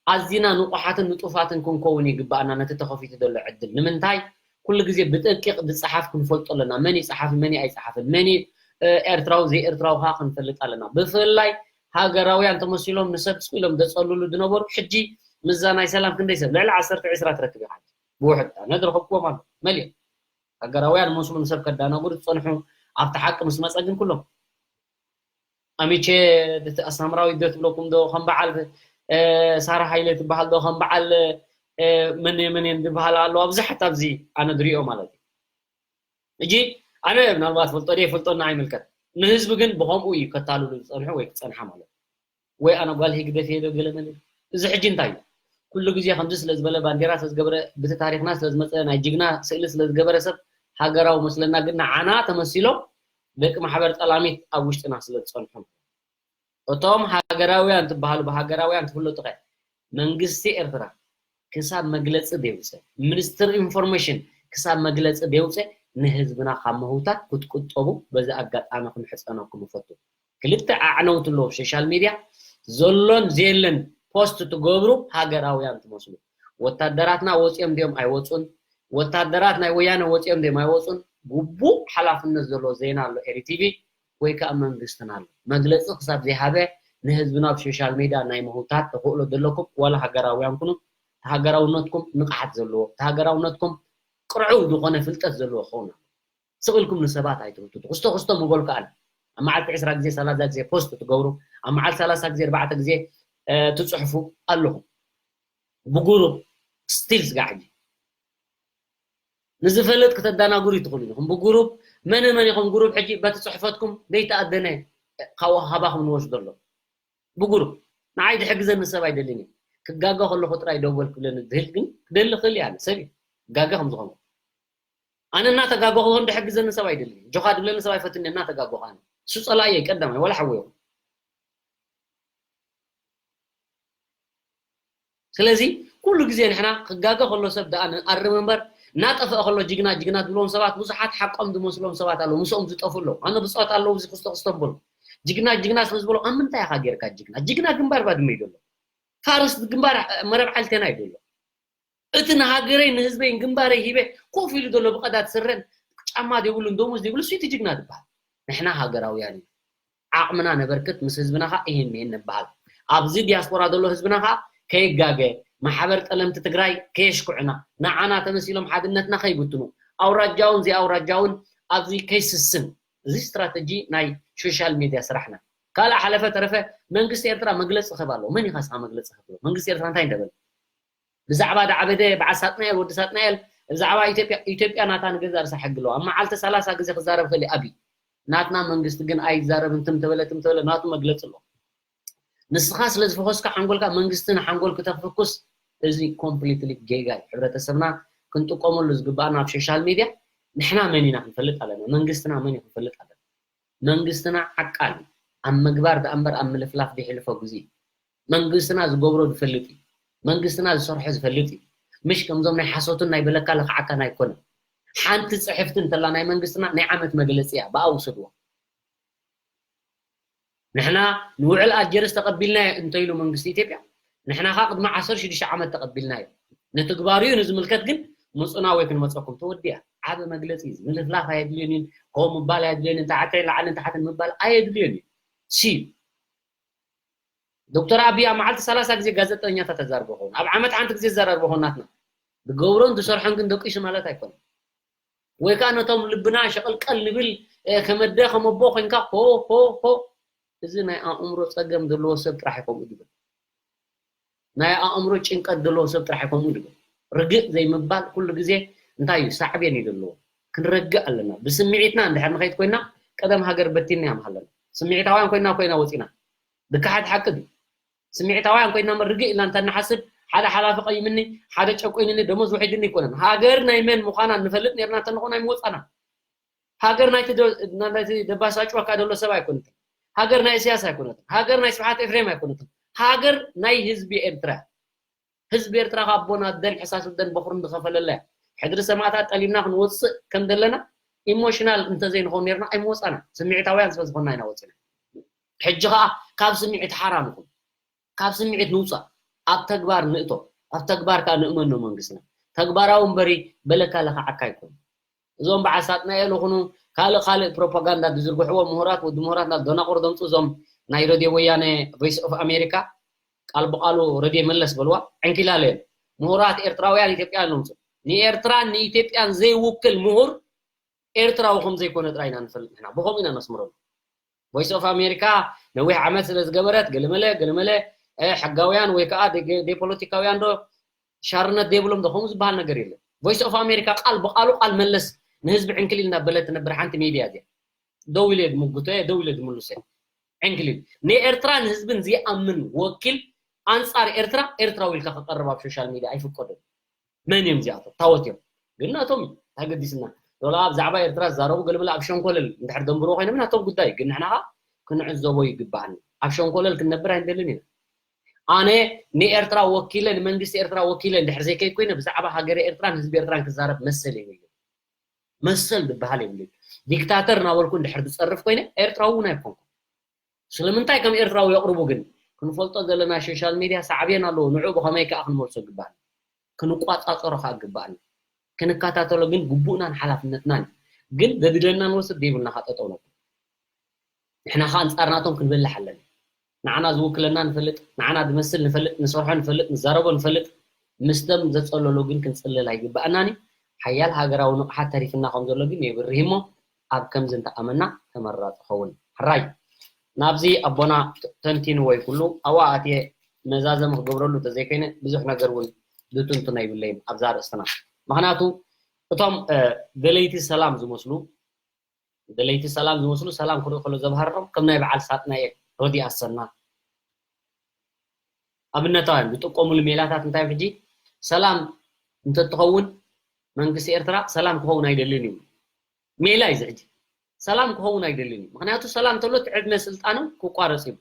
ኣዚና ንቑሓትን ንጡፋትን ክንከውን ይግባኣና ነቲ ተኸፊቱ ዘሎ ዕድል። ንምንታይ? ኩሉ ግዜ ብደቂቕ ዝጸሓፍ ክንፈልጦ ኣለና። መን እዩ ጸሓፊ፣ መን እዩ ኣይጸሓፍን፣ መን እዩ፣ እ፣ ኤርትራዊ ዘይኤርትራዊ ከዓ ክንፈልጥ ኣለና። ብፍላይ ሃገራውያን ተመሲሎም ንሰብ ስቕ ኢሎም ዘጸልሉ ዝነበሩ፣ ሕጂ ምዛ ናይ ሰላም ክንደይ ሰብ? ልዕሊ ዓሰርተ ዒስራ ትረክብ ኢኻ። ብውሕድ ኣነ ዝረኸብክዎም ኣሎ። መሊኦም ሃገራውያን መስሉ ንሰብ ከዳናግሩ ዝጸንሑ፣ ኣብቲ ሓቂ ምስ መጸ ግን ኩሎም ኣሚቼ፣ እቲ ኣሳምራዊት ዶ ትብለኩም ዶ፣ ከም በዓል፣ እ፣ ሳራ ሃይለ ትበሃል ዶ፣ ከም በዓል፣ እ፣ መን መን ዝበሃል ኣሎ፣ ብዙሓት ኣብዚ ኣነ ዝሪኦ ማለት እዩ። ሕጂ ኣነ ምናልባት ፈልጦ ድየ ፈልጦና ኣይምልከት። ንህዝቢ ግን ብኸምኡ እዩ ከታልሉ ዝጸንሑ ወይ ክጸንሓ ማለት እዩ። ወይ ኣነ ጓል ህግደፍ እየ ዶ ገለ መለ። እዚ ሕጂ እንታይ እዩ? ኩሉ ግዜ ከምዚ ስለ ዝበለ፣ ባንዴራ ስለ ዝገበረ፣ ብቲ ታሪኽና ስለ ዝመጸ፣ ናይ ጅግና ስእሊ ስለ ዝገበረ ሰብ ሃገራዊ መስለና፣ ግን ንዓና ተመሲሎም ደቂ ማሕበር ጠላሚት ኣብ ውሽጥና ስለ ዝጸንሑ። እቶም ሃገራውያን ትበሃሉ ብሃገራውያን ትፍለጡ ከ? መንግስቲ ኤርትራ ክሳብ መግለጺ ደውጸ፣ ሚኒስትር ኢንፎርሜሽን ክሳብ መግለጺ ደውጸ፣ ንህዝብና ካብ ምህውታት ክትቁጠቡ በዚ ኣጋጣሚ ክምሕጸነኩም እፈቱ። ክልተ ኣዕነውቲ ኣለዉ ኣብ ሶሻል ሚድያ፣ ዘሎን ዘየለን ፖስት ትገብሩ ሃገራውያን ትመስሉ። ወታደራትና ወጺኦም ድዮም ኣይወጹን? ወታደራት ናይ ወያነ ወጺኦም ድዮም ኣይወጹን? ግቡእ ሓላፍነት ዘለዎ ዜና ኣሎ ኤሪ ቲቪ ወይ ከዓ መንግስትና ኣሎ። መግለጺ ክሳብ ዘይሃበ ንህዝብና ኣብ ሶሻል ሚድያ ናይ ምህውታት ተኽእሎ ዘለኩም ዋላ ሃገራውያን ኩኑ፣ እቲ ሃገራውነትኩም ንቕሓት ዘለዎ፣ እቲ ሃገራውነትኩም ቅርዕው ዝኾነ ፍልጠት ዘለዎ ክኸውን ኣለዎ። ስቕ ኢልኩም ንሰባት ኣይትህውትቱ። ክስቶ ክስቶ ምበልኩ ኣነ። ኣብ መዓልቲ ዕስራ ግዜ፣ ሰላሳ ግዜ ፖስት ትገብሩ፣ ኣብ መዓልቲ ሰላሳ ግዜ፣ ኣርባዕተ ግዜ፣ እ፣ ትጽሕፉ ኣለኹም። ብጉሩፕ ስቲል ስጋዕ ሕጂ። ንዝፈልጥ ከተዳናግሩ ትኽእሉ ኢኹም። ብጉሩፕ መነ መን ኢኹም? ጉሩፕ ሕጂ በቲ ጽሕፈትኩም ዘይተኣደነ ካብኡ ካባኹም ንወስዶ ኣሎ። ብጉሩፕ ንዓይ ዝሕግዘኒ ሰብ ኣይደልን እዩ። ክጋገ ከለኹ ጥራይ ደው በል ክብለኒ ዝህል ግን ክደሊ ክእል እየ። ኣነ ሰብ እየ። ክጋገ ከም ዝኾንኩ። ኣነ እናተጋገኹ ከም ዝሕግዘኒ ሰብ ኣይደልን እዩ። ጆኻ ዝብለኒ ሰብ ኣይፈትን እየ እናተጋገኹ ኣነ። እሱ ጸላእየ ቀዳማይ፣ ዋላ ሓወይ ይኹን። ስለዚ ኩሉ ግዜ ንሕና ክጋገ ከሎ ሰብ ደኣ ንኣርም እምበር፣ እናጠፍአ ከሎ ጅግና፣ ጅግና ዝብሎም ሰባት ብዙሓት ሓቆም ዝመስሎም ሰባት ኣለዉ። ምስኦም ዝጠፍኡ ኣለዉ። ኣነ ብጾት ኣለዉ፣ እዚ ክስቶ ክስቶ እምበሉ። ጅግና፣ ጅግና ስለ ዝበሉ፣ ኣብ ምንታይ ኢኻ ጌርካ ጅግና? ጅግና ግንባር ባድመ እዩ ዘሎ። ፋርስ ግንባር መረብ ዓልቴና እዩ ዘሎ። እቲ ንሃገረይ ንህዝበይን ግንባረይ ሂበ ኮፍ ኢሉ ዘሎ ብቐዳድ ስረን ጫማ ዘይብሉን ደሞዝ ዘይብሉ እሱ እቲ ጅግና ዝበሃል። ንሕና ሃገራውያን ኢና። ዓቕምና ነበርክት፣ ምስ ህዝብና ኸኣ ይህን ይህን ንበሃል። ኣብዚ ዲያስፖራ ዘሎ ህዝብና ኸኣ ከይጋገ፣ ማሕበር ጠለምቲ ትግራይ ከየሽኩዕና፣ ንዓና ተመሲሎም ሓድነትና ከይብትኑ፣ ኣውራጃውን ዘይኣውራጃውን ኣብዚ ከይስስን፣ እዚ ስትራተጂ ናይ ሶሻል ሚድያ ስራሕና። ካልእ ሓለፈ ተረፈ መንግስቲ ኤርትራ መግለጺ ክህብ ኣለዎ። መን ኢኻ እስኻ መግለጺ ክትህብ? መንግስቲ ኤርትራ እንታይ እንደበለ? ብዛዕባ ዳዕበደ በዓል ሳጥናኤል፣ ወዲ ሳጥናኤል፣ ብዛዕባ ኢትዮጵያ፣ ኢትዮጵያ ናታ ንገዛእ ርእሳ ሕጊ ኣለዋ። ኣብ መዓልቲ ሰላሳ ግዜ ክዛረብ ክእል እዩ ኣብይ። ናትና መንግስቲ ግን ኣይዛረብን፣ ትም ተበለ፣ ትም ተበለ፣ ናቱ መግለጺ ኣለዎ። ንስኻ ስለ ዝፈኾስካ ሓንጎልካ መንግስቲ ንሓንጎል ክተፍኩስ፣ እዚ ኮምፕሊትሊ ጌጋ እዩ። ሕብረተሰብና ክንጥቀመሉ ዝግባኣና ኣብ ሶሻል ሚድያ ንሕና መን ኢና ክንፈልጥ ኣለና። መንግስትና መን እዩ ክንፈልጥ ኣለና። መንግስትና ዓቃል እዩ። ኣብ ምግባር ደኣ እምበር ኣብ ምልፍላፍ ዘይሕልፎ ግዜ እዩ። መንግስትና ዝገብሮ ዝፈልጥ እዩ። መንግስትና ዝሰርሖ ዝፈልጥ እዩ። ምሽ ከምዞም ናይ ሓሶትን ናይ በለካ ለኽዓካን ኣይኮነን። ሓንቲ ፅሕፍቲ እንተላ ናይ መንግስትና ናይ ዓመት መግለፂ እያ፣ ብኣ ውሰድዋ። ንሕና ንውዕል ኣልጀርስ ተቐቢልናዮ እንተኢሉ መንግስቲ ኢትዮጵያ፣ ንሕና ኸኣ ቅድሚ ዓሰርተ ሽዱሽተ ዓመት ተቐቢልናዮ። ንትግባሩ እዩ ንዝምልከት ግን ምጹና ወይ ክንመጸኩም ተወዲኣ። ዓቢ መግለጺ እዩ። ምልፍላፍ ኣየድልዮን እዩ። ከምኡ ምባል ኣየድልዮን እዩ። ታሕተይ ላዕልን ታሕትን ምባል ኣየድልዮን እዩ። ሲ ዶክተር ኣብይ ኣብ መዓልቲ ሰላሳ ግዜ ጋዜጠኛታት ተዛርቦ ኸውን። ኣብ ዓመት ሓንቲ ግዜ ዘራርቦ ኸውን ናትና። ዝገብሮን ዝሰርሖን ግን ደቂሱ ማለት ኣይኮነን። ወይ ከዓ ነቶም ልብና ሸቐልቀል ንብል ከመደ ከመቦ ኮይንካ ሆ ሆ ሆ። እዚ ናይ ኣእምሮ ፀገም ዘለዎ ሰብ ጥራሕ እዩ ከምኡ ዝብል። ናይ ኣእምሮ ጭንቀት ዘለዎ ሰብ ጥራሕ እዩ ከምኡ ዝብል። ርግእ ዘይምባል ኩሉ ግዜ እንታይ እዩ? ሳዕቤን እዩ ዘለዎ። ክንረግእ ኣለና። ብስምዒትና እንድሕር ንኸይድ ኮይና ቀደም ሃገር በቲንና እዮም ሃለና። ስምዒታውያን ኮይና ኮይና ወፂና። ድካ ሓድ ሓቂ ድዩ? ስምዒታውያን ኮይና መርግእ ኢልና እንተንሓስብ ሓደ ሓላፊ ቀይምኒ፣ ሓደ ጨቆይንኒ፣ ደሞዝ ውሒድኒ ኣይኮነን። ሃገር ናይ መን ምዃና ንፈልጥ ነርና እንተንኾን ኣይምወፃና። ሃገር ናይቲ ደ- ናይቲ ደባሳጭወካ ዘሎ ሰብ ኣይኮነትን። ሃገር ናይ እስያስ ኣይኮነትን። ሃገር ናይ ስብሓት ኤፍሬም ኣይኮነትን። ሃገር ናይ ህዝቢ ኤርትራ። ህዝቢ ኤርትራ ካብ ኣቦን ኣደን ሕሳስ ኣደን በኹርን ዝኸፈለላ እያ። ሕድሪ ሰማእታት ጠሊምና ክንወፅእ ከም ዘለና ኢሞሽናል እንተዘይንኸውን ነርና ኣይምወፃና። ስምዒታውያን ስለ ዝኾንና ኢና ወፂና። ሕጂ ኸዓ ካብ ስምዒት ሓራ ንኹን። ካብ ስምዒት ንውፃእ። ኣብ ተግባር ንእቶ። ኣብ ተግባር ከዓ ንእመኖ መንግስትና። ተግባራዊ እምበሪ በለካ ለኽዓካ ኣይኮን። እዞም በዓል ሳጥናኤል ይኹኑ ካልእ ካልእ ፕሮፓጋንዳ ዝዝርግሕዎ ምሁራት ወዲ ምሁራት ናብ ደናቑር ዘምፁ እዞም ናይ ረድዮ ወያነ ቮይስ ኦፍ ኣሜሪካ ቃል ብቃሉ ረድዮ መለስ በልዋ ዕንኪላለ እዮም። ምሁራት ኤርትራውያን ኢትዮጵያን ዘምፁ ንኤርትራን ንኢትዮጵያን ዘይውክል ምሁር ኤርትራዊ ከም ዘይኮነ ጥራይ ኢና ንፈልጥ ንሕና ብኸምኡ ኢና ነስምረሉ። ቮይስ ኦፍ ኣሜሪካ ነዊሕ ዓመት ስለ ዝገበረት ገለመለ ገለመለ ሕጋውያን ወይ ከዓ ዘይፖለቲካውያን ዶ ሻርነት ዘይብሎም ዶ ከምኡ ዝበሃል ነገር የለን። ቮይስ ኦፍ ኣሜሪካ ቃል ብቃሉ ቃል መለስ ንህዝቢ ዕንክሊል እናበለ ትነብር ሓንቲ ሚድያ እዚኣ። ደው ኢለ ዝምጉቶ እየ፣ ደው ኢለ ዝምልሶ እየ። ዕንክሊል ንኤርትራን ህዝብን ዘይኣምን ወኪል ኣንፃር ኤርትራ ኤርትራዊ ኢልካ ክቀርብ ኣብ ሶሻል ሚድያ ኣይፍቀድን። መን እዮም እዚኣቶም? ታወት እዮም። ግን ናቶም እዩ። እንታይ ገዲስና? ዶላ ብዛዕባ ኤርትራ ዝዛረቡ ገለመለ ኣብ ሸንኮለል እንድሕር ደንብርዎ ኮይኖም ናቶም ጉዳይ እዩ። ግን ንሕና ኸዓ ክንዕዘቦ ይግባኣኒ። ኣብ ሸንኮለል ክንነብር ኣይንደልን ኢና። ኣነ ንኤርትራ ወኪለ ንመንግስቲ ኤርትራ ወኪለ እንድሕር ዘይከይድ ኮይነ ብዛዕባ ሃገረ ኤርትራን ህዝቢ ኤርትራን ክዛረብ መሰል የብለይን። መሰል ዝበሃል የብለይን። ዲክታተር እናበልኩ እንድሕር ዝፀርፍ ኮይነ ኤርትራዊ እውን ኣይኮንኩን። ስለምንታይ ከም ኤርትራዊ የቕርቡ ግን ክንፈልጦ ዘለና ሶሻል ሚድያ ሳዕቤን ኣለዎ። ንዑ ብኸመይ ከዓ ክንመልሶ ግባኣና፣ ክንቋፃፀሮ ከዓ ግባኣና፣ ክንከታተሎ ግን ግቡእናን ሓላፍነትናን እዩ። ግን ዘድለና ንወስድ ዘይብልና ከዓ ጠጠው ነብል። ንሕና ከዓ ኣንፃር ናቶም ክንበልሕ ኣለና። ንዓና ዝውክለና ንፈልጥ፣ ንዓና ዝመስል ንፈልጥ፣ ንሰርሖ ንፈልጥ፣ ንዛረቦ ንፈልጥ፣ ምስቶም ዘፀለሉ ግን ክንፅልል ኣይግባኣናን እዩ። ሓያል ሃገራዊ ንቕሓት ተሪፍና ከም ዘሎ ግን የብርህ እሞ ኣብ ከምዚ እንተኣመና ተመራፂ ኸውን። ሕራይ ናብዚ ኣቦና ተንቲንዎ ይኩሉ ኣብኣ ኣትየ መዛዘሚ ክገብረሉ እንተዘይኮይነ ብዙሕ ነገር እውን ዝትንትኖ ይብለይን ኣብዛ ኣርእስትና። ምክንያቱ እቶም ደለይቲ ሰላም ዝመስሉ ደለይቲ ሰላም ዝመስሉ ሰላም ክርኢ ከሎ ዘብሃርሮም ከም ናይ በዓል ሳጥናኤል ሮዲ ኣሰና ኣብነታውያን ዝጥቀሙሉ ሜላታት እንታይ ሕጂ ሰላም እንተትኸውን መንግስቲ ኤርትራ ሰላም ክኸውን ኣይደልን እዩ። ሜላ እዩ ሕጂ ሰላም ክኸውን ኣይደልን እዩ። ምክንያቱ ሰላም እንተሎ እቲ ዕድመ ስልጣኑ ክቋረፅ እዩ።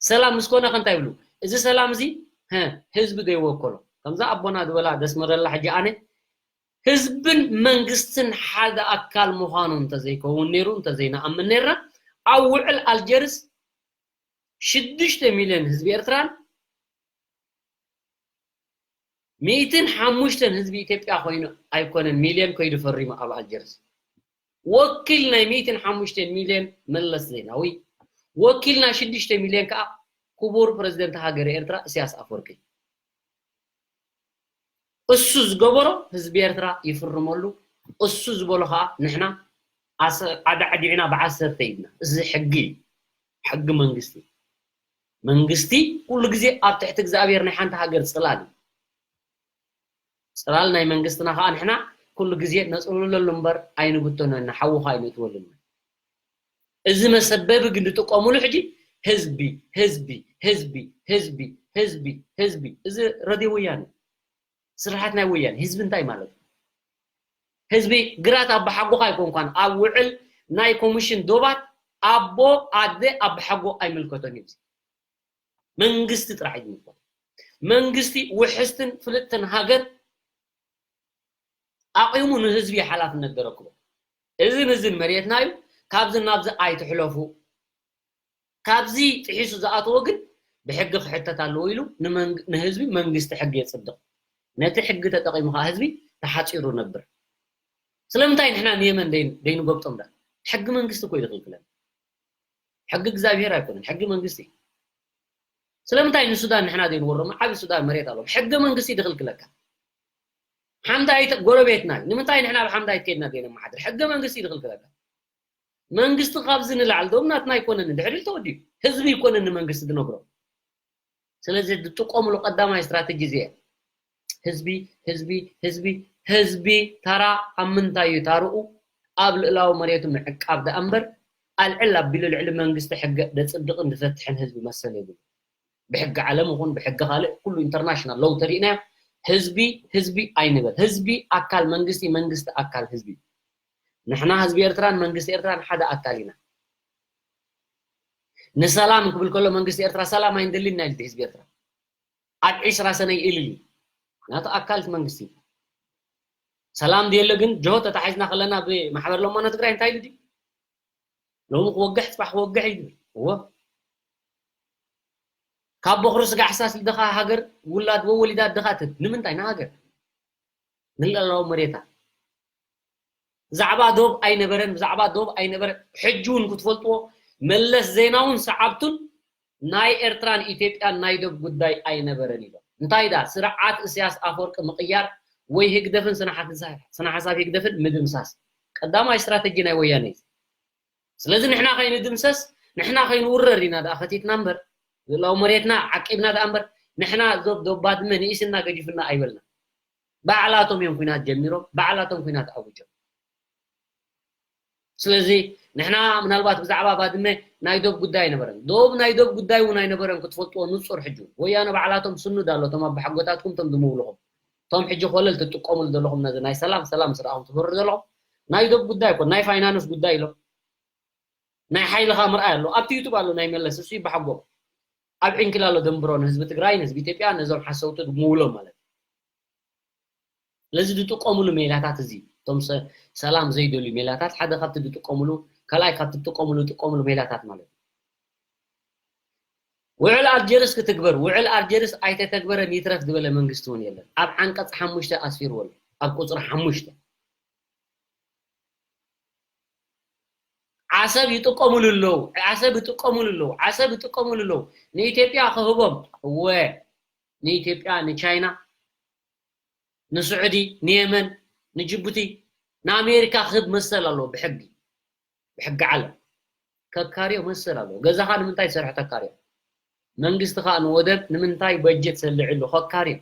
ሰላም ምስ ኮነ ከ እንታይ ይብሉ? እዚ ሰላም እዚ ህዝቢ ዘይወከሎ ከምዛ ኣቦና ዝበላ ደስመረላ ሕጂ ኣነ ህዝብን መንግስትን ሓደ ኣካል ምዃኑ እንተዘይከውን ነይሩ እንተዘይንኣምን ነይርና ኣብ ውዕል ኣልጀርስ ሽዱሽተ ሚልዮን ህዝቢ ኤርትራን ሚእትን ሓሙሽተን ህዝቢ ኢትዮጵያ ኮይኑ ኣይኮነን ሚልዮን ከይዱ ፈሪሙ ኣብ ኣልጀርስ ወኪል ናይ ሚእትን ሓሙሽተን ሚልዮን መለስ ዜናዊ ወኪል ናይ ሽዱሽተ ሚልዮን ከዓ ክቡር ፕረዚደንት ሃገረ ኤርትራ እስያስ ኣፈወርቂ እሱ ዝገበሮ ህዝቢ ኤርትራ ይፍርመሉ እሱ ዝበሎ ከዓ ንሕና ኣዳዕዲዕና ብዓሰርተ ኢድና እዚ ሕጊ እዩ ሕጊ መንግስቲ መንግስቲ ኩሉ ግዜ ኣብ ትሕቲ እግዚኣብሔር ናይ ሓንቲ ሃገር ፅላል እዩ ፅላል ናይ መንግስትና ከዓ ንሕና ኩሉ ግዜ ነፅልለሉ እምበር ኣይንብተኖ ኢና ሓዊ ከዓ ኣይነእትወሉ ኢና እዚ መሰበቢ ግን ዝጥቀሙሉ ሕጂ ህዝቢ ህዝቢ ህዝቢ ህዝቢ ህዝቢ ህዝቢ እዚ ረድዮ ወያነ ስርሓት ናይ ወያነ ህዝቢ እንታይ ማለት እዩ ህዝቢ ግራት ኣባሓጎኻ ኣይኮንኳን። ኣብ ውዕል ናይ ኮሚሽን ዶባት ኣቦ ኣደ ኣባሓጎ ኣይምልከቶን እዩ። መንግስቲ ጥራሕ እዩ ዝምልከቶ። መንግስቲ ውሕስትን ፍልጥትን ሃገር ኣቂሙ ንህዝቢ ሓላፍነት ዘረክቦ። እዝን እዝን መሬትና እዩ፣ ካብዚ ናብዚ ኣይትሕለፉ። ካብዚ ጥሒሱ ዝኣተወ ግን ብሕጊ ክሕተት ኣለዎ ኢሉ ንመንግ-፣ ንህዝቢ መንግስቲ ሕጊ የፅድቕ። ነቲ ሕጊ ተጠቒሙ ከዓ ህዝቢ ተሓፂሩ ነብር። ስለምንታይ ንሕና ንየመን ደይ-፣ ደይንጎብጦም ዳ? ሕጊ መንግስቲ እኮ እዩ ዝኽልክለን። ሕጊ እግዚኣብሔር ኣይኮነን፣ ሕጊ መንግስቲ እዩ። ስለምንታይ ንሱዳን ንሕና ዘይንወሮም? ዓቢ ሱዳን መሬት ኣለዎም። ሕጊ መንግስቲ እዩ ዝኽልክለካ። ሓምዳይት ጎረቤትና እዩ። ንምንታይ ንሕና ኣብ ሓምዳይት ከይድና ዘይነመሓድር? ሕጊ መንግስቲ እዩ ዝኽልክለካ። መንግስቲ ካብዚ ንላዕሊ ዶም ናትና ኣይኮነን፣ ድሕሪ ተወዲኡ ህዝቢ ኣይኮነን ንመንግስቲ ዝነግሮ። ስለዚ ዝጥቀሙሉ ቀዳማይ ስትራተጂ እዚ እየ። ህዝቢ፣ ህዝቢ፣ ህዝቢ፣ ህዝቢ ታራ ኣብ ምንታይ እዩ ታርኡ? ኣብ ልእላዊ መሬቱ ምዕቃብ ደኣ እምበር ኣልዕል ኣቢሉ ልዕሊ መንግስቲ ሕገ ደጽድቕን ዝፈትሕን ህዝቢ መሰል የብሉ። ብሕጊ ዓለም ይኹን ብሕጊ ካልእ ኩሉ ኢንተርናሽናል ሎው ተሪእናዮ ህዝቢ ህዝቢ ኣይንበል። ህዝቢ ኣካል መንግስቲ፣ መንግስቲ ኣካል ህዝቢ። ንሕና ህዝቢ ኤርትራን መንግስቲ ኤርትራን ሓደ ኣካል ኢና። ንሰላም ክብል ከሎ መንግስቲ ኤርትራ ሰላም ኣይንደልን ኢና ኢሉ ህዝቢ ኤርትራ ኣብ ዒስራ ሰነ ይእልል እዩ። ናቱ ኣካል እቲ መንግስቲ እዩ። ሰላም ድየሎ ግን ጅሆ ተታሒዝና ከለና ብማሕበር ለማኖ ትግራይ እንታይ ኢሉ ድዩ? ሎሚ ክወግሕ ጽባሕ ክወግሕ እዩ ዝብል። እዎ ካብ በኹሪ ስጋ ሕሳስ ልደኻ ሃገር ውላድ ወወሊዳ ድኻ ትብ ንምንታይ ንሃገር ንልዕላዊ መሬታ ብዛዕባ ዶብ ኣይነበረን፣ ብዛዕባ ዶብ ኣይነበረን። ሕጂ እውን ክትፈልጥዎ መለስ ዜናውን ሰዓብቱን ናይ ኤርትራን ኢትዮጵያን ናይ ዶብ ጉዳይ ኣይነበረን ኢሎም። እንታይ ዳ ስርዓት እስያስ ኣፈወርቂ ምቕያር ወይ ህግደፍን ስነ ሓሳብ፣ ስነ ሓሳብ ህግደፍን ምድምሳስ ቀዳማይ ስትራተጂ ናይ ወያነ እዩ። ስለዚ ንሕና ከይንድምሰስ ንሕና ከይንውረር ኢና ደኣ ከቲትና እምበር ልእላዊ መሬትና ዓቂብና ደኣ እምበር ንሕና ዶብ ዶብ ባድመ ንኢስና ገዲፍና ኣይበልና። ባዕላቶም እዮም ኩናት ጀሚሮም፣ ባዕላቶም ኩናት ኣውጆም። ስለዚ ንሕና ምናልባት ብዛዕባ ባድመ ናይ ዶብ ጉዳይ ኣይነበረን። ዶብ ናይ ዶብ ጉዳይ እውን ኣይነበረን ክትፈልጥዎ ንጹር ሕጂ እውን። ወያነ ባዕላቶም ስኑድ ኣሎ፣ እቶም ኣባሓጎታትኩም እቶም ዝምውልኹም። እቶም ሕጂ ኮለል ትጥቀሙሉ ዘለኹም ነዚ ናይ ሰላም ሰላም ስርኣኹም ትፈሩ ዘለኹም ናይ ዶብ ጉዳይ እኮ ናይ ፋይናንስ ጉዳይ ኢሎም። ናይ ሓይልኻ ምርኣይ ኣሎ። ኣብቲ ዩቱብ ኣሎ ናይ መለስ እሱ ይባሓጎ። ኣብ ዕንኪል ኣሎ ደንብሮ ንህዝቢ ትግራይ፣ ንህዝቢ ኢትዮጵያ፣ ነዞም ሓሰውቲ ምውሎም ማለት እዩ። ስለዚ ዝጥቀሙሉ ሜላታት እዚ እቶም ሰ-፣ ሰላም ዘይደልዩ ሜላታት ሓደ ካብቲ ዝጥቀሙሉ ካልኣይ ካብቲ ዝጥቀሙሉ ዝጥቀሙሉ ሜላታት ማለት እዩ። ውዕል ኣልጀርስ ክትግበር ውዕል ኣልጀርስ ኣይተተግበረን ይትረፍ ዝበለ መንግስቲ እውን የለን። ኣብ ዓንቀፅ ሓሙሽተ ኣስፊርዎ ኣሎ። ኣብ ቁፅሪ ሓሙሽተ ዓሰብ ይጥቀሙሉ ኣለዉ። ዓሰብ ይጥቀሙሉ ኣለዉ። ዓሰብ ይጥቀሙሉ ኣለዉ። ንኢትዮጵያ ክህቦም እወ ንኢትዮጵያ ንቻይና ንስዑዲ ንየመን ንጅቡቲ ንኣሜሪካ ክህብ መሰል ኣለዎ ብሕጊ ብሕጊ ዓለም ከካርዮ መሰል ኣለዎ። ገዛኻ ንምንታይ ትሰርሖ ተካርዮ? መንግስቲ ከዓ ንወደብ ንምንታይ በጀት ሰልዕሉ ከካርዮ?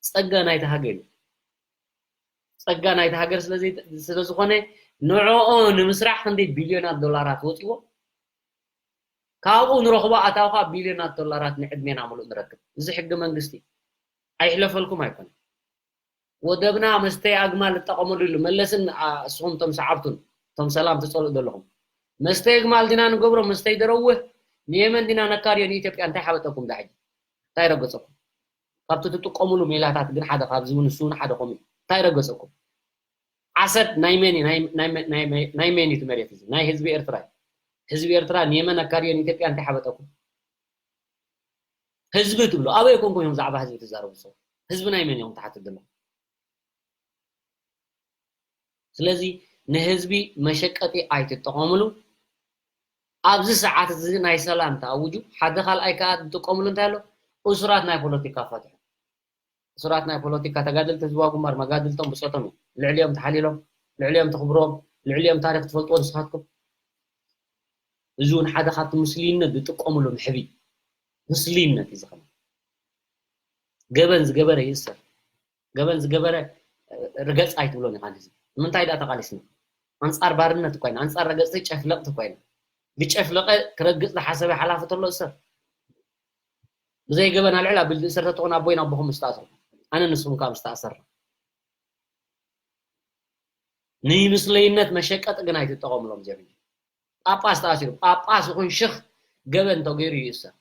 ፀጋ ናይቲ ሃገር እዩ። ፀጋ ናይቲ ሃገር ስለዝኾነ ንዕኦ ንምስራሕ ክንደይ ቢልዮናት ዶላራት ወፂዎ ካብኡ ንረኽቦ ኣታዊ ከዓ ቢልዮናት ዶላራት ንዕድሜና ሙሉእ ንረክብ። እዚ ሕጊ መንግስቲ ኣይሕለፈልኩም ኣይኮነ። ወደብና መስተይ ኣግማል እጠቐመሉ ኢሉ መለስን ንስኹም ቶም ሰዓብቱን ቶም ሰላም ትፀልኡ ዘለኹም መስተይ ኣግማል ዲና ንገብሮ መስተይ ደረውህ ንየመን ዲና ነካርዮ ንኢትዮጵያ እንታይ ሓበጠኩም ዳሕጂ እንታይ ረገፀኩም ካብቲ ትጥቀሙሉ ሜላታት ግን ሓደ ካብዚ እውን ንሱ እውን ሓደ ከምኡ እንታይ ረገፀኩም ዓሰብ ናይ መን ናይ መን እዩ መሬት እዚ ናይ ህዝቢ ኤርትራ ህዝቢ ኤርትራ ንየመን ኣካርዮ ንኢትዮጵያ እንታይ ሓበጠኩም ህዝቢ ትብሉ ኣበይ ኮንኩም እዮም ዛዕባ ህዝቢ ትዛረቡ ሰው ህዝቢ ናይ መን እዮም ትሓትት ዘለኹም ስለዚ ንህዝቢ መሸቀጢ ኣይትጠቐምሉ ኣብዚ ሰዓት እዚ ናይ ሰላም ተኣውጁ ሓደ ካልኣይ ከዓ ዝጥቀምሉ እንታይ ኣሎ እሱራት ናይ ፖለቲካ ፈትሑ እሱራት ናይ ፖለቲካ ተጋደልቲ ህዝባዊ ግንባር መጋድልቶም ብፆቶም እዮም ልዕሊኦም ተሓሊሎም ልዕሊኦም ተኽብሮም ልዕሊኦም ታሪክ ትፈልጥዎ ንስኻትኩም እዚ እውን ሓደ ካብቲ ምስልይነት ዝጥቀምሉ ምሕቢ ምስልይነት እዩ ዝኸነ ገበን ዝገበረ ይእሰር ገበን ዝገበረ ርገፅ ኣይትብሎን ኢኻ ህዝቢ ንምንታይ ደኣ ተቃሊስና ኣንፃር ባርነት እኳ ኢና ኣንፃር ረገፅቲ ጨፍለቅቲ እኳ ኢና ዝጨፍለቀ ክረግፅ ዝሓሰበ ሓላፊ ተሎ እሰር ብዘይ ገበን ኣልዕል ኣቢል ዝእሰር ተትኾን ኣቦይን ኣቦኹም ምስተኣስሩ ኣነ ንስኹም ከዓ ምስተኣሰርና ንይምስለይነት መሸቀጢ ግን ኣይትጠቐምሎም። ዜብኒ ጳጳስ ተኣሲሩ፣ ጳጳስ ይኹን ሽኽ ገበን ተገይሩ ይእሰር።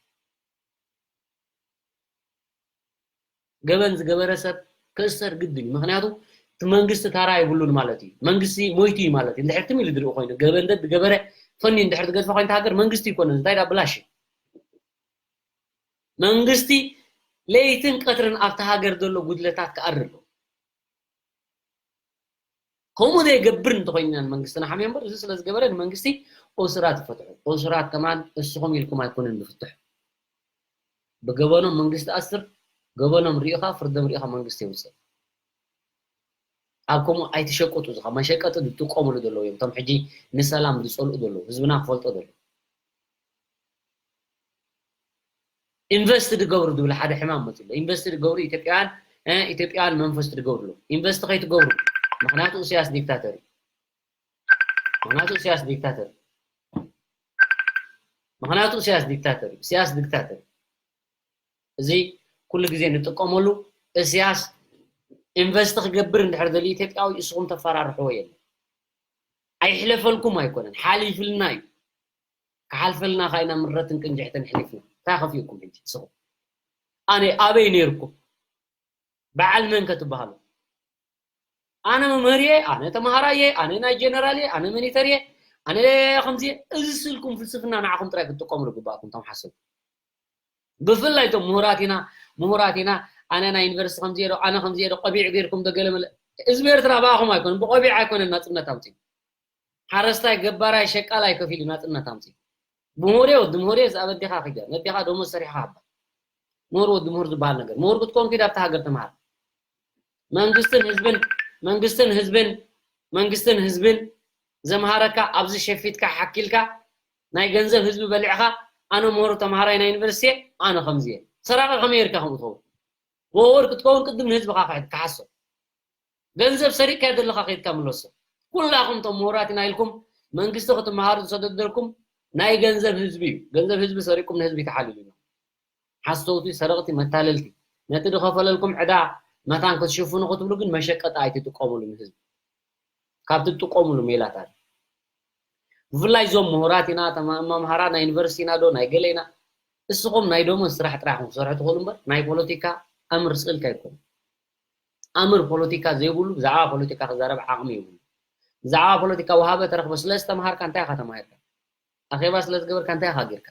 ገበን ዝገበረ ሰብ ክእሰር ግድን እዩ። ምክንያቱ እቲ መንግስቲ ታራ የብሉን ማለት እዩ። መንግስቲ ሞይቱ እዩ ማለት እዩ። እንድሕር ትም ኢሉ ዝርኢ ኮይኑ፣ ገበን ዝገበረ ፈኒ እንድሕር ዝገድፈ ኮይንታ ሃገር መንግስቲ ይኮነን። እንታይ ዳ ብላሽ እዩ። መንግስቲ ለይትን ቀትርን ኣብቲ ሃገር ዘሎ ጉድለታት ክኣሪ ኣለዎ። ከምኡ ዘይገብር እንተኮይንና ንመንግስትና ሓምዮ እምበር፣ እዚ ስለ ዝገበረ ንመንግስቲ እሱራት ይፈትሑ። እሱራት ከማን እስኹም ኢልኩም ኣይኮነን ዝፍትሑ። ብገበኖም መንግስቲ ኣስር፣ ገበኖም ሪኢኻ፣ ፍርዶም ሪኢኻ መንግስቲ የውፅእ። ኣብ ከምኡ ኣይትሸቅጡ። እዚ ካብ መሸቀጢ ዝጥቀሙሉ ዘለዉ እዮም። እቶም ሕጂ ንሰላም ዝፀልኡ ዘለዉ፣ ህዝብና ክፈልጦ ዘለዉ። ኢንቨስት ዝገብሩ ዝብል ሓደ ሕማም መፅኡ ኣሎ። ኢንቨስት ዝገብሩ ኢትዮጵያውያን፣ እ፣ ኢትዮጵያውያን መንፈስ ዝገብሩ ኣለዉ። ኢንቨስት ከይትገብሩ፣ ምክንያቱ እስያስ ዲክታተር እዩ። ምክንያቱ እስያስ ዲክታተር እዩ። ምክንያቱ እስያስ ዲክታተር እዩ። እስያስ ዲክታተር እዩ። እዚ ኩሉ ግዜ ንጥቀመሉ። እስያስ ኢንቨስት ክገብር እንድሕር ዘሎ ኢትዮጵያዊ እስኹም ተፈራርሕዎ የለን። ኣይሕለፈልኩም ኣይኮነን፣ ሓሊፍልና እዩ። ክሓልፈልና ካይና ምረትን ቅንጅሕትን ሕሊፍና። እንታይ ከፊኡኩም ሕጂ እስኹም? ኣነ ኣበይ ነይርኩም? በዓል መን ከ ትበሃሉ? ኣነ መምህር እየ፣ ኣነ ተምሃራይ እየ፣ ኣነ ናይ ጀነራል እየ፣ ኣነ ሚኒተር እየ፣ ኣነ ከምዚ እየ። እዚ ስልኩም ፍልስፍና ንዓኹም ጥራይ ክትጥቀሙሉ ግባእኩም፣ እቶም ሓሰብ። ብፍላይ እቶም ምሁራት ኢና፣ ምሁራት ኢና፣ ኣነ ናይ ዩኒቨርሲቲ ከምዚ እየ ዶ፣ ኣነ ከምዚ እየ ዶ፣ ቆቢዕ ገይርኩም ዶ ገለ መለ። ህዝቢ ኤርትራ ብኣኹም ኣይኮነን፣ ብቆቢዕ ኣይኮነን ናጽነት ኣምጺኡ። ሓረስታይ፣ ገባራይ፣ ሸቃላይ ከፊሉ ናጽነት ኣምጺኡ። ምሁር እየ፣ ወዲ ምሁር እየ፣ ዝኣበ ኣዴኻ ኪድ፣ ነዴኻ ደሞዝ ሰሪሕኻ ሃባ። ምሁር ወዲ ምሁር ዝበሃል ነገር። ምሁር ክትኮን ኪድ ኣብታ ሃገር ተምሃር። መንግስትን ህዝብን፣ መንግስትን ህዝብን፣ መንግስትን ህዝብን ዘምሃረካ ኣብዚ ሸፊትካ ሓኪልካ ናይ ገንዘብ ህዝቢ በሊዕኻ ኣነ ምሁር ተምሃራይ ናይ ዩኒቨርሲቲ እየ፣ ኣነ ከምዚ እየ። ሰራቂ ከመይ ጌርካ ከምኡ ትኸውን? ምሁር ክትከውን ቅድም ንህዝብኻ ክሕድ-፣ ክሓስብ። ገንዘብ ሰሪቅካዮ ዘለኻ ከይድካ ምለሶ። ኩላኹም እቶም ምሁራት ኢና ኢልኩም መንግስቲ ክትመሃሩ ዝሰደደልኩም ናይ ገንዘብ ህዝቢ እዩ። ገንዘብ ህዝቢ ሰሪቅኩም ንህዝቢ ተሓልሉ ኢኹም። ሓሰውቲ፣ ሰረቕቲ፣ መታለልቲ። ነቲ ዝኸፈለልኩም ዕዳ መታን ክትሽፍኑ ክትብሉ ግን መሸቀጢ ኣይትጥቀሙሉ ንህዝቢ። ካብ ትጥቀሙሉ ሜላታት። ብፍላይ እዞም ምሁራት ኢና፣ ተማ-፣ መምሃራ ናይ ዩኒቨርሲቲ ኢና ዶ ናይ ገለ ኢና፣ እስኹም ናይ ደሞዝ ስራሕ ጥራሕ ኢኹም ክትሰርሑ ትኽእሉ እምበር ናይ ፖለቲካ ኣምር ስእልካ ኣይኮነን። ኣምር ፖለቲካ ዘይብሉ ብዛዕባ ፖለቲካ ክዛረብ ዓቕሚ የብሉ። ብዛዕባ ፖለቲካ ወሃበ ተረኽበ ስለ ዝተምሃርካ እንታይ ኢኻ ተማሂርካ? ኣኼባ ስለ ዝገበርካ እንታይ ኢኻ ጌርካ?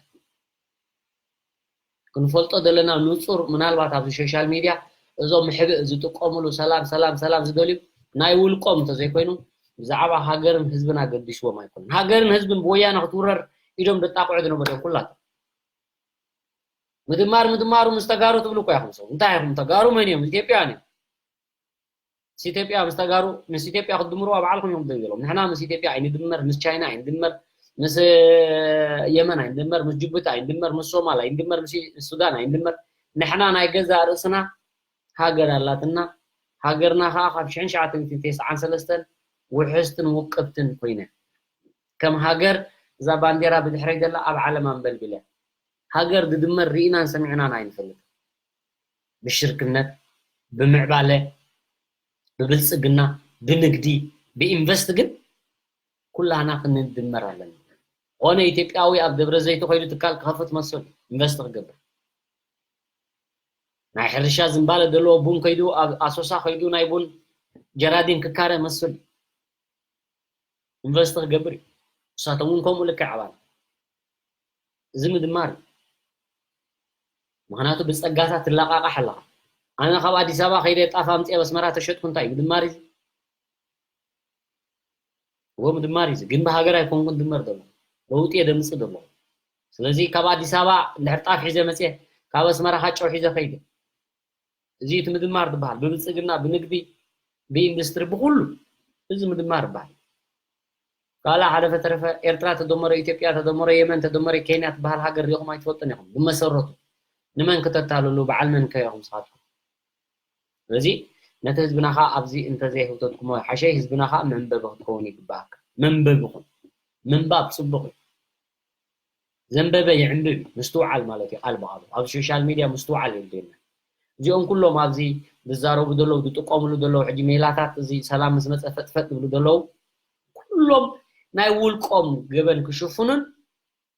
ክንፈልጦ ዘለና ንጹር፣ ምናልባት ኣብዚ ሶሻል ሚድያ እዞም ምሕብእ ዝጥቀሙሉ ሰላም፣ ሰላም፣ ሰላም ዝደልዩ ናይ ውልቆም እንተዘይኮይኑ ብዛዕባ ሃገርን ህዝብን ኣገዲሽዎም ኣይኮነን። ሃገርን ህዝብን ብወያነ ክትውረር ኢዶም ዘጣቕዑ ዝነበሩ እዮም ኩላቶም። ምድማር ምድማሩ ምስ ተጋሩ ትብሉ እኮ ኢኹም። ሰብ እንታይ ኢኹም? ተጋሩ መን እዮም? ኢትዮጵያውያን እዮም። ምስ ኢትዮጵያ ምስ ተጋሩ፣ ምስ ኢትዮጵያ ክትድምሩ ኣብ ዓልኩም እዮም ደው ኢሎም። ንሕና ምስ ኢትዮጵያ ኣይንድመር፣ ምስ ቻይና ኣይንድመር፣ ምስ የመን ኣይንድመር፣ ምስ ጅቡቲ ኣይንድመር፣ ምስ ሶማል ኣይንድመር፣ ምስ ሱዳን ኣይንድመር። ንሕና ናይ ገዛእ ርእስና ሃገር ኣላትና። ሃገርና ከዓ ካብ ሽሕን ትሽዓተ ሚእትን ተስዓን ሰለስተን ውሕስትን ውቅብትን ኮይነ። ከም ሃገር እዛ ባንዴራ ብድሕረይ ዘላ ኣብ ዓለም ኣንበልቢለ። ሃገር ዝድመር ርኢናን ሰሚዕናን ኣይንፈልጥ። ብሽርክነት፣ ብምዕባለ፣ ብብልጽግና፣ ብንግዲ፣ ብኢንቨስት ግን ኩላህና ክንድመር ኣለና። ኾነ ኢትዮጵያዊ ኣብ ደብረ ዘይት ኾይዱ ትካል ክኸፍት መስል ኢንቨስት ክገብር። ናይ ሕርሻ ዝምባለ ዘለዎ ቡን ከይዱ ኣብ ኣሶሳ ከይዱ ናይ ቡን ጀራዲን ክካረ መስል እዩ። ኢንቨስት ክገብር እዩ። ንሳቶም እውን ከምኡ ልክዕ ኣባል። እዚ ምድማር እዩ። ምኽንያቱ ብጸጋታት ትለቃቃሕ ኣለኻ። ኣነ ካብ ኣዲስ ኣበባ ከይደ ጣፍ ኣምፅኤ ኣብ ኣስመራ ተሸጥኩ እንታይ እዩ ምድማር እዩ? እዎ ምድማር እዩ። ግን ብሃገር ኣይኮንኩን ድመር ዘሎ። ለውጢ እየ ደምፅእ ዘሎ። ስለዚ ካብ ኣዲስ ኣበባ እንድሕር ጣፍ ሒዘ መፅኤ፣ ካብ ኣስመራ ካጨው ሒዘ ከይደ። እዚ እቲ ምድማር ዝበሃል። ብብልፅግና፣ ብንግዲ፣ ብኢንዱስትሪ፣ ብኩሉ እዚ ምድማር ይበሃል። ካልእ ሓለፈ ተረፈ ኤርትራ ተደመረ፣ ኢትዮጵያ ተደመረ፣ የመን ተደመረ፣ ኬንያ ትበሃል ሃገር ሪኢኹም ኣይትፈልጡን ኢኹም። ብመሰረቱ ንመን ክተታልሉ፣ በዓል መን ከ ኢኹም ንስኻትኩም? ስለዚ ነቲ ህዝብና ኸዓ ኣብዚ እንተዘይህውተትኩሞ ይሓሸ፣ ህዝብና ኸዓ መንበቢ ክትከውን ይግበኣካ። መንበቢ ኩን። ምንባብ ጽቡቕ እዩ። ዘንበበ ይዕንብብ እዩ። ምስትውዓል ማለት እዩ ቃል ብቓሉ። ኣብ ሶሻል ሚድያ ምስትውዓል የድልየና። እዚኦም ኩሎም ኣብዚ ዝዛረቡ ዘለዉ፣ ዝጥቀምሉ ዘለዉ፣ ሕጂ ሜላታት እዚ ሰላም ምስ መጸ ፈጥፈጥ ዝብሉ ዘለዉ፣ ኩሎም ናይ ውልቆም ገበን ክሽፍኑን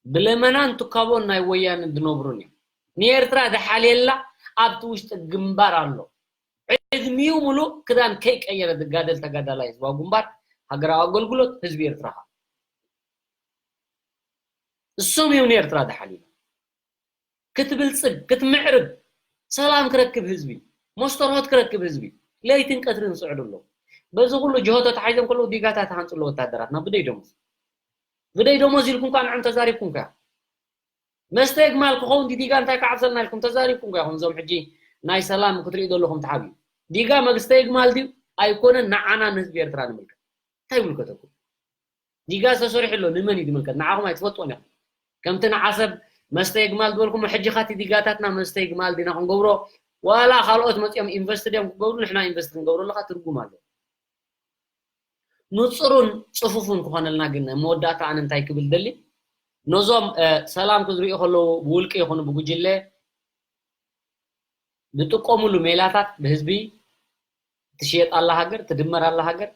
ብለመናን ትካቦን ናይ ወያነ ዝነብሩን እዮም። ንኤርትራ ዝሓልየላ ኣብቲ ውሽጢ ግንባር ኣሎ። ዕድሚኡ ሙሉእ ክዳን ከይቀየረ ዝጋደል ተጋዳላይ ህዝባዊ ግንባር፣ ሃገራዊ ኣገልግሎት፣ ህዝቢ ኤርትራ ኸኣ። እሶም እዮም ንኤርትራ ዝሓልዩላ። ክትብልጽግ፣ ክትምዕርግ፣ ሰላም ክረክብ ህዝቢ፣ መስተርሆት ክረክብ ህዝቢ፣ ለይትን ቀትርን ዝጽዕዱ ኣለዉ። በዚ ኩሉ ጅሆ ተታሒዞም ከለዉ ዲጋታት ይሃንጹ ኣለዉ ወታደራትና ብደይ ደሞዝ። ብደይ ደሞዝ ኢልኩም ከኣ ንዕም ተዛሪብኩም ከኣ። መስተ ግማል ክኸውን ዲዲጋ እንታይ ክዓብሰልና ኢልኩም ተዛሪብኩም ከኣ። እዞም ሕጂ ናይ ሰላም ክትሪኡ ዘለኹም ተሓብዩ። ዲጋ መስተ ግማል ድዩ? ኣይኮነን፣ ንዓና ንህዝቢ ኤርትራ ንምልከት። እንታይ ይምልከተኩም? ዲጋ ዝተሰርሑ ኣሎ፣ ንመን እዩ ዝምልከት? ንዓኹም ኣይትፈልጥዎን ኢኹም። ከምቲ ንዓሰብ መስተ ግማል ዝበልኩም፣ ሕጂ ኻቲ ዲጋታትና መስተ ግማል ዲና ክንገብሮ፣ ዋላ ካልኦት መጺኦም ኢንቨስት ድዮም ክገብሩ፣ ንሕና ኢንቨስት ክንገብረሉ ኸኣ ትርጉም ኣለዎ። ንጹርን ጽፉፍን ክኾነልና ግን፣ ኣብ መወዳእታ ኣነ እንታይ ክብል ደሊ፣ ነዞም፣ እ፣ ሰላም ክዝርእዩ ከለዉ፣ ብውልቂ ይኹኑ ብጉጅለ፣ ዝጥቀሙሉ ሜላታት ብህዝቢ ትሽየጥ ኣላ ሃገር፣ ትድመር ኣላ ሃገር፣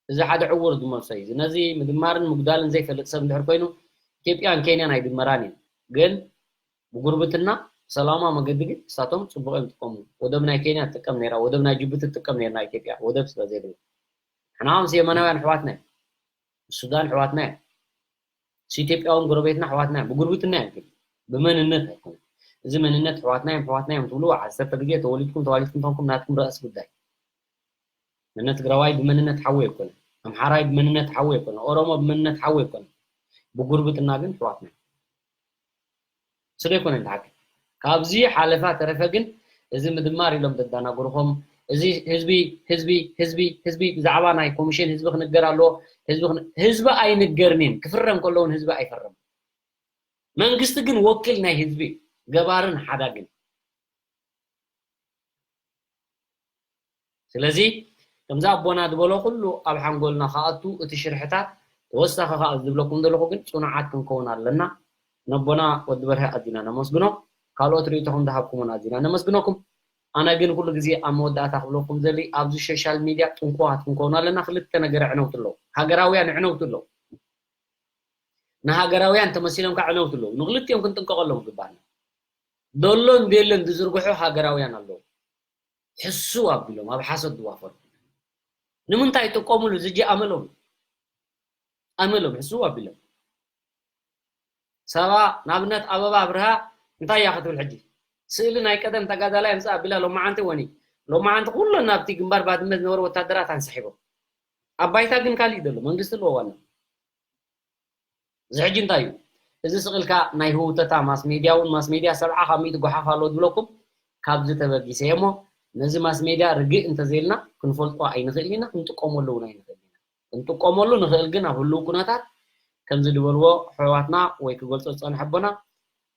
እዚ ሓደ ዕዉር ዝመልሶ እዩ። ነዚ ምድማርን ምጉዳልን ዘይፈልጥ ሰብ እንድሕር ኮይኑ፣ ኢትዮጵያን ኬንያን ኣይድመራን እየን። ግን ብጉርብትና፣ ብሰላማዊ መገዲ ግን ንሳቶም ጽቡቕ እዮም ዝጥቀሙ። ወደብ ናይ ኬንያ ትጥቀም ነይራ፣ ወደብ ናይ ጅቡቲ ትጥቀም ነይርና ኢትዮጵያ፣ ወደብ ስለ ዘይብላ። ንሕና ምስ የመናውያን ኣሕዋትና እዮም። ምስ ሱዳን ኣሕዋትና እዮም። ምስ ኢትዮጵያ እውን ጎረቤትና ኣሕዋትና እዮም። ብጉርብትና እዮም ግን። ብመንነት ኣይኮነን። እዚ መንነት ኣሕዋትና እዮም፣ ኣሕዋትና እዮም ትብሉ፣ ዓሰርተ ግዜ ተወሊድኩም፣ ተዋሊድኩም ተኾንኩም ናትኩም ርእስ ጉዳይ። መን ትግራዋይ ብመንነት ሓው ኣይኮነን። ኣምሓራይ ብመንነት ሓው ኣይኮነን። ኦሮሞ ብመንነት ሓው ኣይኮነን። ብጉርብትና ግን ኣሕዋትና እዮም። ስለ ኣይኮነ እንተሓቂ። ካብዚ ሓለፋ ተረፈ ግን እዚ ምድማር ኢሎም ዘዳናግሩኹም፣ እዚ ህዝቢ፣ ህዝቢ፣ ህዝቢ፣ ህዝቢ ብዛዕባ ናይ ኮሚሽን ህዝቢ ክንገር ኣለዎ፣ ህዝቢ ክን-፣ ህዝቢ ኣይንገርን እየን። ክፍረም ከለውን ህዝቢ ኣይፈረም። መንግስቲ ግን ወኪል ናይ ህዝቢ፣ ገባርን ሓዳግን። ስለዚ ከምዚ ኣቦና ዝበሎ ኩሉ ኣብ ሓንጎልና ክኣቱ እቲ ሽርሕታት ተወሳኺ ከኣ ዝብለኩም ዘለኹ ግን ጽኑዓት ክንከውን ኣለና። ነቦና ወዲ በርሀ ኣዚና ነመስግኖ። ካልኦት ርእይቶኹም ዝሃብኩምን ኣዚና ነመስግነኩም። ኣነ ግን ኩሉ ግዜ ኣብ መወዳእታ ክብለኩም ዘሊ ኣብዚ ሶሻል ሚድያ ጥንቁቓት ክንከውን ኣለና። ክልተ ነገር ኣዕነውቲ ኣለዉ። ሃገራውያን ኣዕነውቲ ኣለዉ። ንሃገራውያን ተመሲሎም ከዓ ኣዕነውቲ ኣለዉ። ንክልቲኦም ክንጥንቀቐሎም ይግባና። ደሎን ደለን ዝዝርግሑ ሃገራውያን ኣለዉ። ሕስው ኣቢሎም ኣብ ሓሶት ዝዋፈሩ ንምንታይ ይጥቀሙሉ? ዝጂ ኣመሎም ኣመሎም ሕስው ኣቢሎም ሰባ ንኣብነት ኣበባ ኣብርሃ እንታይ እያ ክትብል ሕጂ ስእሊ ናይ ቀደም ተጋዳላይ ኣምፅእ ኣቢላ ሎማዓንቲ ወኒ ሎማዓንቲ ኩሎን ናብቲ ግንባር ባድመ ዝነበሩ ወታደራት ኣንስሒቦም ኣብ ባይታ ግን ካሊእ ዘሎ መንግስቲ ኣለዎ ዋና እዚ ሕጂ እንታይ እዩ? እዚ ስቕ ኢልካ ናይ ህውተታ ማስ ሜድያ እውን ማስ ሜድያ ሰብዓ ካብ ሚእቲ ጓሓፍ ኣሎ ዝብለኩም ካብዚ ተበጊሰ እየ እሞ ነዚ ማስ ሜድያ ርግእ እንተዘይልና ክንፈልጦ ኣይንኽእል ኢና ክንጥቀመሉ እውን ኣይንኽእል ኢና። ክንጥቀመሉ ንኽእል ግን ኣብ ህልው ኩነታት ከምዚ ዝበልዎ ኣሕዋትና ወይ ክገልጾ ዝጸንሐ ኣቦና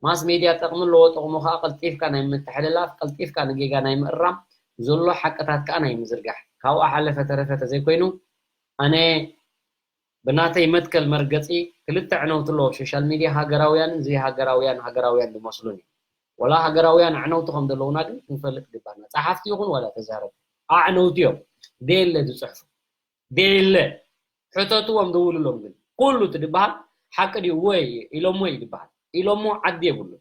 ማስ ሜድያ ጠቕሚ ኣለዎ ጠቕሙ ከኣ ቀልጢፍካ ናይ ምትሕልላፍ ቀልጢፍካ ንጌጋ ናይ ምእራም ዘሎ ሓቅታት ከኣ ናይ ምዝርጋሕ ካብኡ ሓለፈ ተረፈ ተዘይኮይኑ ኣነ ብናተይ መትከል መርገጺ ክልተ ኣዕነውቲ ኣለዉ ኣብ ሶሻል ሚድያ ሃገራውያንን ዘይሃገራውያን ሃገራውያን ዝመስሉኒ ወላ ሃገራውያን ኣዕነውቲ ከም ዘለዉና ግን ክንፈልጥ ይግባና ጸሓፍቲ ይኹን ዋላ ተዛረብቲ ኣዕነውቲ እዮም ደየለ ዝጽሕፉ ደየለ ሕተትዎም ደውልሎም ግን ኩሉ እቲ ዝበሃል ሓቂ ድዩ ወይ ኢሎሞ እዩ ዝበሃል ኢሎሞ ዓዲ የብሉ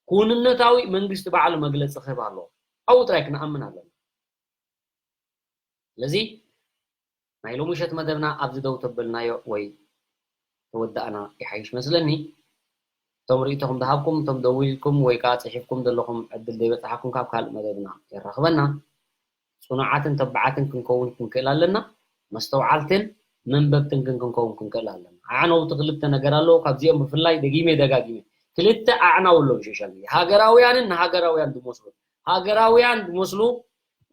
ክውንነታዊ መንግስቲ ባዕሉ መግለጺ ክህብ ኣለዎ ኣብኡ ጥራይ ክንኣምን ኣለና ስለዚ ናይ ሎሚ ምሸት መደብና ኣብዚ ደው ተበልናዮ ወይ ተወዳእና ይሓይሽ መስለኒ። እቶም ርእይቶኹም ዝሃብኩም፣ እቶም ደዊልኩም ወይ ከዓ ጽሒፍኩም ዘለኹም ዕድል ዘይበጽሓኩም ካብ ካልእ መደብና የራኽበና። ጽኑዓትን ተባዓትን ክንከውን ክንክእል ኣለና። መስተውዓልትን መንበብትን ግን ክንከውን ክንክእል ኣለና። ኣዕነውቲ ክልተ ነገር ኣለዎ። ካብዚኦም ብፍላይ ደጊመ ደጋጊመ ክልተ ኣዕናው ኣለዉ ሶሻል ሚድያ ሃገራውያንን ንሃገራውያን ዝመስሉ ሃገራውያን ዝመስሉ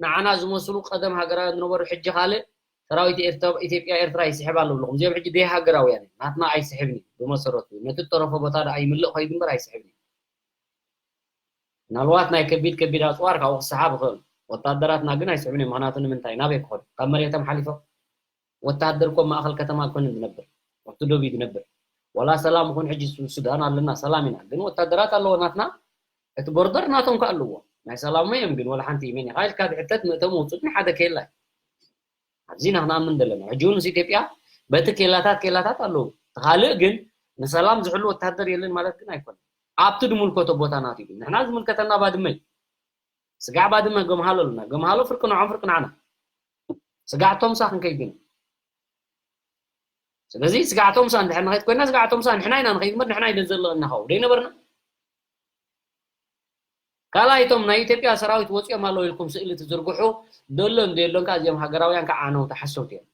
ንዓና ዝመስሉ ቀደም ሃገራውያን ዝነበሩ ሕጂ ካልእ ሰራዊት ኢትዮጵያ ኤርትራ ይስሕብ ኣሎ ብለኹም እዚኦም ሕጂ ደይ ሃገራውያን ናትና ኣይስሕብን እዩ ብመሰረቱ ነቲ ተረፈ ቦታ ደኣ ይምልእ ከይዱ እምበር ኣይስሕብን እዩ ምናልባት ናይ ከቢድ ከቢድ ኣፅዋር ካብኡ ክስሓብ ይኽእል ወታደራትና ግን ኣይስሕብን እዮም ምክንያቱ ንምንታይ ናበይ ክኸዱ ካብ መሬቶም ሓሊፎም ወታደር እኮ ማእኸል ከተማ ኣይኮነን ዝነብር ኣብቲ ዶብ እዩ ዝነብር ዋላ ሰላም ይኹን ሕጂ ሱዳን ኣለና ሰላም ኢና ግን ወታደራት ኣለዎ ናትና እቲ ቦርደር ናቶም ከ ኣለዎ ናይ ሰላም እዮም ግን ወላ ሓንቲ መን ኢኻ ኢልካ ዝሕተት ምእቶም ውፁት ንሓደ ከየላ እዚ ኢና ክንኣምን ዘለና። ሕጂ እውን ምስ ኢትዮጵያ በቲ ኬላታት ኬላታት ኣለዉ። እቲ ካልእ ግን ንሰላም ዝሕሉ ወታደር የለን ማለት ግን ኣይኮነን። ኣብቲ ዝምልከቶ ቦታ ናት እዩ። ንሕና ዝምልከተና ባድመ እዩ። ስጋዕ ባድመ ገምሃሎ ኣለና። ገምሃሎ ፍርቂ ንዖም ፍርቂ ንዓና። ስጋዕ ቶምሳ ክንከይድ ግን ስለዚ ስጋዕ ቶምሳ እንድሕር ንኸይድ ኮይና ስጋዕ ቶምሳ ንሕና ኢና ንኸይድ እምበር ንሕና ኢና ዘለና ካብኡ ደይነበርና። ካልኣይ እቶም ናይ ኢትዮጵያ ሰራዊት ወፂኦም ኣለዉ ኢልኩም ስእሊ ትዝርግሑ ደሎ እንደ የሎን ከዓ እዚኦም ሃገራውያን ከዓ ዓነውቲ ሓሰውቲ እዮም።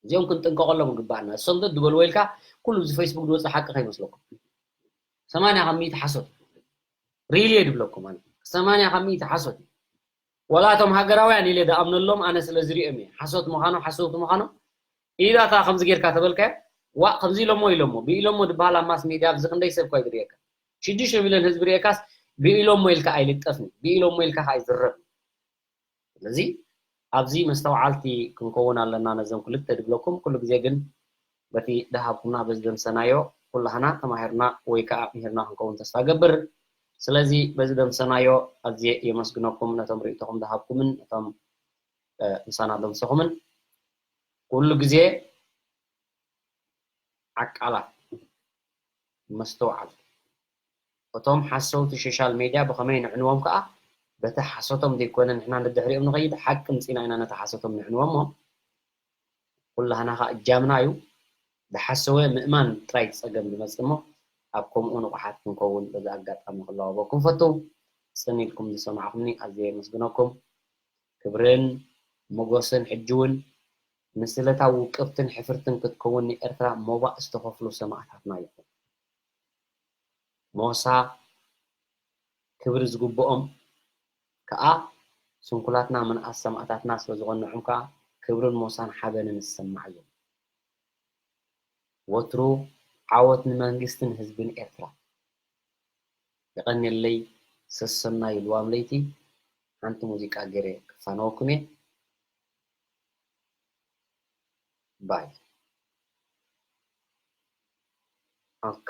እዚኦም ክንጥንቀቐሎም ይግባኣና። እሶም ዶ ዝበልዎ ኢልካ ኩሉ እዚ ፌስቡክ ዝወፅእ ሓቂ ከይመስለኩም። ሰማንያ ካብ ሚእቲ ሓሶት ሪሊ ድብለኩም ኣነ ሰማንያ ካብ ሚእቲ ሓሶት እዩ። ወላ እቶም ሃገራውያን ኢለ ዝኣምነሎም ኣነ ስለ ዝሪኦም እየ ሓሶት ምዃኖም ሓሰውቲ ምዃኖም። ኢላ እታ ከምዚ ጌርካ ተበልካዮ ዋእ ከምዚ ኢሎሞ ኢሎሞ ብኢሎሞ ዝበሃል ኣብ ማስ ሚድያ ኣብዚ ክንደይ ሰብ እኳ እዩ ዝሪእካ ሽዱሽተ ሚልዮን ህዝቢ ሪእካስ ብኢሎሞ ኢልካ ኣይልጠፍን ብኢሎሞ ኢልካ ከዓ ኣይዝረብ። ስለዚ ኣብዚ መስተውዓልቲ ክንከውን ኣለና ነዞም ክልተ ድብለኩም ኩሉ ግዜ ግን በቲ ድሃብኩምና በዚ ደምሰናዮ ኩላህና ተማሂርና ወይ ከዓ ምሂርና ክንከውን ተስፋ ገብር። ስለዚ በዚ ደምሰናዮ ኣዝየ የመስግነኩም ነቶም ርእይቶኹም ድሃብኩምን ነቶም ምሳና ደምሰኹምን ኩሉ ግዜ ዓቃላት መስተውዓል እቶም ሓሰውቲ ሶሻል ሜድያ ብኸመይ ንዕንዎም ከዓ በቲ ሓሶቶም ዘይኮነ ንሕና ንድሕሪኦም ንኸይድ ሓቂ ምፂና ኢና ነቲ ሓሶቶም ንዕንዎም እሞ ኩላህና ከዓ እጃምና እዩ ዝሓሰወ ምእማን ጥራይ ፀገም ዝመፅእ እሞ ኣብ ከምኡ ንቑሓት ክንከውን በዚ ኣጋጣሚ ክለዋወኩም ፈቱ ፅን ኢልኩም ዝሰማዕኩምኒ ኣዝየ የመስግነኩም ክብርን ሞጎስን ሕጂ እውን ንስለታ ውቅብትን ሕፍርትን ክትከውን ንኤርትራ ሞባእ ዝተኸፍሉ ሰማእታትና ይኹን ሞሳ ክብሪ ዝግብኦም ከኣ ስንኩላትና ምንኣስ ሰማእታትና ስለ ዝኾንዖም ከኣ ክብርን ሞሳን ሓበንን ዝሰማዕ እዮም። ወትሩ ዓወት ንመንግስትን ህዝብን ኤርትራ። የቐንየለይ ሰሰናዩ ልዋም ለይቲ ሓንቲ ሙዚቃ ገይረ ክፋነወኩም እየ። ባይ ኦኬ።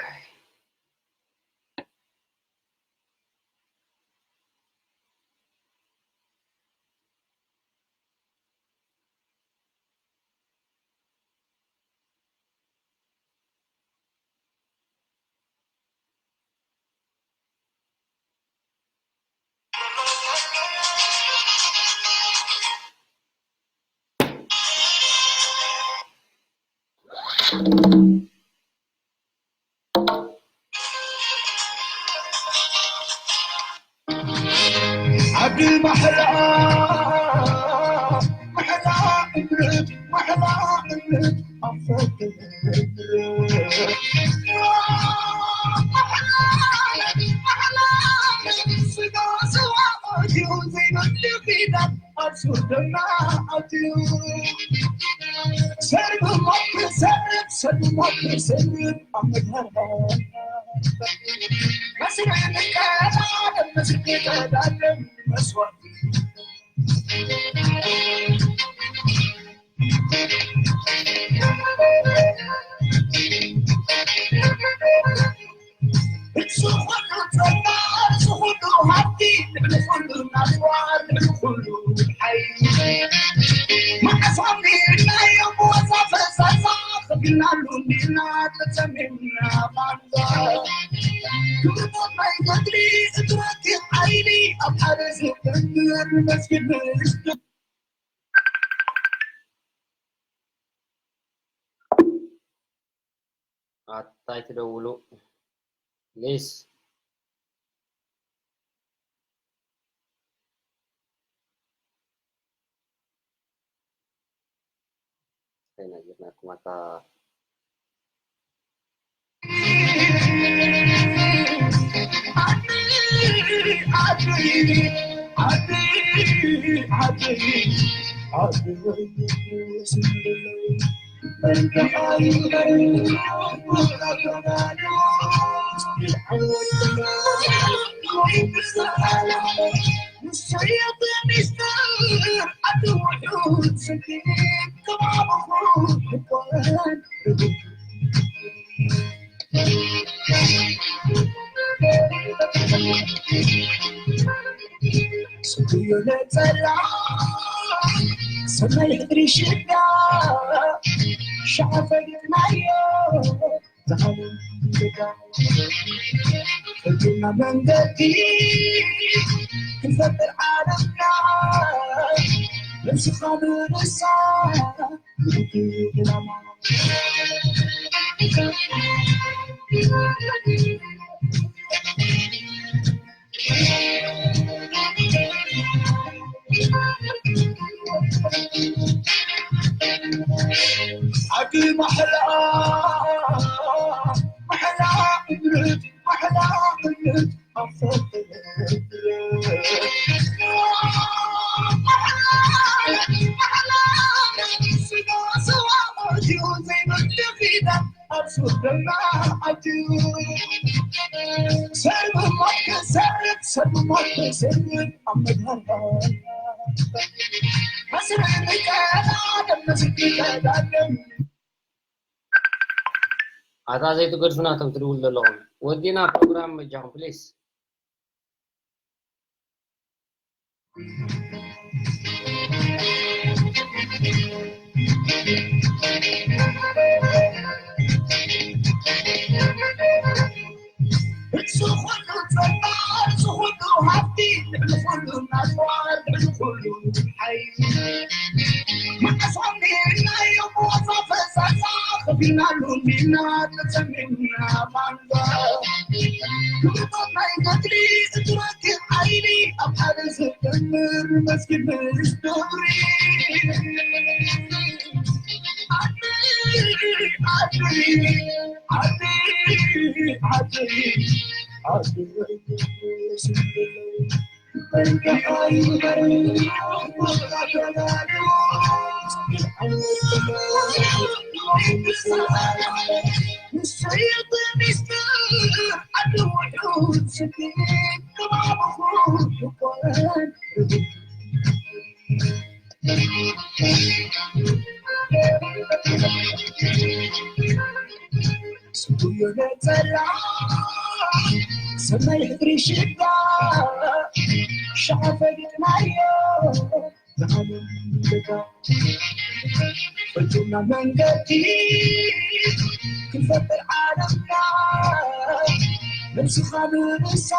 ዓዲ ማሕላ ማሕላ እምነት ማሕላ እምነት ኣንፈት ኣታይ ትደውሉ ፕሊስ። ተናጊርናኩም ኣታ ሰናይ ሕድሪ ሽዳ ሻዕ ፈሊጥናዮ ዝዓለም ደጋ ፈሊጥና መንገዲ ክንፈጥር ዓለምና ነብስኻ ምርሳ ዓዲ ማሕላ ማሕላ እምነት ማሕላ እምነት ኣፈጥነት ኣታ ዘይትገድፉና እቶም ትድውሉ ዘለኹም። ወዲና ፕሮግራም በጃኹም ፕሊስ። እሱ ኩሉ ጸጋ እሱ ኩሉ ሃብቲ ልዕሊ ኩሉ ናጽዋር ልዕሊ ኩሉ ሓይሊ መዓስ ዓሚናዮ ብዋዛ ፈዛዛ ከፊልናሉ ሚና ተጸሚምና ማንዛ ክብርታት ናይ ገድሊ እትረክብ ሓይሊ ኣብ ሓደ ዝደምር መስጊድ ምስ ደብሪ ጽጉዮ ነጸላ ሰናይ ሕድሪ ሽዳ ሻዕ ፈሊጥናዮ ዝዓለም ደጋ ፈሊጥና መንገዲ ክንፈጥር ዓለምና ነብስኻ ምርሳ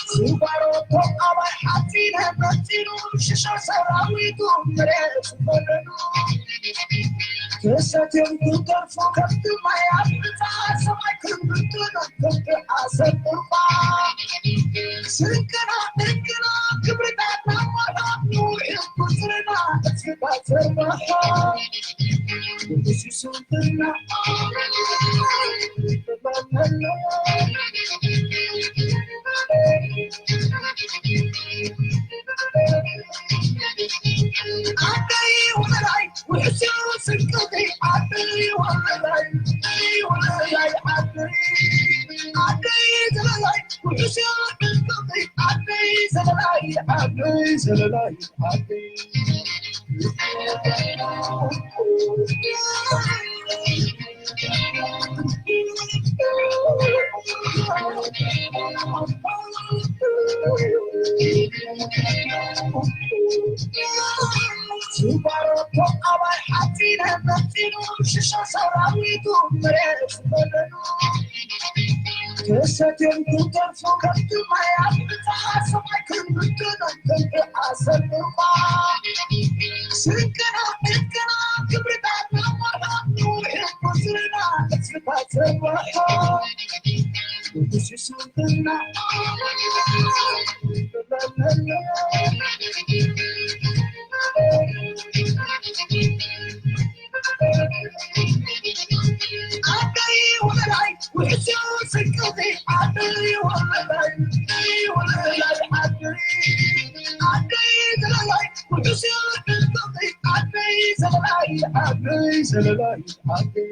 ስባሮቶ ኣባይ ሓፂነ መፂኑ ሽሻ ሰራዊቱ መሬት ፈለኑ ተሰትዮም ክተርፉ ከብቲ ማይ ኣብ ብፃ ሰማይ ክንብትኖም ከብቲ ዓሰብ ቁርባ ስንቅና ድንቅና ክብርታትና ሞራ ንውዒ ቁፅርና እስክታ ዘርባሖ ንጉሲ ስንቅና ዓደይ ወላይ ውሕስዮ ስንቅቲ ዓደይ ወላይ ወላይ ዓደይ ዓደይ ዘለላይ ውሕስዮ ስንቅቲ ዓደይ ዘለላይ ዓደይ ዘለላይ ዓደይ ስባሮቶ ኣባይ ሓፂነ መፂኑ ሽሻ ሰራዊቱ መሬት በደኑ ተሰትዮም ክተርፉ ከብቲ ማይ ኣብ ብፃ ሰማይ ክንብትኖም ከብቲ ዓሰብ ቁርባ ስንቅና ድንቅና ክብርታትና ሞራ ንውዒ ቁፅርና እስክታ ዘርባሖ ንጉሲ ስንቅና ዓደይ ወላይ ውሕስዮ ስንቅቲ ዓደይ ወላይ ወላይ ዓደይ ዓደይ ዘለላይ ውሕስዮ ስንቅቲ ዓደይ ዘለላይ ዓደይ ዘለላይ ዓደይ